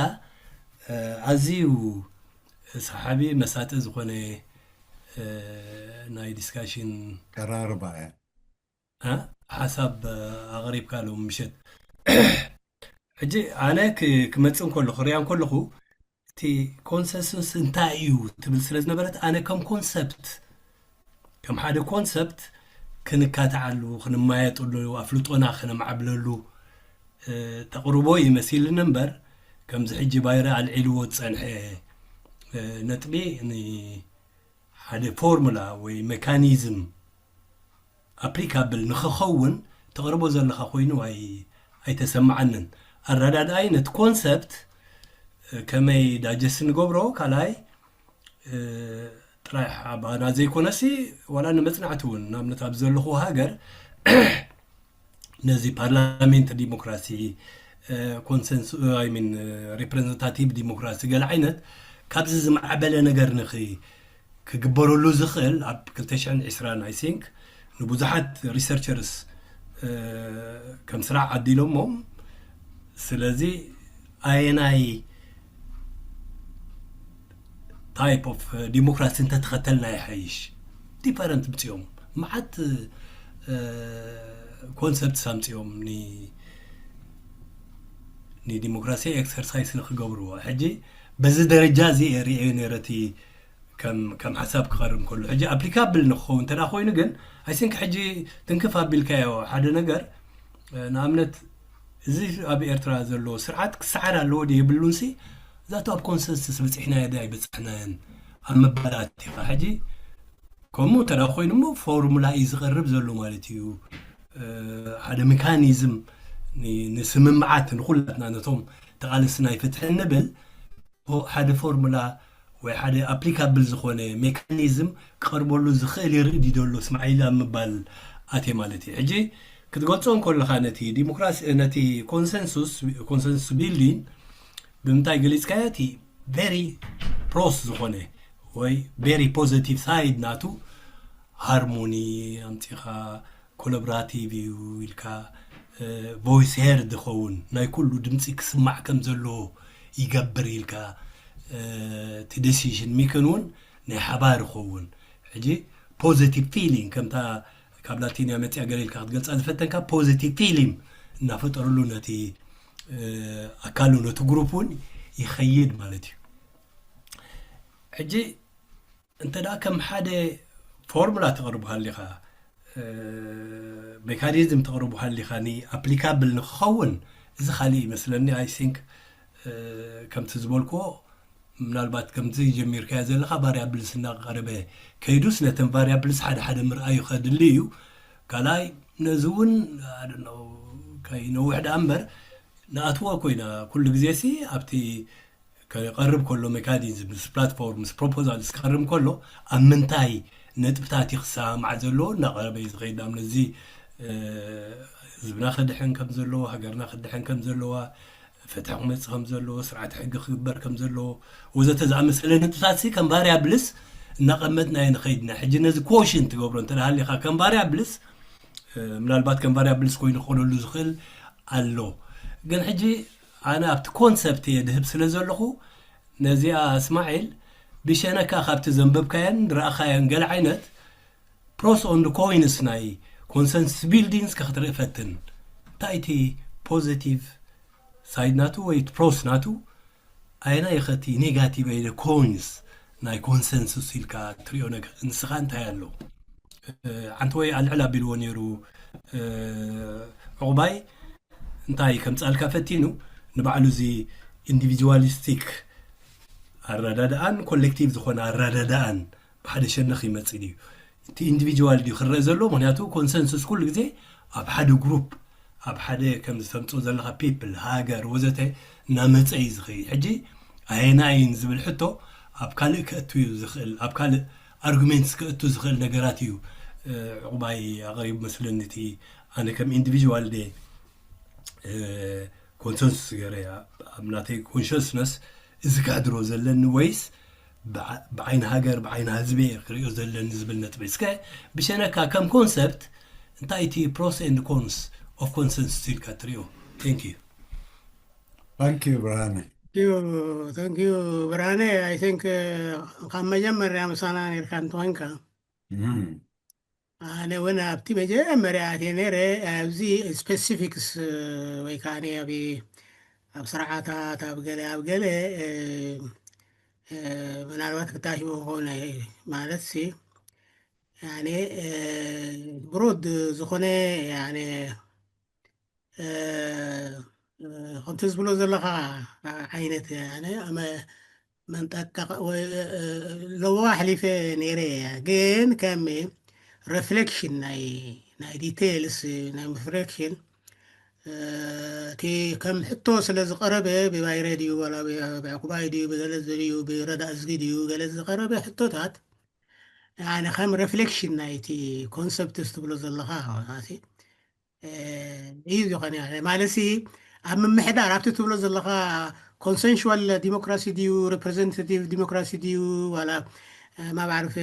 ኣዝዩ ሰሓቢ መሳጢ ዝኾነ ናይ ዲስካሽን ቀራርባ እያ። ሓሳብ ኣቕሪብካ ሎም ምሸት። ሕጂ ኣነ ክመፅእ እንከሎ ክሪኣ እንከለኹ እቲ ኮንሰንሱስ እንታይ እዩ ትብል ስለ ዝነበረት ኣነ ከም ኮንሰፕት ከም ሓደ ኮንሰፕት ክንካትዓሉ፣ ክንማየጥሉ፣ ኣፍልጦና ክነማዕብለሉ ተቕርቦ ይመሲልኒ እምበር፣ ከምዚ ሕጂ ባይረ ኣልዒልዎ ዝጸንሐ ነጥቢ ንሓደ ፎርሙላ ወይ ሜካኒዝም ኣፕሊካብል ንኽኸውን ተቕርቦ ዘለኻ ኮይኑ ኣይተሰማዓንን። ኣረዳድኣይ ነቲ ኮንሰፕት ከመይ ዳጀስት ንገብሮ ካልኣይ ጥራሕ ኣባና ዘይኮነሲ ዋላ ንመጽናዕቲ እውን ንኣብነት ኣብ ዘለኹ ሃገር ነዚ ፓርላሜንት ዲሞክራሲ ኮንሰንስ ሚን ሪፕሬዘንታቲቭ ዲሞክራሲ ገለ ዓይነት ካብዚ ዝማዕበለ ነገር ንኺ ክግበረሉ ዝኽእል ኣብ ክልተ ሽሕን ዕስራን ኣይ ቲንክ ንብዙሓት ሪሰርቸርስ ከም ስራሕ ዓዲሎሞም። ስለዚ ኣየናይ ታይፕ ኦፍ ዲሞክራሲ እንተተኸተልና ይሓይሽ? ዲፈረንት ምፅኦም መዓት ኮንሰፕትስ ኣምፅኦም ንዲሞክራሲ ኤክሰርሳይስ ንክገብርዎ። ሕጂ በዚ ደረጃ እዚ ሪኤ ነረቲ ከም ሓሳብ ክቐርብ ከሎ ሕጂ ኣፕሊካብል ንክኸውን እንተ ኮይኑ ግን ኣይ ቲንክ ሕጂ ትንክፍ ኣቢልካዮ ሓደ ነገር ንኣብነት እዚ ኣብ ኤርትራ ዘሎ ስርዓት ክሰዓር ኣለዎ ድ የብሉን ሲ እዛቱ ኣብ ኮንሰንስስ በፂሕናዮ ድ ኣይበፃሕናዮን ኣብ ምባላት ኢኻ ሕጂ ከምኡ እንተ ኮይኑ ሞ ፎርሙላ እዩ ዝቐርብ ዘሎ ማለት እዩ ሓደ ሜካኒዝም ንስምምዓት ንኩላትና ነቶም ተቓለስቲ ናይ ፍትሒ ንብል ሓደ ፎርሙላ ወይ ሓደ ኣፕሊካብል ዝኾነ ሜካኒዝም ክቐርበሉ ዝኽእል ይርኢ ድዩ ዘሎ ስማዒል ኣብ ምባል ኣትየ ማለት እዩ። ሕጂ ክትገልጾ እንከለኻ ነቲ ዲሞክራሲ ነቲ ኮንሰንሱስ ኮንሰንሱስ ቢልዲንግ ብምንታይ ገሊጽካዮ እቲ ቨሪ ፕሮስ ዝኾነ ወይ ቨሪ ፖዘቲቭ ሳይድ ናቱ ሃርሞኒ ኣምጺኻ ኮላቦራቲቭ እዩ ኢልካ ቮይስ ሄርድ ዝኸውን ናይ ኩሉ ድምፂ ክስማዕ ከም ዘለዎ ይገብር ኢልካ እቲ ዴሲሽን ሚክን እውን ናይ ሓባር ይኸውን ሕጂ ፖዚቲቭ ፊሊንግ ከምታ ካብ ላቲንያ መፅያ ገለ ኢልካ ክትገልፃ ዝፈተንካ ፖዚቲቭ ፊሊንግ እናፈጠረሉ ነቲ ኣካሉ ነቲ ግሩፕ እውን ይኸይድ ማለት እዩ ሕጂ እንተ ደኣ ከም ሓደ ፎርሙላ ተቕርቦ ሃሊኻ ሜካኒዝም ተቕርቦ ሃሊኻ ኒ ኣፕሊካብል ንክኸውን እዚ ካሊእ ይመስለኒ ኣይ ቲንክ ከምቲ ዝበልክዎ ምናልባት ከምዚ ጀሚርካዮ ዘለኻ ቫሪያብልስ እናቀረበ ከይዱስ ነተን ቫሪያብልስ ሓደ ሓደ ምርኣዩ ከድሊ እዩ ካልኣይ ነዚ እውን ከይነውሕ ደኣ እምበር ንኣትዎ ኮይና ኩሉ ግዜ ሲ ኣብቲ ክቐርብ ከሎ ሜካኒዝም ምስ ፕላትፎርም ምስ ፕሮፖዛልስ ክቐርብ ከሎ ኣብ ምንታይ ነጥብታት እዩ ክሰማማዕ ዘለዎ እናቐረበ እዩ ዝኸይድ ንኣብነት እዚ ህዝብና ክድሕን ከም ዘለዎ ሃገርና ክድሕን ከም ዘለዋ ፍትሒ ክመፅእ ከም ዘለዎ ስርዓት ሕጊ ክግበር ከም ዘለዎ ወዘተ ዝኣመሰለ ነጥብታት ሲ ከም ቫሪያብልስ እናቐመጥናዮ ንኸይድና ሕጂ ነዚ ኮሽን ትገብሮ እንተ ሃሊኻ ከም ቫሪያብልስ ምናልባት ከም ቫሪያብልስ ኮይኑ ክኾነሉ ዝኽእል ኣሎ ግን ሕጂ ኣነ ኣብቲ ኮንሰፕት እየ ድህብ ስለ ዘለኹ ነዚኣ እስማዒል ብሸነካ ካብቲ ዘንበብካየን ረኣኻየን ገለ ዓይነት ፕሮስ ኦንድ ኮይንስ ናይ ኮንሰንስስ ቢልዲንግስ ክትርኢ ፈትን እንታይ እቲ ፖዚቲቭ ሳይድ ናቱ ወይ ፕሮስ ናቱ ኣየናይ ኸቲ ኔጋቲቭ ኣይ ኮይንስ ናይ ኮንሰንሱስ ኢልካ ትሪኦ ነገር ንስኻ እንታይ ኣሎ ዓንቲ ወይ ኣልዕል ኣቢልዎ ነይሩ ዕቑባይ እንታይ ከምፃልካ ፈቲኑ ንባዕሉ እዚ ኢንዲቪጁዋሊስቲክ ኣረዳድኣን ኮሌክቲቭ ዝኾነ ኣረዳድኣን ብሓደ ሸነኽ ይመፅእ ድዩ እቲ ኢንዲቪጁዋል ድዩ ክረአ ዘሎ ምክንያቱ ኮንሰንሱስ ኩሉ ግዜ ኣብ ሓደ ግሩፕ ኣብ ሓደ ከም ዝተምፅኦ ዘለካ ፒፕል ሃገር ወዘተ እናመፀ እዩ ዝኸይድ ሕጂ ኣየናይን ዝብል ሕቶ ኣብ ካልእ ከእቱ እዩ ዝኽእል ኣብ ካልእ ኣርጉሜንትስ ከእቱ ዝኽእል ነገራት እዩ ዕቑባይ ኣቕሪቡ መስለኒ እቲ ኣነ ከም ኢንዲቪጁዋል ደ ኮንሰንሱስ ገይረ ኣብ ናተይ ኮንሽስነስ እዚ ከሕድሮ ዘለኒ ወይስ ብዓይኒ ሃገር ብዓይኒ ህዝቢ ክሪኦ ዘለኒ ዝብል ነጥቢ እስከ ብሸነካ ከም ኮንሰፕት እንታይ እቲ ፕሮስ ኤንድ ኮንስ ኦፍ ኮንሰንሱስ ኢልካ ትሪኦ thank you thank you ብርሃነ thank you ብርሃነ I think ካብ መጀመርያ ምሳና ነርካ እንተኾንካ ኣነ እውን ኣብቲ መጀመርያ ኣትየ ነረ ኣብዚ ስፔሲፊክስ ወይ ከዓ ኣብ ኣብ ስርዓታት ኣብ ገለ ኣብ ገለ ምናልባት ክታሽቦ ክኾነ ማለት ሲ ያኔ ብሮድ ዝኾነ ያኔ ከምቲ ዝብሎ ዘለኻ ዓይነት መንጠቀቕ ወይ ለዋ ኣሕሊፈ ነይረ እየ። ግን ከም ሬፍሌክሽን ናይ ናይ ዲቴይልስ ናይ ሪፍሌክሽን እቲ ከም ሕቶ ስለ ዝቐረበ ብባይረ ድዩ ዋላ ብዕቁባይ ድዩ ብገለ ድዩ ብረዳ እዝጊ ድዩ ገለ ዝቐረበ ሕቶታት ያኒ ከም ሬፍሌክሽን ናይቲ ኮንሰፕትስ ትብሎ ዘለኻ እዩ ዝኾነ ማለት ኣብ ምምሕዳር ኣብቲ ትብሎ ዘለኻ ኮንሰንሽዋል ዲሞክራሲ ድዩ ሬፕሬዘንታቲቭ ዲሞክራሲ ድዩ ዋላ ማባዕርፍ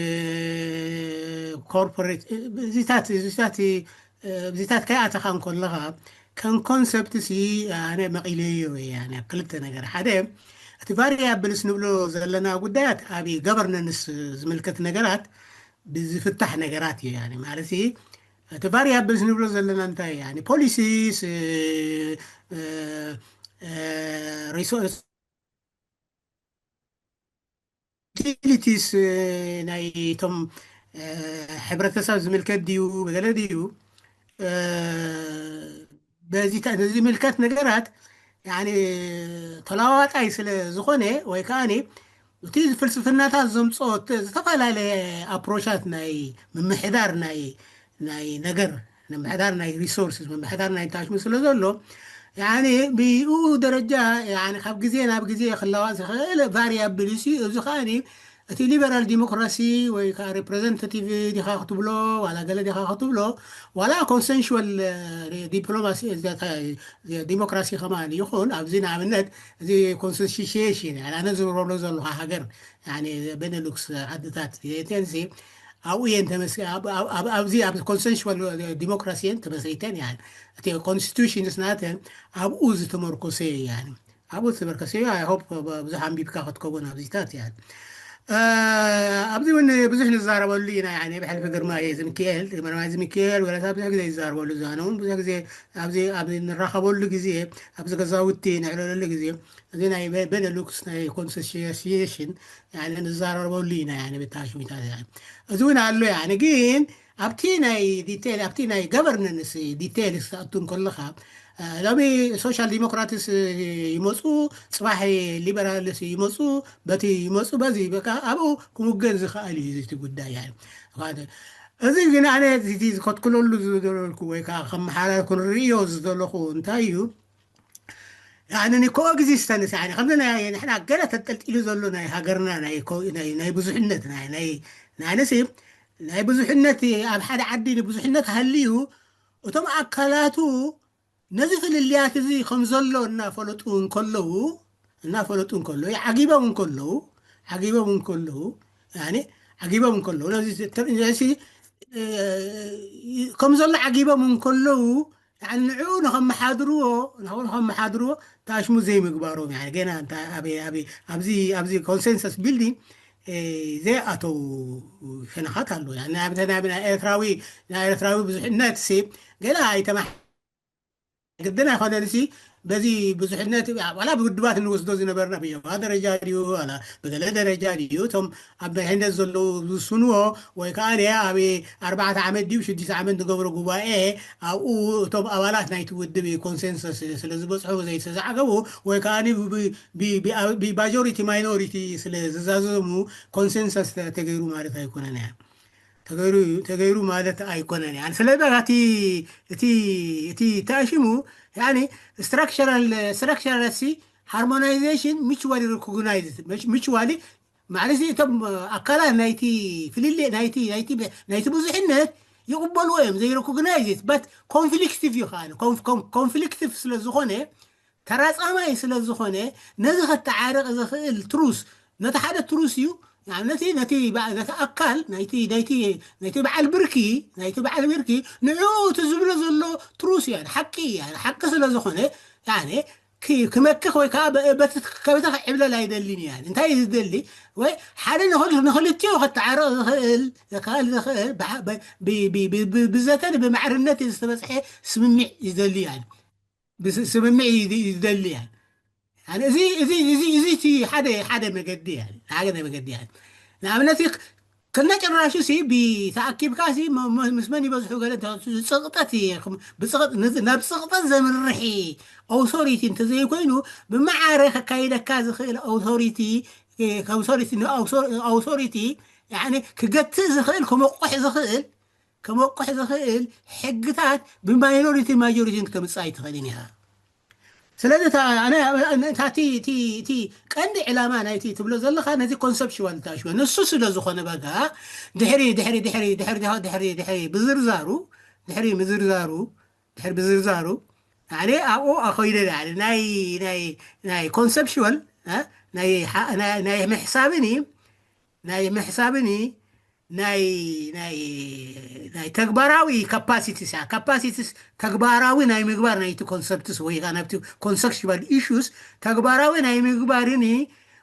ኮርፖሬት እዚታት እዚታት እዚታት ከይኣተኻ እንከለኻ ከም ኮንሰፕት ሲ ኣነ መቒለዮ እየ ኣብ ክልተ ነገር ሓደ እቲ ቫሪያብልስ ንብሎ ዘለና ጉዳያት ኣብ ገቨርነንስ ዝምልከት ነገራት ብዝፍታሕ ነገራት እዩ ማለት እቲ ቫሪያብልስ ንብሎ ዘለና እንታይ ፖሊሲስ ሪሶርስ ዩቲሊቲስ ናይቶም ሕብረተሰብ ዝምልከት ድዩ ገለ ድዩ በዚ ዝምልከት ነገራት ተለዋዋጣይ ስለ ዝኾነ ወይ ከዓ እቲ ፍልስፍናታት ዘምፅኦ ዝተፈላለየ ኣፕሮቻት ናይ ምምሕዳር ናይ ናይ ነገር ምምሕዳር ናይ ሪሶርስ ምምሕዳር ናይ ታሽሙ ስለ ዘሎ ብኡ ደረጃ ካብ ግዜ ናብ ግዜ ክለዋጥ ዝኽእል ቫሪያብል ዩ እዚ ከዓ እቲ ሊበራል ዲሞክራሲ ወይ ከዓ ሬፕሬዘንታቲቭ ዲኻ ክትብሎ ዋላ ገለ ዲኻ ክትብሎ ዋላ ኮንሰንሽዋል ዲፕሎማሲ ዲሞክራሲ ከማን ይኹን ኣብዚ ንኣብነት እዚ ኮንስቲሽሽን ኣነ ዝብረሎ ዘለካ ሃገር ቤነሉክስ ዓድታት ቴንሲ ኣብኡ እየን ኣብዚ ኣብ ኮንሰንሽዋል ዲሞክራሲ እየን ተመስሪተን ያ እቲ ኮንስቲቱሽንስ ናተን ኣብኡ ዝተመርኮሰ እያ ኣብኡ ዝተመርኮሰ ያ ሆፕ ብዙሕ ኣንቢብካ ክትከውን ኣብዚታት ያ ኣብዚ እውን ብዙሕ ንዛረበሉ ኢና ብሕልፊ ግርማ እየ ዝምክኤል ግርማ ዝምክኤል ወላታ ብዙሕ ግዜ ይዛረበሉ ዝዛነ እውን ብዙሕ ግዜ ኣብዚ ኣብ ንራኸበሉ ግዜ ኣብዚ ገዛውቲ ንዕለለሉ ግዜ እዚ ናይ ቤነሉክስ ናይ ኮንሶሽሽን ንዛረበሉ ኢና ብታሽሚታት እዚ እውን ኣሎ ግን ኣብቲ ናይ ዲቴል ኣብቲ ናይ ገቨርነንስ ዲቴል ክትኣቱ እንከለኻ ሎሚ ሶሻል ዲሞክራትስ ይመፁ ፅባሕ ሊበራልስ ይመፁ በቲ ይመፁ በዚ በቃ ኣብኡ ክምገን ዝኽኣል እዩ እቲ ጉዳይ እዚ ግን ኣነ እዚ ዝከትክለሉ ዝደለልኩ ወይ ከዓ ከመሓላል ክንርእዮ ዝደለኹ እንታይ እዩ ያኒ ኮ ኤግዚስተንስ ያኒ ከምዚ ናይ ንሕና ገለ ተንጠልጢሉ ዘሎ ናይ ሃገርና ናይ ብዙሕነት ናይ ናይ ንዓነሲ ናይ ብዙሕነት ኣብ ሓደ ዓዲ ንብዙሕነት ሃልዩ እቶም ኣካላቱ ነዚ ፍልልያት እዚ ከም ዘሎ እናፈለጡ እንከለዉ እናፈለጡ እንከለዉ ዓጊቦም እንከለዉ ዓጊቦም እንከለዉ ዓጊቦም እንከለዉ ነዚ ከም ዘሎ ዓጊቦም እንከለዉ ንዕኡ ንኸመሓድርዎ ንኸመሓድርዎ ታሽሙ ዘይምግባሮም ገና ኣብዚ ኣብዚ ኮንሰንሰስ ቢልዲንግ ዘይኣተው ሸነኻት ኣለዉ ኤርትራዊ ናይ ኤርትራዊ ብዙሕነት ገና ኣይተማ ግድን ኣይኮነን ሲ በዚ ብዙሕነት ዋላ ብውድባት እንወስዶ ዝነበርና ብየዋ ደረጃ ድዩ ዋላ ብገለ ደረጃ ድዩ እቶም ኣብ ናይ ህንደት ዘለዉ ዝውስንዎ ወይ ከዓ ኣብ ኣርባዕተ ዓመት ድዩ ሽዱሽተ ዓመት ንገብሮ ጉባኤ ኣብኡ እቶም ኣባላት ናይቲ ውድብ ኮንሰንሰስ ስለ ዝበፅሑ ዘይተዛዕገቡ ወይ ከዓ ብማጆሪቲ ማይኖሪቲ ስለ ዝዛዘሙ ኮንሰንሰስ ተገይሩ ማለት ኣይኮነን ተገይሩ ማለት ኣይኮነን ያ ስለ እቲ እቲ ተኣሽሙ ስትራክቸራል ስትራክቸራል ሲ ሃርሞናይዜሽን ሚቹዋሊ ሪኮግናይዝ ሚቹዋሊ ማለት እቶም ኣካላት ናይቲ ፍልልይ ናይቲ ናይቲ ናይቲ ብዙሕነት ይቕበልዎ እዮም ዘይሪኮግናይዝ በት ኮንፍሊክቲቭ እዩ ከዓ ኮንፍሊክቲቭ ስለ ዝኾነ ተራፃማይ ስለ ዝኾነ ነዚ ከተዓርቕ ዝኽእል ትሩስ ነቲ ሓደ ትሩስ እዩ ንኣብነት ነቲ ነቲ ኣካል ናይቲ በዓል ብርኪ ናይቲ በዓል ብርኪ ንዕኡ እቲ ዝብሎ ዘሎ ትሩስ እያ ሓቂ እያ ሓቂ ስለ ዝኾነ ክመክኽ ወይ ከዓ በቲ ከዕብለል ኣይደልን እያ እንታይ ዝደሊ ወይ ሓደ ንኽልቲኡ ከተዓርቕ ዝኽእል ዝኽእል ዝኽእል ብዘተን ብማዕርነት ዝተበፅሐ ስምምዕ ይደሊ እያ ስምምዕ ይደሊ እያ እዚ እዚ እዚ እዚ ሓደ ሓደ መገዲ ሓደ መገዲ ንኣብነት ከነ ጭራሹ ሲ ብተኣኪብካ ሲ ም- ም- ምስ መን ይበዝሑ ገለ እንተ- ጽቕጠት እየ። ክም- ብጽቕጥ- ነዚ- ናብ ጽቕጠት ዘምርሒ ኣውቶሪቲ እንተዘይኮይኑ፣ ብማዕረ ከካይደካ ዝኽእል ኣውቶሪቲ ኣውቶሪቲ ኣውቶሪቲ ክገትእ ዝኽእል፣ ከመቁሕ ዝኽእል ከመቁሕ ዝኽእል ሕግታት ብማይኖሪቲ ማጆሪቲ ክተምፅእ ኣይትኽእልን ኢኻ። ስለዚ እታ- ኣነ- ኣነ- እታ- እቲ- እቲ- እቲ ቀንዲ ዕላማ ናይቲ ትብሎ ዘለኻ ነዚ ኮንሰፕሽዋል ታሽወ ንሱ ስለ ዝኾነ በጋ ድሕሪ ድሕሪ ድሕሪ ድሕሪ ድሕሪ ድሕሪ ድሕሪ ብዝርዛሩ ድሕሪ ምዝርዛሩ ድሕሪ ብዝርዛሩ ያኔ ኣብኡ ኣኸይደ ያኔ ናይ ናይ ናይ ኮንሰፕሽዋል ናይ ሓ- ናይ ናይ ምሕሳብን እዩ ናይ ምሕሳብን እዩ ናይ ናይ ናይ ተግባራዊ ካፓሲቲስ ካፓሲቲስ ተግባራዊ ናይ ምግባር ናይቲ ኮንሰፕትስ ወይ ከዓ ናብቲ ኮንሰፕሽዋል ኢሹስ ተግባራዊ ናይ ምግባርን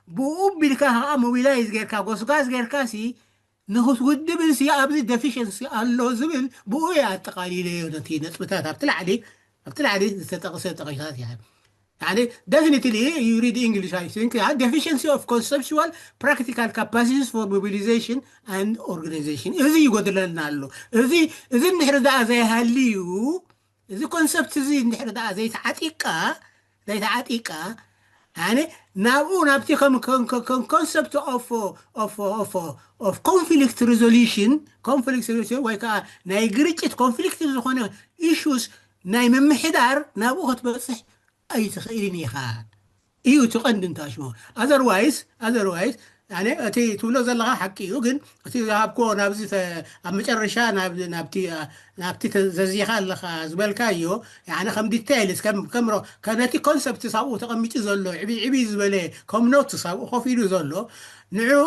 ብኡ ቢልካ ከዓ ሞቢላይዝ ጌርካ ጎስጓስ ጌርካ ሲ ንክትውድብል ሲ ኣብዚ ደፊሽንሲ ኣሎ ዝብል ብኡ ኣጠቃሊለዮ ነቲ ነጥብታት ኣብቲ ላዕሊ ኣብቲ ላዕሊ ዝተጠቅሰ ጠቂሳት እያ يعني definitely you read English I think yeah, deficiency of conceptual practical capacities for mobilization and organization እዚ ይጎድለና ኣሎ እዚ እዚ እንድሕር ደኣ ዘይሃልዩ እዚ ኮንሰፕት እዚ እንድሕር ደኣ ዘይተዓጢቃ ዘይተዓጢቃ يعني ናብኡ ናብቲ ከም concept of of of of conflict resolution conflict resolution ወይ ከዓ ናይ ግርጭት ኮንፍሊክት ዝኾነ ኢሹስ ናይ ምምሕዳር ናብኡ ክትበፅሕ ኣይትኽእልን ኢኻ እዩ እቲ ቀንዲ እንታሽሞ otherwise otherwise يعني እቲ ትብሎ ዘለኻ ሓቂ እዩ ግን እቲ ዝሃብኮ ናብዚ ኣብ መጨረሻ ናብቲ ዘዚኻ ኣለኻ ዝበልካ እዮ يعني ከም ዲቴይልስ ከም ከም ነቲ ኮንሰፕት ሳብኡ ተቐሚጡ ዘሎ ዕብይ ዕብይ ዝበለ ከም ኖትስ ኣብኡ ኮፍ ኢሉ ዘሎ ንዕኡ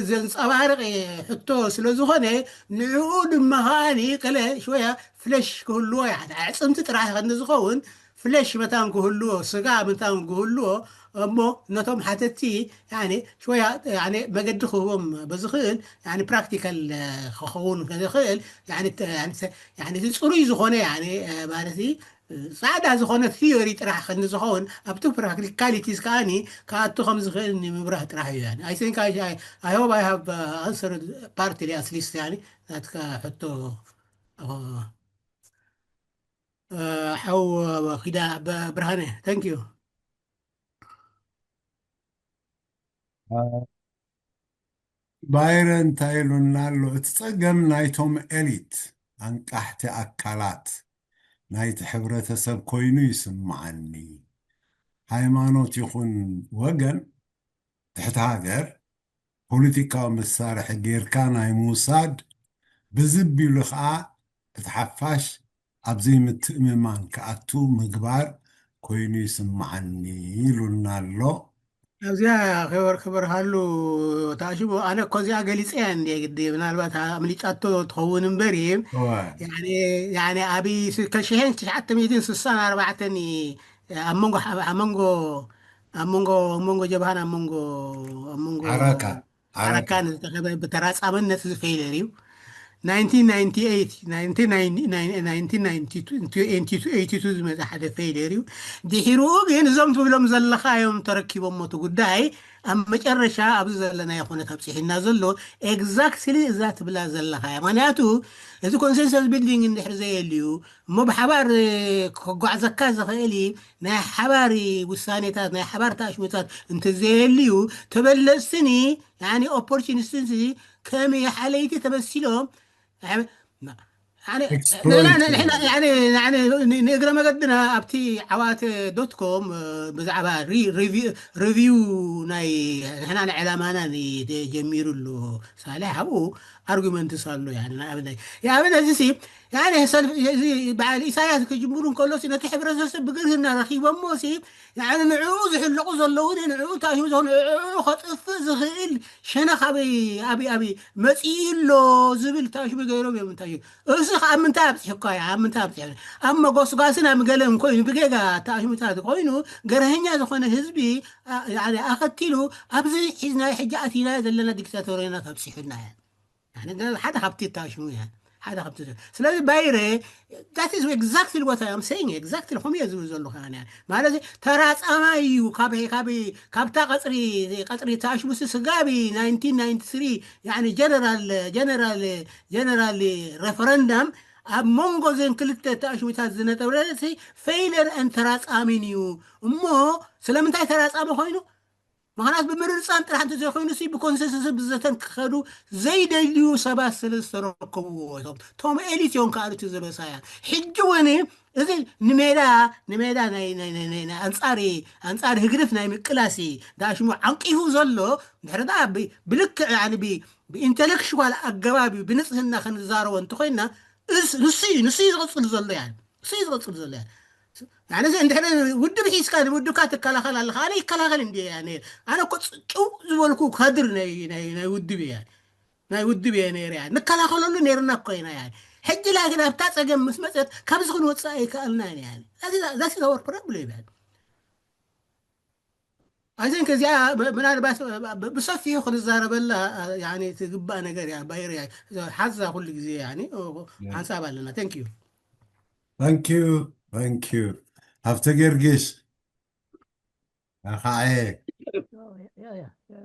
ዘንፀባርቕ ሕቶ ስለ ዝኾነ ንዕኡ ድማ ከዓኒ ገለ ሽወያ ፍለሽ ክህልዎ ኣዕፅምቲ ጥራሕ ከንዲ ዝኸውን ፍለሽ መታን ክህልዎ ስጋ መታን ክህልዎ እሞ ነቶም ሓተቲ ሽወያ መገዲ ክህቦም በዝኽእል ፕራክቲካል ክኸውን ዝኽእል እቲ ፅሩይ ዝኾነ ማለት ፃዕዳ ዝኾነ ቲዮሪ ጥራሕ ከንዲ ዝኸውን ኣብቲ ፕራክቲካሊቲስ ከዓኒ ክኣቱ ከም ዝኽእል ንምብራህ ጥራሕ እዩ I think I, I hope I have answered partly at least ናትካ ሕቶ ሓው ኪዳ ብርሃነ thank you ባይረ እንታይ ኢሉና ኣሎ እቲ ፀገም ናይቶም ኤሊት ኣንቃሕቲ ኣካላት ናይቲ ሕብረተሰብ ኮይኑ ይስምዓኒ ሃይማኖት ይኹን ወገን ትሕቲ ሃገር ፖለቲካዊ መሳርሒ ጌርካ ናይ ምውሳድ ብዝብ ኢሉ ከዓ እቲ ሓፋሽ ኣብ ዘይምትእምማን ክኣቱ ምግባር ኮይኑ ይስምዓኒ ኢሉና ኣሎ። ኣብዚኣ ክበርሃሉ ተኣሽሙ ኣነ እኮ እዚኣ ገሊፀያ እንደ ግዲ ምናልባት ኣምሊጫቶ ትኸውን እምበር ኣብ ሽሕን ትሽዓተ ሚእትን ስሳን ኣርባዕተን ኣብ መንጎ ኣብ መንጎ ኣብ መንጎ ኣብ መንጎ ጀብሃን ኣብ መንጎ ኣብ መንጎ ዓራካ ዓራካን ዝተኸበ ብተራፃመነት ዝፈይለር እዩ። ዝመፀ ሓደ ፌይለር እዩ። ድሒሩ ግን እዞም ትብሎም ዘለኻዮም ተረኪቦም እቲ ጉዳይ ኣብ መጨረሻ ኣብዚ ዘለናዮ ኩነት ኣብፂሑና ዘሎ ኤግዛክትሊ እዛ ትብላ ዘለኻያ። ምክንያቱ እዚ ኮንሰንሰስ ቢልዲንግ እንድሕር ዘየልዩ እሞ ብሓባር ከጓዕዘካ ዝኽእል ናይ ሓባር ውሳኔታት ናይ ሓባር ተኣሽሙታት እንተዘየልዩ ተበለፅትን ያኒ ኦፖርቹኒስትን ከም ሓለይቲ ተመሲሎም ንእግረ መገድና ኣብቲ ዓዋተ ዶት ኮም ብዛዕባ ሪቪው ናይ ንሕና ንዕላማና ጀሚሩ ኣሎ ሳሌሕ ኣብኡ ኣርጉመንትስ ኣሎ ንኣብነት ንኣብነት እዚ ሰልፍ እዚ በዓል ኢሳያስ ክጅምሩ እንከሎ ነቲ ሕብረተሰብ ብግርህና ረኺቦሞ ንዕኡ ዝሕልቑ ዘለዉ ንዕኡ ታሽሙ ንዕኡ ከጥፍእ ዝኽእል ሸነኽ ኣበይ ኣበይ ኣበይ መፂኡ ኣሎ ዝብል ታሽሙ ገይሮም እዮም እንታይ እዚ ከዓ ምንታይ ኣብፅሕኳ ኣብ ምንታይ ኣብፅሕ ኣብ መጎስጓስን ኣብ ገለን ኮይኑ ብጌጋ ታሽሙታት ኮይኑ ገርሀኛ ዝኾነ ህዝቢ ኣኸቲሉ ኣብዚ ሒዝናዮ ሕጂ ኣቲና ዘለና ዲክታቶርያናት ኣብፂሑና ሓደ ካብቲ ታሽሙ እያ ሓደ ካብቲ ስለዚ ባይረ that is exactly what I am saying exactly ከምኡ እየ ዝብል ዘለኹ ማለት ተራፃማይ እዩ ካብታ ቀፅሪ ቀፅሪ ተኣሽሙሲ ስጋቢ nineteen ninety three general general general referendum ኣብ መንጎ ዘን ክልተ ተኣሽሙታት ዝነጠብረ failure and ተራፃሚን እዩ እሞ ስለምንታይ ተራፃሚ ኮይኑ ምክንያት ብምርርፃን ጥራሕ እንተዘይኮይኑ ሲ ብኮንሰንሰስ ብዘተን ክኸዱ ዘይደልዩ ሰባት ስለ ዝተረከብዎ እቶም ቶም ኤሊት እዮም ከኣሉት ዝበሳያ ሕጂ ወነ እዚ ንሜዳ ንሜዳ ናይ ናይ ናይ ናይ ናይ ኣንጻሪ ኣንጻሪ ህግደፍ ናይ ምቅላሲ ዳሽሙ ዓንቂፉ ዘሎ ድሕሪ ዳ ብልክዕ ያኒ ብኢንቴሌክሽዋል ኣገባብ ብንጽህና ክንዛረቦ እንተኮይና ንሱ እዩ ንሱ እዩ ዝቕጽል ዘሎ ያ ንሱ እዩ ዝቕጽል ዘሎ ያ ያኒ እንድሕሪ ውድብ ሒዝካ ንውድብካ ትከላኸል ኣለኻ ኣነ ይከላኸል እንዲ ያ ኣነ እኮ ጭው ዝበልኩ ካድር ናይ ናይ ውድብ እያ ናይ ውድብ እየ ነይረ ያ ንከላኸለሉ ነይርና እኮ ኢና ያ ሕጂ ላኪን ኣብታ ፀገም ምስ መፀት ካብዚ ክንወፅእ ኣይከኣልናን ያ that's our problem ያ I think እዚኣ ምናልባት ብሰፊሑ ክንዛረበላ ትግባእ ነገር እያ ባይር ሓዛ ኩሉ ግዜ ሓንሳብ ኣለና thank you thank you thank you ሃብተ ጊዮርጊስ ኣኻዔ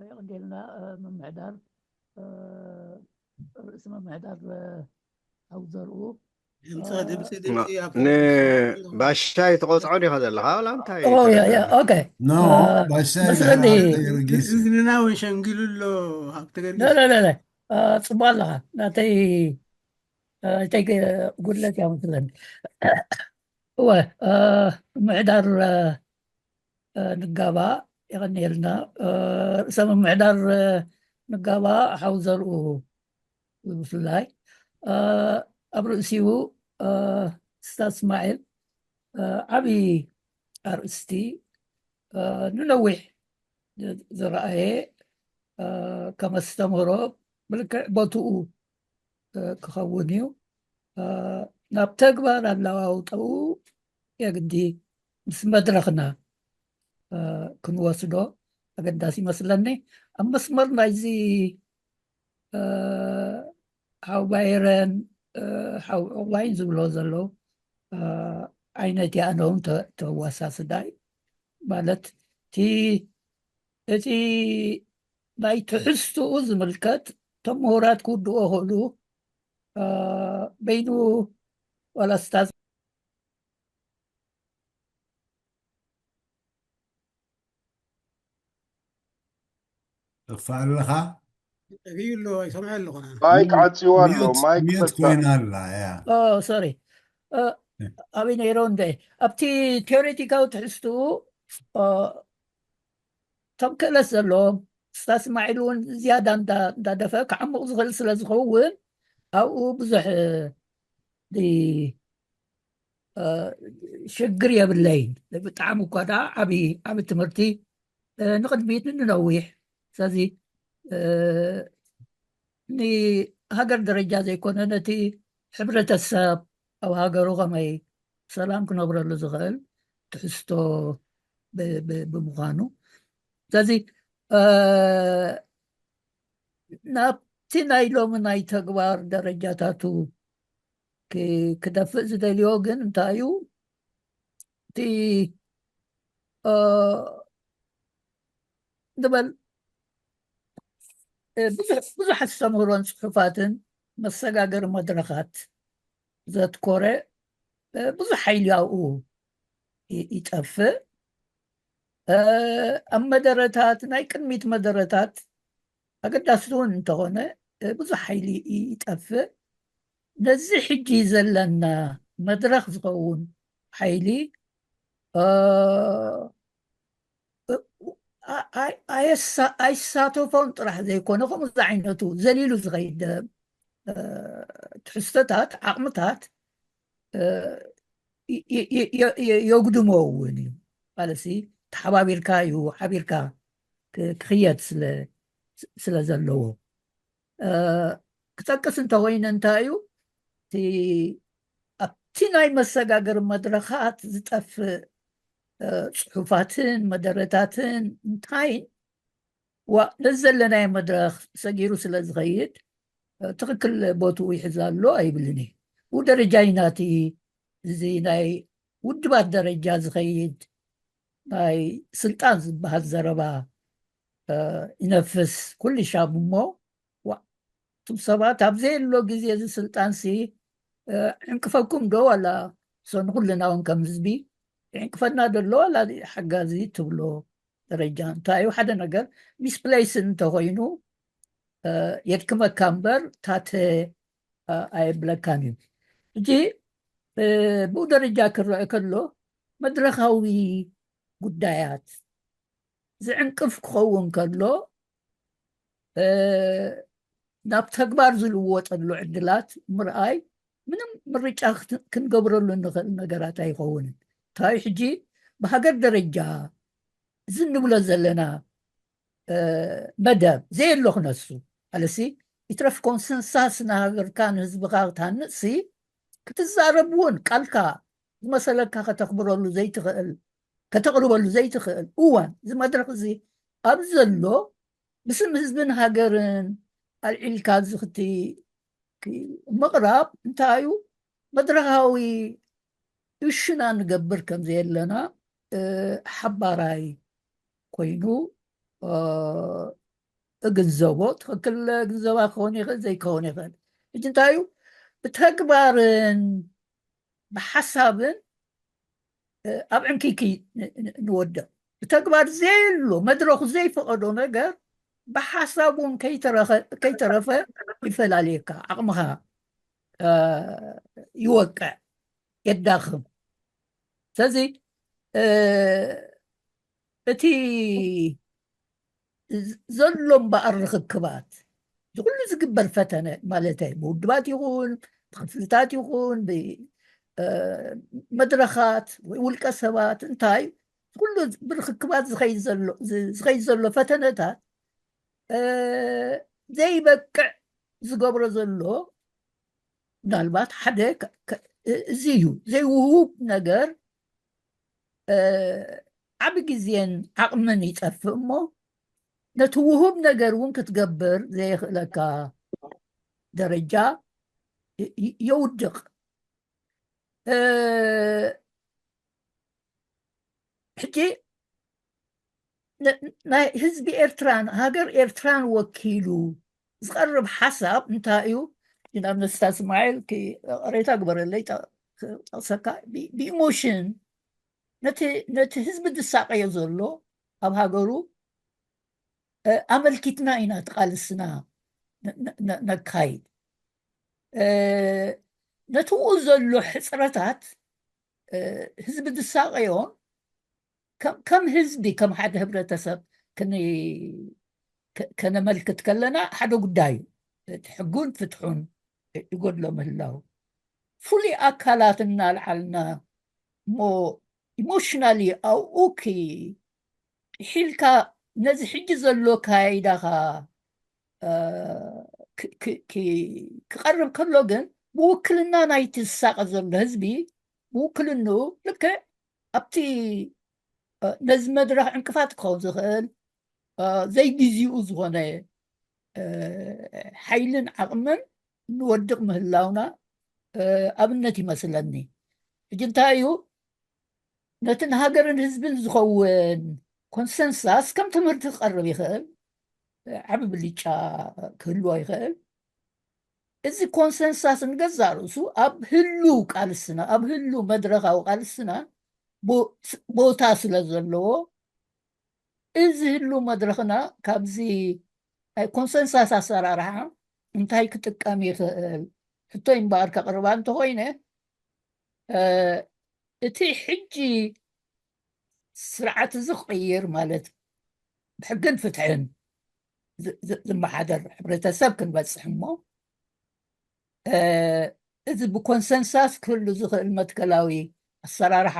የቕዴልና ምምሕዳር ርእሲ ምምሕዳር ሓው ዘርኡ ድምፂ ድምፂ ድምፂ ንባሻይ ትቆፅዖ ዲኻ ዘለኻ ዋላ እንታይ ኦኬ ኖ ባሻይ መስለኒ ጊዮርጊስ እዝንና እውን ሸንጊሉ ኣሎ ሃብተ ጊዮርጊስ ለለለ ፅቡቅ ኣለኻ ናተይ ናተይ ጉድለት እያ መስለኒ እወ ምሕዳር ንጋባ የቐንየልና ርእሰ ምምሕዳር ንጋባ ሓው ዘርኡ ብፍላይ ኣብ ርእሲኡ ስታዝ እስማዒል ዓብዪ ኣርእስቲ ንነዊሕ ዝረኣየ ከመስተምህሮ ብልክዕ ቦትኡ ክኸውን እዩ ናብ ተግባር ኣለዋውጠኡ የግዲ ምስ መድረኽና ክንወስዶ ኣገዳሲ ይመስለኒ ኣብ መስመር ናይዚ ሓው ባይረን ሓው ዕቁባይን ዝብሎ ዘለዉ ዓይነት ይኣነውን ተዋሳስዳይ ማለት እቲ እቲ ናይ ትሕዝትኡ ዝምልከት እቶም ምሁራት ክውድኦ ክእሉ በይኑ ዋላ ስታዝ ጠፋእ ኣለኻ ጠፊኡ ኣሎ ይሰምዐ ኣለኹ ማይክ ዓፅዋ ኣሎ ማይክ ሚዩት ፈታ ኮይና ኣላ ያ ሶሪ ኣበይ ነይሮ እንደ ኣብቲ ቴዎሬቲካዊ ትሕዝትኡ እቶም ክእለት ዘለዎም ስታዝ እስማዒል እውን ዝያዳ እንዳደፈ ክዓሙቕ ዝኽእል ስለ ዝኸውን ኣብኡ ብዙሕ ሽግር የብለይን ብጣዕሚ እኳ ደኣ ዓብዪ ዓብ ትምህርቲ ንቕድሚት ንነዊሕ ስለዚ ንሃገር ደረጃ ዘይኮነ ነቲ ሕብረተሰብ ኣብ ሃገሩ ከመይ ሰላም ክነብረሉ ዝኽእል ትሕዝቶ ብምዃኑ ስለዚ ናብቲ ናይ ሎሚ ናይ ተግባር ደረጃታቱ ክደፍእ ዝደልዮ ግን እንታይ እዩ እቲ ንበል ብዙሕ ኣስተምህሮን ፅሑፋትን መሰጋገሪ መድረኻት ዘትኮረ ብዙሕ ሓይሊ ኣብኡ ይጠፍእ ኣብ መደረታት ናይ ቅድሚት መደረታት ኣገዳስቲ እውን እንተኾነ ብዙሕ ሓይሊ ይጠፍእ ነዚ ሕጂ ዘለና መድረኽ ዝኸውን ሓይሊ ኣይሳተፎን ጥራሕ ዘይኮነ ከምኡ ዝዓይነቱ ዘሊሉ ዝኸይድ ትሕዝቶታት ዓቕምታት የጉድሞ እውን እዩ ማለትሲ ተሓባቢርካ እዩ ሓቢርካ ክኽየድ ስለ ዘለዎ ክጠቅስ እንተኮይነ እንታይ እዩ እቲ ኣብቲ ናይ መሰጋገሪ መድረኻት ዝጠፍእ ፅሑፋትን መደረታትን እንታይን ዋ ነዚ ዘለናዮ መድረኽ ሰጊሩ ስለ ዝኸይድ ትኽክል ቦትኡ ይሕዝ ኣሎ ኣይብልን እየ። ብኡ ደረጃ እዩ ናቲ እዚ ናይ ውድባት ደረጃ ዝኸይድ ናይ ስልጣን ዝበሃል ዘረባ ይነፍስ ኩሉ ሻብ እሞ፣ እቱም ሰባት ኣብ ዘየሎ ግዜ እዚ ስልጣንሲ ዕንቅፈኩም ዶ ዋላ ሰ ንኩልና እውን ከም ህዝቢ ይዕንቅፈና ደሎ ዋላ ሓጋዚ ትብሎ ደረጃ እንታይ እዩ? ሓደ ነገር ሚስፕሌይስ እንተኮይኑ የድክመካ እምበር ታተ ኣየብለካን እዩ። እጂ ብኡ ደረጃ ክረአ ከሎ መድረካዊ ጉዳያት ዝዕንቅፍ ክኸውን ከሎ ናብ ተግባር ዝልወጠሉ ዕድላት ምርኣይ ምንም ምርጫ ክንገብረሉ እንኽእል ነገራት ኣይኸውንን። እንታይ ሕጂ ብሃገር ደረጃ እዚ እንብሎ ዘለና መደብ ዘየሎ ክነሱ ኣለሲ ይትረፍ ኮንሰንሳስ ንሃገርካ ንህዝብካ ክትሃንፅሲ ክትዛረብ እውን ቃልካ ዝመሰለካ ከተኽብረሉ ዘይትኽእል ከተቕርበሉ ዘይትኽእል እዋን እዚ መድረክ እዚ ኣብ ዘሎ ብስም ህዝብን ሃገርን ኣልዒልካ እዚ ምቕራብ እንታይ እዩ? መድረኻዊ እሽና ንገብር ከም ዘየለና ሓባራይ ኮይኑ እግንዘቦ። ትኽክል ግንዘባ ክኸውን ይኽእል ዘይከውን ይኽእል። እጅ እንታይ እዩ? ብተግባርን ብሓሳብን ኣብ ዕንኪኪ ንወድቕ። ብተግባር ዘየሎ መድረኹ ዘይፈቐዶ ነገር ብሓሳብ እውን ከይተረፈ ይፈላለየካ፣ ዓቕምኻ ይወቅዕ፣ የዳኽም። ስለዚ እቲ ዘሎ እምበኣር ርኽክባት ዝኩሉ ዝግበር ፈተነ ማለተይ ብውድባት ይኹን ብክፍልታት ይኹን ብመድረኻት ወይ ውልቀ ሰባት እንታይ ኩሉ ብርክክባት ዝኸይድ ዘሎ ፈተነታት ዘይበቅዕ ዝገብሮ ዘሎ ምናልባት ሓደ እዚ እዩ። ዘይውሁብ ነገር ዓቢ ግዜን ዓቕምን ይጠፍእ እሞ ነቲ ውሁብ ነገር እውን ክትገብር ዘየኽእለካ ደረጃ የውድቕ። ሕጂ ናይ ህዝቢ ኤርትራን ሃገር ኤርትራን ወኪሉ ዝቐርብ ሓሳብ እንታይ እዩ? ናብ ነስታ እስማኤል ቅሬታ ግበረለይ ጠቕሰካ ብኢሞሽን ነቲ ህዝቢ ዝሳቀዮ ዘሎ ኣብ ሃገሩ ኣመልኪትና ኢና ትቃልስና ነካይድ። ነትኡ ዘሎ ሕፅረታት ህዝቢ ዝሳቀዮን ከም ህዝቢ ከም ሓደ ህብረተሰብ ከነመልክት ከለና ሓደ ጉዳይ እዩ። እቲ ሕጉን ፍትሑን ይጎድሎ ምህላው ፍሉይ ኣካላት እናልዓልና እሞ ኢሞሽናሊ ኣብኡ ሒልካ ነዚ ሕጂ ዘሎ ካይዳኻ ክቐርብ ከሎ ግን ብውክልና ናይቲ ዝሳቐ ዘሎ ህዝቢ ብውክልንኡ ልክዕ ኣብቲ ነዚ መድረኽ ዕንቅፋት ክኸውን ዝኽእል ዘይግዜኡ ዝኾነ ሓይልን ዓቕምን ንወድቕ ምህላውና ኣብነት ይመስለኒ። ሕጂ እንታይ እዩ ነቲ ንሃገርን ህዝብን ዝኸውን ኮንሰንሳስ ከም ትምህርቲ ክቐርብ ይኽእል፣ ዓቢ ብልጫ ክህልዎ ይኽእል። እዚ ኮንሰንሳስ ንገዛእ ርእሱ ኣብ ህሉ ቃልስና ኣብ ህሉ መድረኻዊ ቃልስና ቦታ ስለ ዘለዎ እዚ ህሉ መድረኽና ካብዚ ናይ ኮንሰንሳስ ኣሰራርሓ እንታይ ክጥቀም ይኽእል ሕቶይ እምበኣር ከቕርባ እንተኾይነ እቲ ሕጂ ስርዓት እዚ ክቕይር ማለት ብሕግን ፍትሕን ዝመሓደር ሕብረተሰብ ክንበፅሕ እሞ እዚ ብኮንሰንሳስ ክህሉ ዝኽእል መትከላዊ ኣሰራርሓ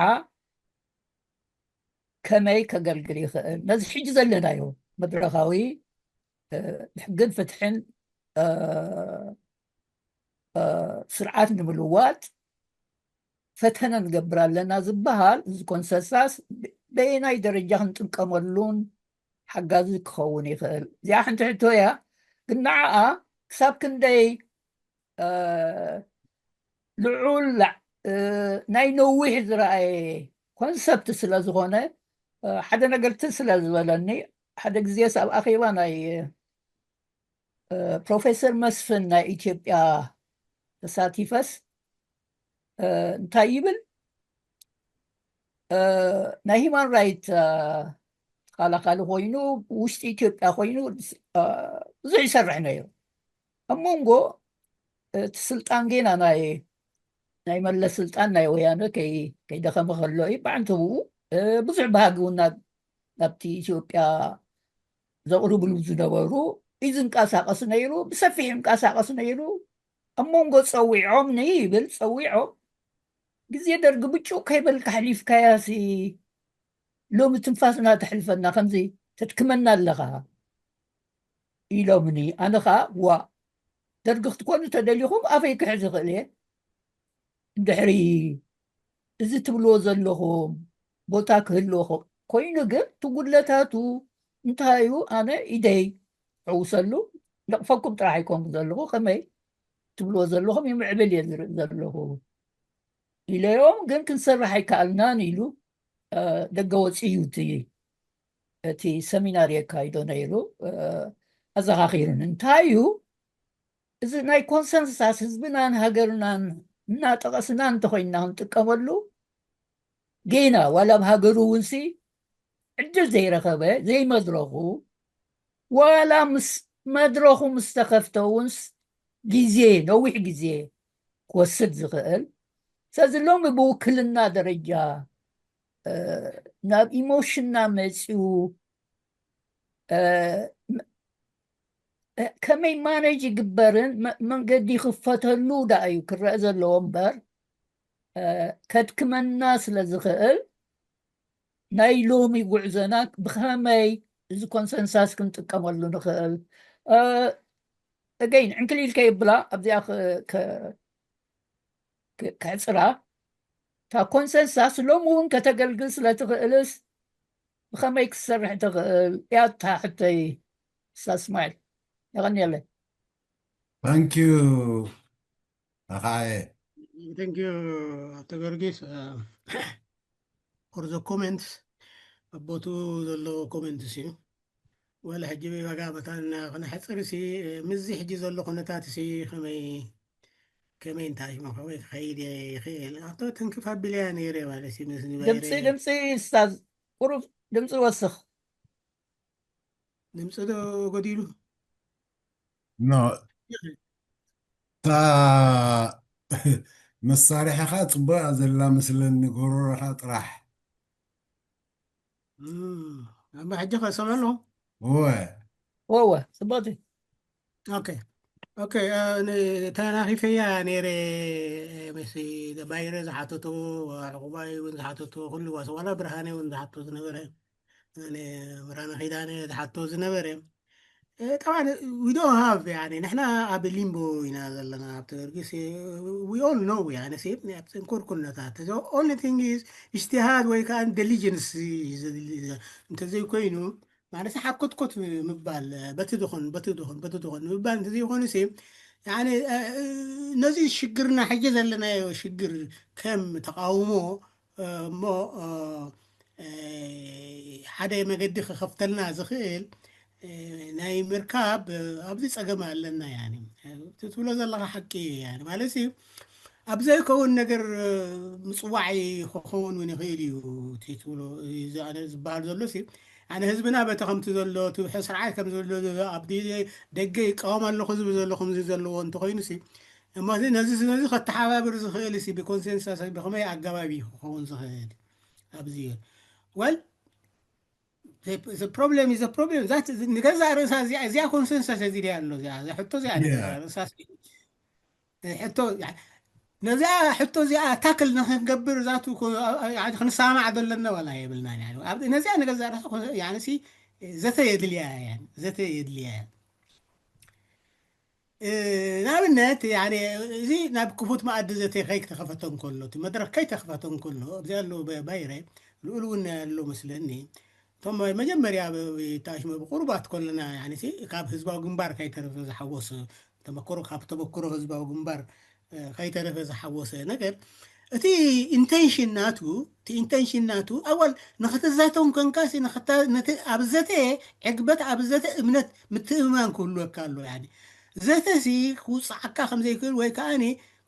ከመይ ከገልግል ይኽእል ነዚ ሕጂ ዘለናዮ መድረኻዊ ብሕግን ፍትሕን ስርዓት ንምልዋጥ ፈተነ ንገብር ኣለና ዝበሃል እዚ ኮንሰንሳስ በየናይ ደረጃ ክንጥቀመሉን ሓጋዚ ክኸውን ይኽእል እዚኣ ሓንቲ ሕቶ እያ። ግን ንዓኣ ክሳብ ክንደይ ልዑል ናይ ነዊሕ ዝረኣየ ኮንሰፕት ስለ ዝኾነ ሓደ ነገር ትዝ ስለ ዝበለኒ፣ ሓደ ግዜስ ኣብ ኣኼባ ናይ ፕሮፌሰር መስፍን ናይ ኢትዮጵያ ተሳቲፈስ እንታይ ይብል፣ ናይ ሂማን ራይት ተኸላኻሊ ኮይኑ፣ ውሽጢ ኢትዮጵያ ኮይኑ ብዙሕ ይሰርሕ ነይሩ። ኣብ መንጎ እቲ ስልጣን ጌና ናይ ናይ መለስ ስልጣን ናይ ወያነ ከይደኸመ ከሎ እዩ ብዓንተብኡ ብዙሕ ባህጊ እውን ናብቲ ኢትዮጵያ ዘቕርብሉ ዝነበሩ እዩ ዝንቀሳቐስ ነይሩ፣ ብሰፊሕ ይንቀሳቐስ ነይሩ። ኣብ መንጎ ጸዊዖም ንይብል ጸዊዖም ግዜ ደርጊ ብጭው ከይበልካ ኣሕሊፍካያሲ ሎሚ ትንፋስና ተሕልፈና ከምዚ ተድክመና ኣለኻ ኢሎምኒ። ኣነ ኸዓ ዋእ ደርጊ ክትኮኑ ተደሊኹም ኣፈይ ክሕዝ ይኽእል እየ። እንድሕሪ እዚ ትብልዎ ዘለኹም ቦታ ክህልዎ ኮይኑ ግን እቲ ጉድለታቱ እንታይ እዩ? ኣነ ኢደይ ሕውሰሉ ነቕፈኩም ጥራሕ ኣይኮንኩ ዘለኹ፣ ከመይ ትብልዎ ዘለኹም ይምዕብል እየ ዝርኢ ዘለኹ ኢለዮም። ግን ክንሰርሕ ኣይከኣልናን ኢሉ ደገ ወፂኡ እዩ እቲ እቲ ሰሚናር የካይዶ ነይሩ ኣዘኻኺሩን። እንታይ እዩ እዚ ናይ ኮንሰንሳስ ህዝብናን ሃገርናን እናጠቐስና እንተኾይንና ክንጥቀመሉ ጌና ዋላ ኣብ ሃገሩ እውን ሲ ዕድል ዘይረኸበ ዘይመድረኹ ዋላ ምስ መድረኹ ምስ ተኸፍተ እውን ግዜ ነዊሕ ግዜ ክወስድ ዝኽእል ስለዚ ሎሚ ብውክልና ደረጃ ናብ ኢሞሽንና መፂኡ ከመይ ማነጅ ይግበርን መንገዲ ይኽፈተሉ ዳ እዩ ክረአ ዘለዎ እምበር ከድክመና ስለ ዝኽእል ናይ ሎሚ ጉዕዞና ብኸመይ እዚ ኮንሰንሳስ ክንጥቀመሉ ንኽእል again ዕንክሊል ከይብላ ኣብዚኣ ከሕፅራ እታ ኮንሰንሳስ ሎሚ እውን ከተገልግል ስለ ትኽእልስ ብኸመይ ክትሰርሕ ትኽእል እያ እታ ሕቶይ። ስታዝ እስማኤል የቐንየለይ። Thank you ኣኻየ። Thank you ኣቶ ጊዮርጊስ for the comments ኣብ ቦትኡ ዘሎ ኮሜንትስ እዩ። ወላ ሕጂ ብዋጋ መታን ክነሕፅር ሲ ምስዚ ሕጂ ዘሎ ኩነታት ሲ ከመይ ከመይ እንታይ ከመይ ክኸይድ ይኽእል ኣብቶ ትንክፍ ኣቢለያ ነይረ ማለት እዩ ምስ ድምፂ ድምፂ ስታዝ ቁሩብ ድምፂ ወስኽ ድምፂ ዶ ጎዲሉ ኖ እታ መሳርሒኻ ፅቡቅ እያ ዘላ መስለኒ ጎሮሮኻ ጥራሕ እሞ ሕጂ ከሰምዕ ኣለኹ እወ ወወ ፅቡቅቲ ኦኬ ኦኬ ተናኺፈያ ነይረ ምስ ባይረ ዝሓተቶ ዕቁባይ እውን ዝሓተቶ ኩሉ ዋላ ብርሃነ እውን ዝሓቶ ዝነበረ ብርሃነ ኪዳነ ዝሓቶ ዝነበረ طبعا we don't have يعني ንሕና ኣብ ሊምቦ ኢና ዘለና ኣብቲ ገርጊስ we all know يعني ሲ ጥንኩር ኩነታት the only thing is اجتهاد ወይ ከዓ diligence እንተዘይኮይኑ ማለት ሓኮትኮት ምባል በቲ ድኾን በቲ ድኾን በቲ ድኾን ምባል እንተዘይኮኑ ሲ يعني ነዚ ሽግርና ሕጂ ዘለናዮ ሽግር ከም ተቃውሞ እሞ ሓደ መገዲ ክኸፍተልና ዝኽእል ናይ ምርካብ ኣብዚ ፀገም ኣለና ያኒ ትብሎ ዘለካ ሓቂ እዩ ያኒ ማለት ሲ ኣብ ዘይከውን ነገር ምፅዋዕ ክኸውን እውን ይኽእል እዩ ትብሎ ዝበሃል ዘሎ ሲ ኣነ ህዝብና በቲ ከምቲ ዘሎ እቲ ስርዓት ከም ዘሎ ኣብ ደገ ይቃወም ኣለኹ ዝብል ዘሎ ከምዚ ዘለዎ እንተኮይኑ ሲ እሞ ነዚ ነዚ ከተሓባብር ዝኽእል ሲ ብኮንሰንሳስ ብከመይ ኣገባብ እዩ ክኸውን ዝኽእል ኣብዚ well problem is problem that ንገዛ ርእሳ እዚኣ እዚኣ ኮንሰንሰስ እዚ ድያ ኣሎ እዚኣ ሕቶ እዚኣ ንገዛ ርእሳ ሕቶ ነዚኣ ሕቶ እዚኣ ታክል ንክንገብር ዛቱ ክንሰማማዕ ዘለና ዋላ የብልና ነዚኣ ንገዛ ርእሳ ዘተ የድልያ ዘተ የድልያ ንኣብነት እዚ ናብ ክፉት መኣዲ ዘተ ከይተኸፈተ እንከሎ እቲ መድረክ ከይተኸፈተ እንከሎ ኣብዚ ኣሎ ባይረ ልኡል እውን ኣሎ መስለኒ እቶም መጀመርያ ታሽመ ብቁሩባት ከለና ካብ ህዝባዊ ግንባር ከይተረፈ ዝሓወስ ተመክሮ ካብ ተመክሮ ህዝባዊ ግንባር ከይተረፈ ዝሓወሰ ነገር እቲ ኢንቴንሽን ናቱ እቲ ኢንቴንሽን ናቱ ኣወል ንክትዛተው ከንካሲ ኣብ ዘተ ዕግበት ኣብ ዘተ እምነት ምትእምማን ክህልወካ ኣሎ። ዘተሲ ክውፅዓካ ከምዘይክእል ወይ ከዓ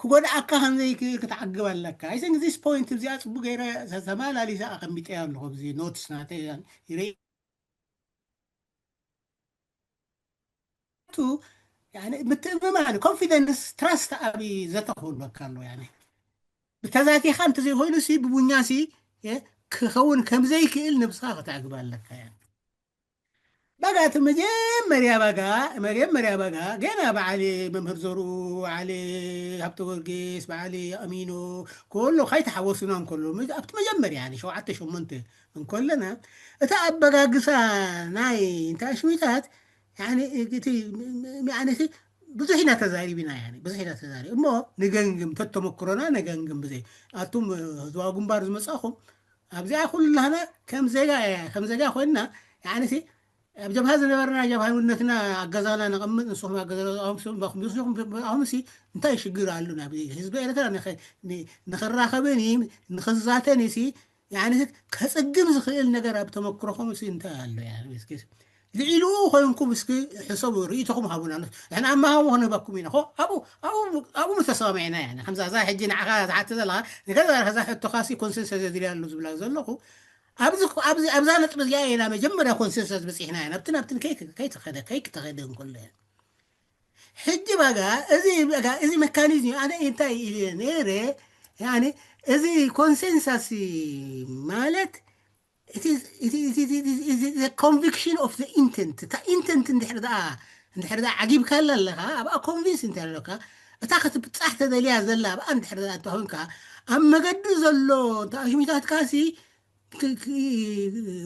ክጎድኣካ ከምዘይክእል ክትዓግብ ኣለካ። I think this point እዚኣ ፅቡቅ ገይረ ተመላሊሰ ኣቀሚጠያ ኣለኹ ኣብዚ ኖትስ ናተይ ምትእምማን ኮንፊደንስ ትራስት ኣብ ዘተ ክህልወካ ኣሎ። ብተዛቲኻ እንተዘይኮይኑ ሲ ብቡኛ ሲ ክኸውን ከምዘይክእል ነብስኻ ከተዕግብ ኣለካ። ባጋ እቲ መጀመርያ ባጋ መጀመርያ ባጋ ገና በዓሊ መምህር ዘርኡ በዓሊ ሃብተ ጊዮርጊስ በዓሊ ኣሚኑ ከሎ ካይተሓወሱና እንከሎ ኣብቲ መጀመርያ ሸውዓተ ሸሞንተ እንከለና እቲ ኣበጋግሳ ናይ እንታይ ኣሽሚታት እቲ ብዙሕ ኢና ተዛሪብና ብዙሕ ኢና ተዛሪብ እሞ ንገንግም ተተመክሮና ነገንግም ብዘይ ኣቱም ህዝባዊ ግንባር ዝመፃኹም ኣብዚኣ ኩላህና ከም ዜጋ እያ ከም ዜጋ ኮይንና ያዕኒ ኣብ ጀብሃ ዝነበርና ጀብሃ ንነትና ኣገዛና ነቐምጥ ንስኹም ኣገዛኹምሲ እንታይ ሽግር ኣሉ ናብ ህዝቢ ኤርትራ ንኽራኸብን ንኽዛተን ሲ ያዕኒ ከፀግም ዝኽእል ነገር ኣብ ተመክሮኹም ሲ እንታይ ኣሎ ልዒሉ ኮይንኩም እስኪ ሕሰቡ ርእይቶኹም ሃቡና ንሕና ኣብ መሃቦ ክንህበኩም ኢና ኣብኡ ምተሰማሚዕና ከምዛ እዛ ሕጂ ንዓኻ ዝሓተ ዘለኻ ንገዛ ከዛ ሕቶኻሲ ኮንሰንሰስ ዘድልያ ኣሎ ዝብላ ዘለኹ ኣብዚ ኣብዚ ኣብዛ ነጥቢ እዚኣ ኢና መጀመርያ ኮንሰንሰስ በፂሕና ኢና ኣብቲ ናብትን ከይክተኸደ ከይክተኸደ እንከሎ ሕጂ ባጋ እዚ ባጋ እዚ መካኒዝም ኣነ እንታይ ኢለ ነይረ ያኒ እዚ ኮንሰንሳስ ማለት ኮንቪክሽን ኦፍ ኢንተንት እታ ኢንተንት እንድሕር ደኣ እንድሕር ደኣ ዓጊብካላ ኣለኻ ኣብኣ ኮንቪንስ እንታይ ኣለካ እታ ክትብፃሕ ተደልያ ዘላ ኣብኣ እንድሕር ደኣ እንተኾንካ ኣብ መገዲ ዘሎ ተኣሽሚታትካ ሲ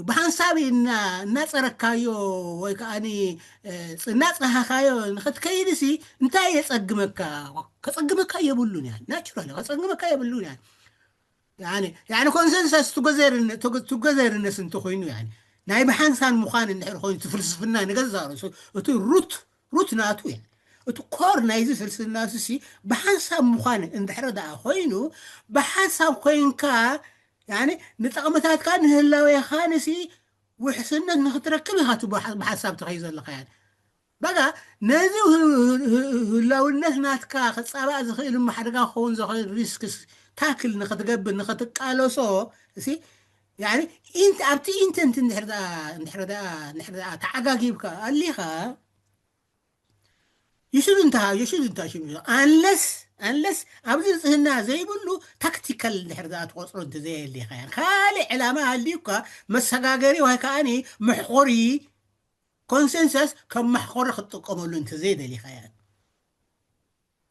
ብሓንሳብ እናፀረካዮ ወይ ከዓ እናፀሃኻዮ ንክትከይድ ሲ እንታይ የፀግመካ ከፀግመካ የብሉን ያ ናቹራል ከፀግመካ የብሉን ያ ኮንሰንሰስ ቱገዘርነስ እንተኮይኑ ናይ ብሓንሳን ምዃን እንድሕር ኮይኑ ፍልስፍና ንገዛ ርእሱ እቲ ሩት ሩት ናቱ እቲ ኮር ናይዚ ፍልስፍና ሲ ብሓንሳብ ምዃን እንድሕር ደኣ ኮይኑ ብሓንሳብ ኮይንካ ንጠቕምታትካ ንህላዌኻንሲ ውሕስነት ንክትረክብ ኢኻ ብሓሳብ ትኸይ ዘለኻ ያ በቃ ነዚ ህላውነት ናትካ ክፃባእ ዝኽእል እሞ ሓደጋ ክኸውን ዝኽእል ሪስክስ ታክል ንክትገብር ንክትቃለሶ እሲ ያኒ ኢንት ኣብቲ ኢንተንት እንድሕር ደኣ እንድሕር ደኣ እንድሕር ደኣ ተዓጋጊብካ ኣሊኻ ይሽሉ እንታ ይሽሉ እንታ ሽም ኣንለስ ኣንለስ ኣብዚ ንጽህና ዘይብሉ ታክቲካል እንድሕር ደኣ ትቆጽሮ እንተዘየሊኻ ካልእ ዕላማ ኣልዩካ መሰጋገሪ ወይ ከዓኒ መሕቆሪ ኮንሰንሰስ ከም መሕቆሪ ክትጥቀመሉ እንተዘይደሊኻ ያ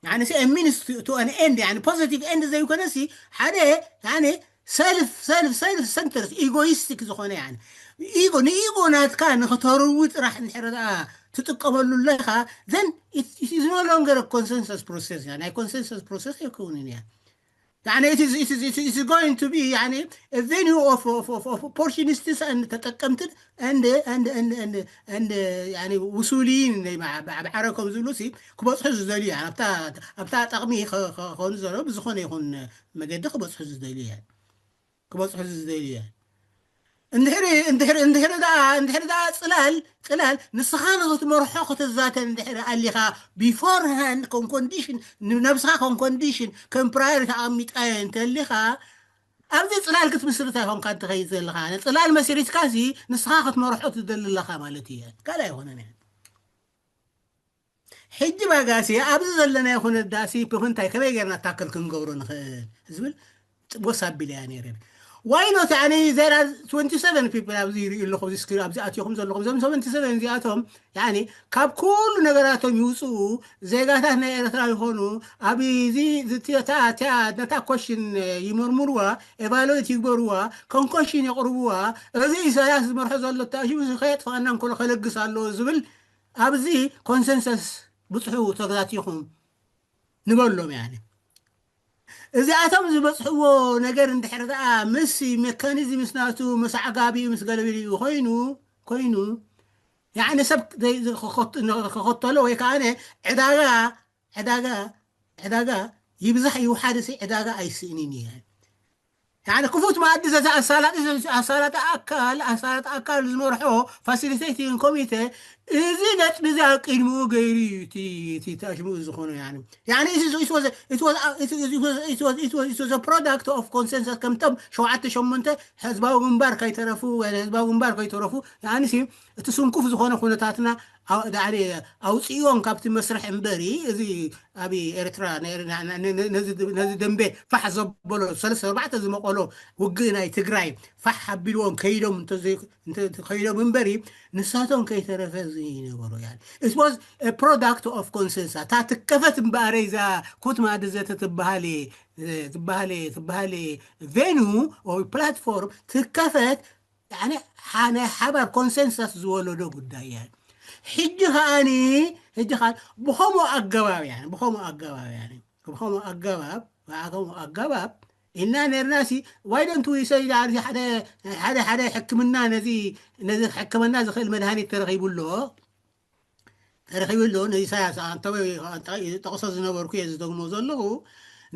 ንዓነሲ ሚንስ ቱ ኣን ኤንድ ፖዘቲቭ ኤንድ ዘይኮነሲ ሓደ ሰልፍ ሰልፍ ሰልፍ ሰንተርስ ኢጎይስቲክ ዝኾነ ኢጎ ንኢጎ ናትካ ንክተርዊ ጥራሕ እንድሕር ትጥቀመሉ ኣለኻ then is no longer consensus process ናይ consensus process ኣይከውንን እያ يعني it is it is it is going to be يعني venue of of of opportunists and ተጠቀምትን and and and and and يعني ውሱሊን ብዓረብ ከም ዝብሉ ሲ ክበፅሑ ዝደልዩ ኣብታ ጠቕሚ ከኾኑ ዘሎ ብዝኾነ ይኹን መገዲ ክበፅሑ ዝደልዩ ክበፅሑ ዝደልዩ እንድሕሪ እንድሕሪ እንድሕሪ ደኣ እንድሕሪ ደኣ ፅላል ፅላል ንስኻ ንክትመርሖ ክትዛተ እንድሕሪ ኣሊኻ ቢፎር ሃንድ ከም ኮንዲሽን ንነብስኻ ከም ኮንዲሽን ከም ፕራዮሪቲ ኣቐሚጥካዮ እንተሊኻ ኣብዚ ፅላል ክትምስርታ ይኾንካ እንትኸይድ ዘለኻ ፅላል መስሪትካ ሲ ንስኻ ክትመርሖ ትደሊ ኣለኻ ማለት እዩ ካልእ ኣይኮነን ሕጂ ባጋሲ ኣብዚ ዘለናዮ ኩነት ዳሲ እንታይ ከመይ ጌርና ታክል ክንገብሮ ንኽእል ዝብል ወሳቢል እያ ነይረ ዋይኖት ያኒ there are twenty seven people ኣብዚ ይርኢ ኣለኹ ኣብዚ ስክሪን ኣብዚ ኣትኹም ዘለኹም እዞም seventy seven እዚኣቶም ያኒ ካብ ኩሉ ነገራቶም ይውፅኡ ዜጋታት ናይ ኤርትራ ይኾኑ ኣብዚ ነታ ኮሽን ይመርምርዋ ኤቫሉዌት ይግበርዋ ኮንኮሽን የቕርብዋ እዚ ኢሳያስ ዝመርሖ ዘሎ ተኣሽሙ ከየጥፋና እንከሎ ከለግስ ኣለዎ ዝብል ኣብዚ ኮንሰንሰስ ብፅሑ ተግዛቲኹም ንበሎም ያኒ እዚኣቶም ዝበፅሕዎ ነገር እንድሕር ደኣ ምስ ሜካኒዝምስ ናቱ ምስ ዓጋቢኡ ምስ ገለቢልኡ ኮይኑ ኮይኑ ያኒ ሰብ ክኸተሎ ወይ ከዓ ዕዳጋ ዕዳጋ ዕዳጋ ይብዛሕ ይውሓድ ሲ ዕዳጋ ኣይስእንን እየ። ያኒ ክፉት መኣዲ ዘተ ኣሳላጢ ኣሳላጢ ኣካል ኣሳላጢ ኣካል ዝመርሖ ፋሲሊቴቲንግ ኮሚቴ እዚ ነጥቢ እዚ ኣብ ቅድሚኡ ገይሩ እዩ እቲ ታሽሙ ዝኾነ። ፕሮዳክት ኦፍ ኮንሰንሰስ ከምቶም ሸውዓተ ሸሞንተ ህዝባዊ ግንባር ከይተረፉ ህዝባዊ ግንባር ከይተረፉ ያኒ እቲ ስንኩፍ ዝኾነ ኩነታትና ዳዕሪ ኣውፅእዎም ካብቲ መስርሕ እምበሪ እዚ ኣብ ኤርትራ ነዚ ደንቤ ፋሕ ዘበሎ ሰለስተ ኣርባዕተ ዝመቐሎ ውግእ ናይ ትግራይ ፋሕ ኣቢልዎም ከይዶም ከይዶም እምበሪ ንሳቶም ከይተረፈ ዝነበሩ ያ ፕሮዳክት ኦፍ ኮንሰንሳ እታ ትከፈት እምበኣረ እዛ ኩት ማዲ ዘተ ትበሃል ትበሃል ትበሃል ቬኑ ወይ ፕላትፎርም ትከፈት ናይ ሓባር ኮንሰንሰስ ዝወለዶ ጉዳይ እያ። ሕጂ ከዓኒ ሕጂ ከዓ ብኸምኡ ኣገባብ እያ ብኸምኡ ኣገባብ እያ ብኸምኡ ኣገባብ ብኸምኡ ኣገባብ ኢልና ነርና ሲ why don't we say ሓደ ሓደ ሕክምና ነዚ ነዚ ሕክምና ዝኽእል መድሃኒት ተረኺቡ ኣሎ ተረኺቡ ኣሎ ንኢሳያስ ኣንተወ ጠቕሶ ዝነበርኩ እየ ዝደግሞ ዘለኹ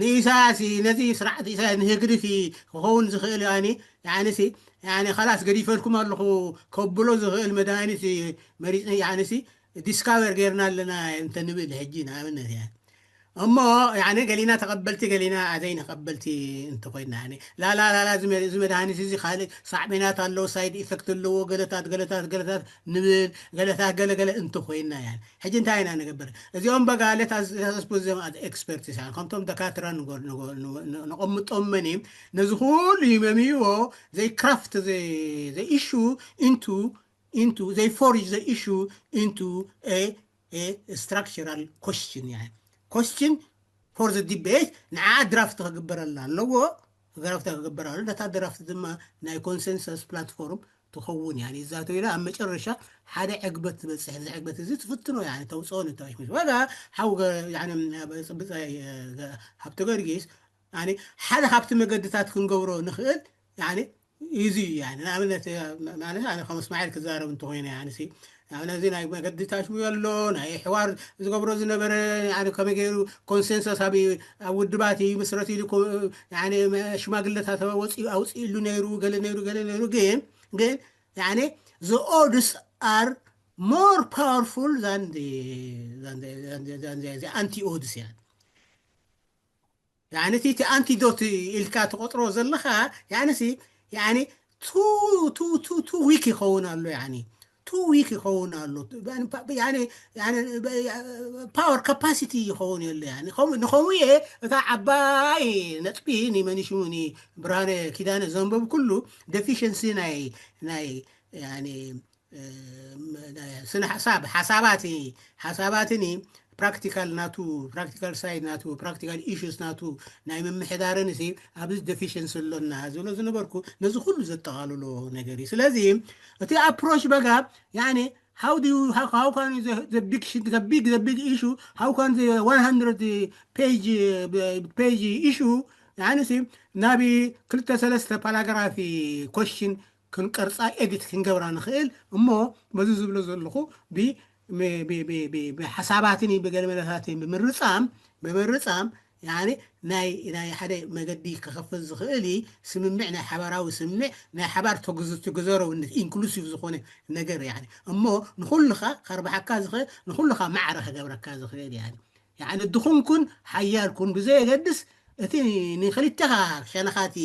ንኢሳያስ ነዚ ስርዓት ኢሳያስ ንህግድፊ ክኸውን ዝኽእል ያኒ ያኒ ሲ ያኒ ኸላስ ገዲፈልኩም ኣለኹ ከብሎ ዝኽእል መድሃኒት መሪፅ ያኒ ሲ ዲስካቨር ገይርና ኣለና እንተ ንብል ሕጂ ንኣብነት እያ እሞ ያኒ ገሊና ተቐበልቲ ገሊና ዘይንቐበልቲ እንተኮይና ያኒ ላላ ላላ እዚ መድሃኒት እዚ ካልእ ሳዕቤናት ኣለዎ ሳይድ ኢፌክት ኣለዎ ገለታት ገለታት ገለታት ንብል ገለታት ገለገለ እንተኮይና ያ ሕጂ እንታይ ኢና ንገብር እዚኦም በጋ let us put them as experts ያ ከምቶም ደካትራ ነቐምጦም መን ነዚ ኩሉ ይመምይዎ they craft the issue into into they forge the issue into a, a structural question ያ question for the debate ንዓ ድራፍት ክግበረላ ኣለዎ ድራፍት ክግበር ኣሎ ነታ ድራፍት ድማ ናይ ኮንሰንሰስ ፕላትፎርም ትኸውን ያ እዛ ተይላ ኣብ መጨረሻ ሓደ ዕግበት ትበፅሕ እዚ ዕግበት እዚ ትፍትኖ ያ ተውፅኦ ንታሽ ምስ ዋጋ ሓው ብፅብፃ ሃብቲ ገርጊስ ሓደ ካብቲ መገድታት ክንገብሮ ንኽእል እዚ እዩ ንኣብነት ማለት ኣነ ከም እስማዒል ክዛረብ እንተኮይነ ነዚ ናይ መገዲ ታሽሙ ኣሎ ናይ ሕዋር ዝገብሮ ዝነበረ ከመይ ገይሩ ኮንሰንሰስ ኣብ ኣብ ውድባት ይምስረት ኢሉ ሽማግለታት ወፂኡ ኣውፅእሉ ነይሩ ገለ ነይሩ ገለ ነይሩ ግን ግን the odds are more powerful than the anti odds يعني እቲ ኣንቲዶት ኢልካ ትቆጥሮ ዘለኻ ያንሲ ያኒ ቱ ቱ ቱ ቱ ዊክ ይኸውን ኣሎ ያኒ ቱ ዊክ ይኸውን ኣሎ ፓወር ካፓሲቲ ይኸውን የለ ንኸምኡ እየ እታ ዓባይ ነጥቢ ንመኒሽሙኒ ብርሃነ ኪዳነ ዘንበብ ኩሉ ዴፊሽንሲ ናይ ናይ ስነ ሓሳብ ሓሳባት ሓሳባትኒ ፕራክቲካል ናቱ ፕራክቲካል ሳይድ ናቱ ፕራክቲካል ኢሹስ ናቱ ናይ ምምሕዳርን ሲ ኣብዚ ዴፊሽንሲ ኣሎና ዝብሎ ዝነበርኩ ነዚ ኩሉ ዘጠቓልሎ ነገር እዩ ስለዚ እቲ ኣፕሮች በጋ ያኒ how do you how, how can the, the big the big the big issue how can the one hundred page page issue ያኒ ሲ ናብ ክልተ ሰለስተ ፓራግራፊ ኮሽን ክንቀርፃ ኤዲት ክንገብራ ንኽእል እሞ በዚ ዝብሎ ዘለኹ ብሓሳባትን ብገለመለታትን ብምርፃም ብምርፃም ናይ ናይ ሓደ መገዲ ክኸፍት ዝኽእል ስምምዕ ናይ ሓባራዊ ስምምዕ ናይ ሓባር ትግዘረውነት ኢንክሉሲቭ ዝኾነ ነገር እሞ ንኹልኻ ከርብሓካ ዝኽእል ንኹልኻ ማዕረ ክገብረካ ዝኽእል ድኹም ኩን ሓያል ኩን ብዘየገድስ እቲ ንክልተኻ ሸነኻቲ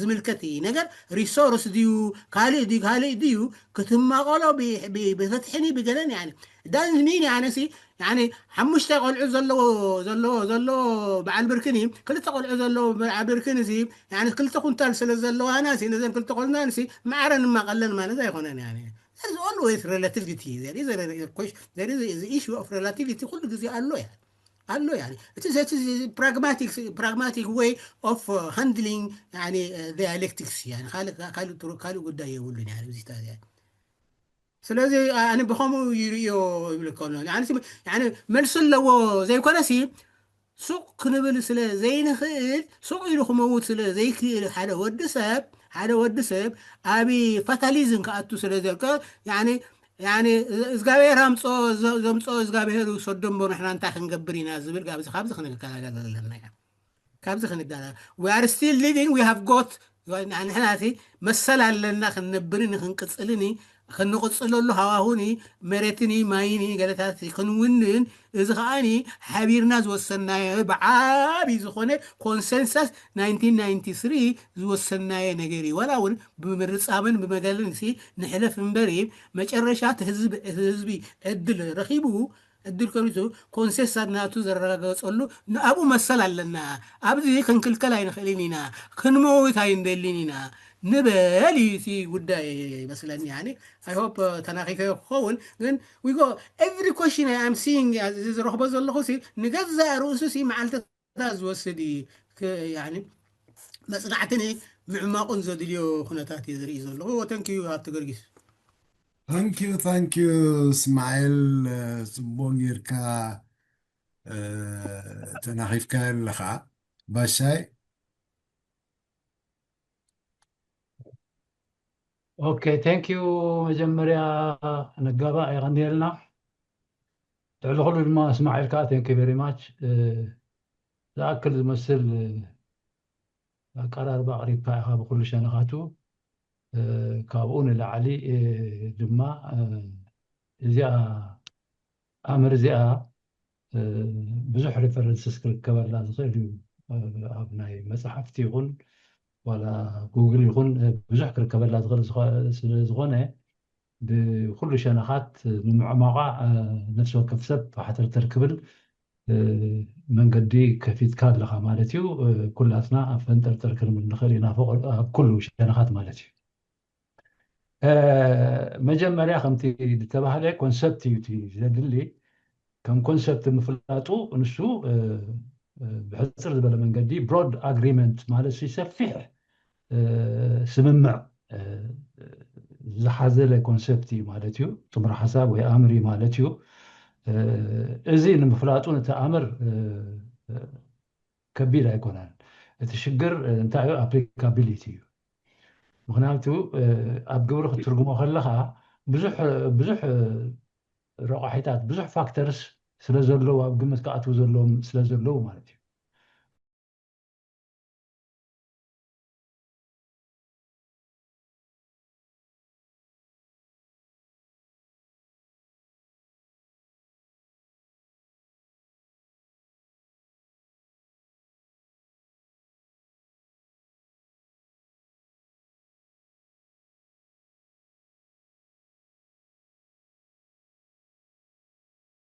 ዝምልከት ነገር ሪሶርስ ድዩ ካልእ ድዩ ካልእ ድዩ ክትማቐሎ ብፍትሕኒ ብገለን ያ ዳንስ ሚን ኣነሲ ሓሙሽተ ቆልዑ ዘለዎ ዘለዎ ዘለዎ በዓል ብርክን ክልተ ቆልዑ ዘለዎ በዓል ብርክን ክልተ ኩንታል ስለ ዘለዋና ነዘን ክልተ ቆልዑና ማዕረ ንማቐለን ማለት ኣይኮነን There's always relativity. There is a there is the issue of relativity. ኩሉ ግዜ ኣሎ ያ ኣሎ ያ እቲ ዘቲ pragmatic pragmatic way of handling dialectics ካልእ ጉዳይ የብሉን ያ ስለዚ ኣነ ብኸምኡ ይርእዮ ይብል ከሎ መልሲ ኣለዎ ዘይኮነሲ ሱቕ ክንብል ስለ ዘይንኽእል ሱቕ ኢሉ ክመውት ስለ ዘይክእል ሓደ ወዲ ሰብ ሓደ ወዲ ሰብ ኣብ ፋታሊዝም ክኣቱ ስለ ዘልቀ ያኒ ያኒ እግዚኣብሔር ኣምፅኦ ዘምፅኦ እግዚኣብሔር ይውሰዶ እምበር ንሕና እንታይ ክንገብር ኢና ዝብል ካብዚ ክንከላገል ኣለና ኢና። ካብዚ ክንዳና we are still living, we have got ንሕና መሰል ኣለና ክንነብርን ክንቅፅልን ክንቕፅለሉ ሃዋሁኒ መሬትኒ ማይኒ ገለታት ክንውንን እዚ ከዓኒ ሓቢርና ዝወሰናዮ ብዓብይ ዝኾነ ኮንሰንሰስ ናይንቲን ናይንቲ ስሪ ዝወሰናዮ ነገር እዩ። ዋላ እውን ብምርፃምን ብመገልን ሲ ንሕለፍ እምበሪ መጨረሻ እቲ ህዝቢ ዕድል ረኺቡ ዕድል ከሪቱ ኮንሰንሰስ ናቱ ዘረጋገፀሉ ንኣብኡ መሰል ኣለና። ኣብዚ ክንክልከል ኣይንኽእልን ኢና፣ ክንመውት ኣይንደልን ኢና ንበል እዩ እቲ ጉዳይ ይመስለኒ። ያኒ I hope ተናኺፈ ክኸውን ግን we go every question I am seeing እዚ ዝረኽቦ ዘለኹ ሲ ንገዛእ ርእሱ ሲ መዓልትታት ዝወስድ እዩ። ያኒ መፅናዕትን ምዕማቑን ዘድልዮ ኩነታት እዩ ዝርኢ ዘለኹ። Thank you ሃብተ ገርጊስ። Thank you, thank you እስማኤል፣ ጽቡቅ ጌርካ ተናኺፍካ ኣለኻ ባሻይ። Okay, thank you። መጀመርያ ነጋባ የቐንየልና። ልዕሊ ኩሉ ድማ እስማኤል ከዓ thank you very much። ዝኣክል ዝመስል ኣቀራርባ ኣቕሪብካ ኢኻ ብኩሉ ሸነኻቱ። ካብኡ ንላዕሊ ድማ እዚኣ ኣምር እዚኣ ብዙሕ ሬፈረንስስ ክርከበላ ዝኽእል እዩ። ኣብ ናይ መፅሓፍቲ ይኹን ዋላ ጉግል ይኹን ብዙሕ ክርከበላ ዝኽእል ስለ ዝኾነ ብኩሉ ሸነኻት ንምዕማቋ ነፍሲ ወከፍ ሰብ ሓተርተር ክብል መንገዲ ከፊትካ ኣለኻ ማለት እዩ። ኩላትና ኣብ ፈንጠርጠር ክንብል ንኽእል ኢና ኣብ ኩሉ ሸነኻት ማለት እዩ። መጀመርያ ከምቲ ዝተባህለ ኮንሰፕት እዩ እቲ ዘድሊ። ከም ኮንሰፕት ምፍላጡ ንሱ ብሕፅር ዝበለ መንገዲ ብሮድ ኣግሪመንት ማለት ሰፊሕ ስምምዕ ዝሓዘለ ኮንሰፕት እዩ ማለት እዩ። ጥምር ሓሳብ ወይ ኣምር እዩ ማለት እዩ። እዚ ንምፍላጡ ነቲ ኣምር ከቢድ ኣይኮነን። እቲ ሽግር እንታይ እዩ? ኣፕሊካቢሊቲ እዩ። ምክንያቱ ኣብ ግብሪ ክትትርጉሞ ከለካ ብዙሕ ብዙሕ ረቋሒታት ብዙሕ ፋክተርስ ስለ ዘለዉ ኣብ ግምት ክኣትዉ ዘለዎም ስለ ዘለዉ ማለት እዩ።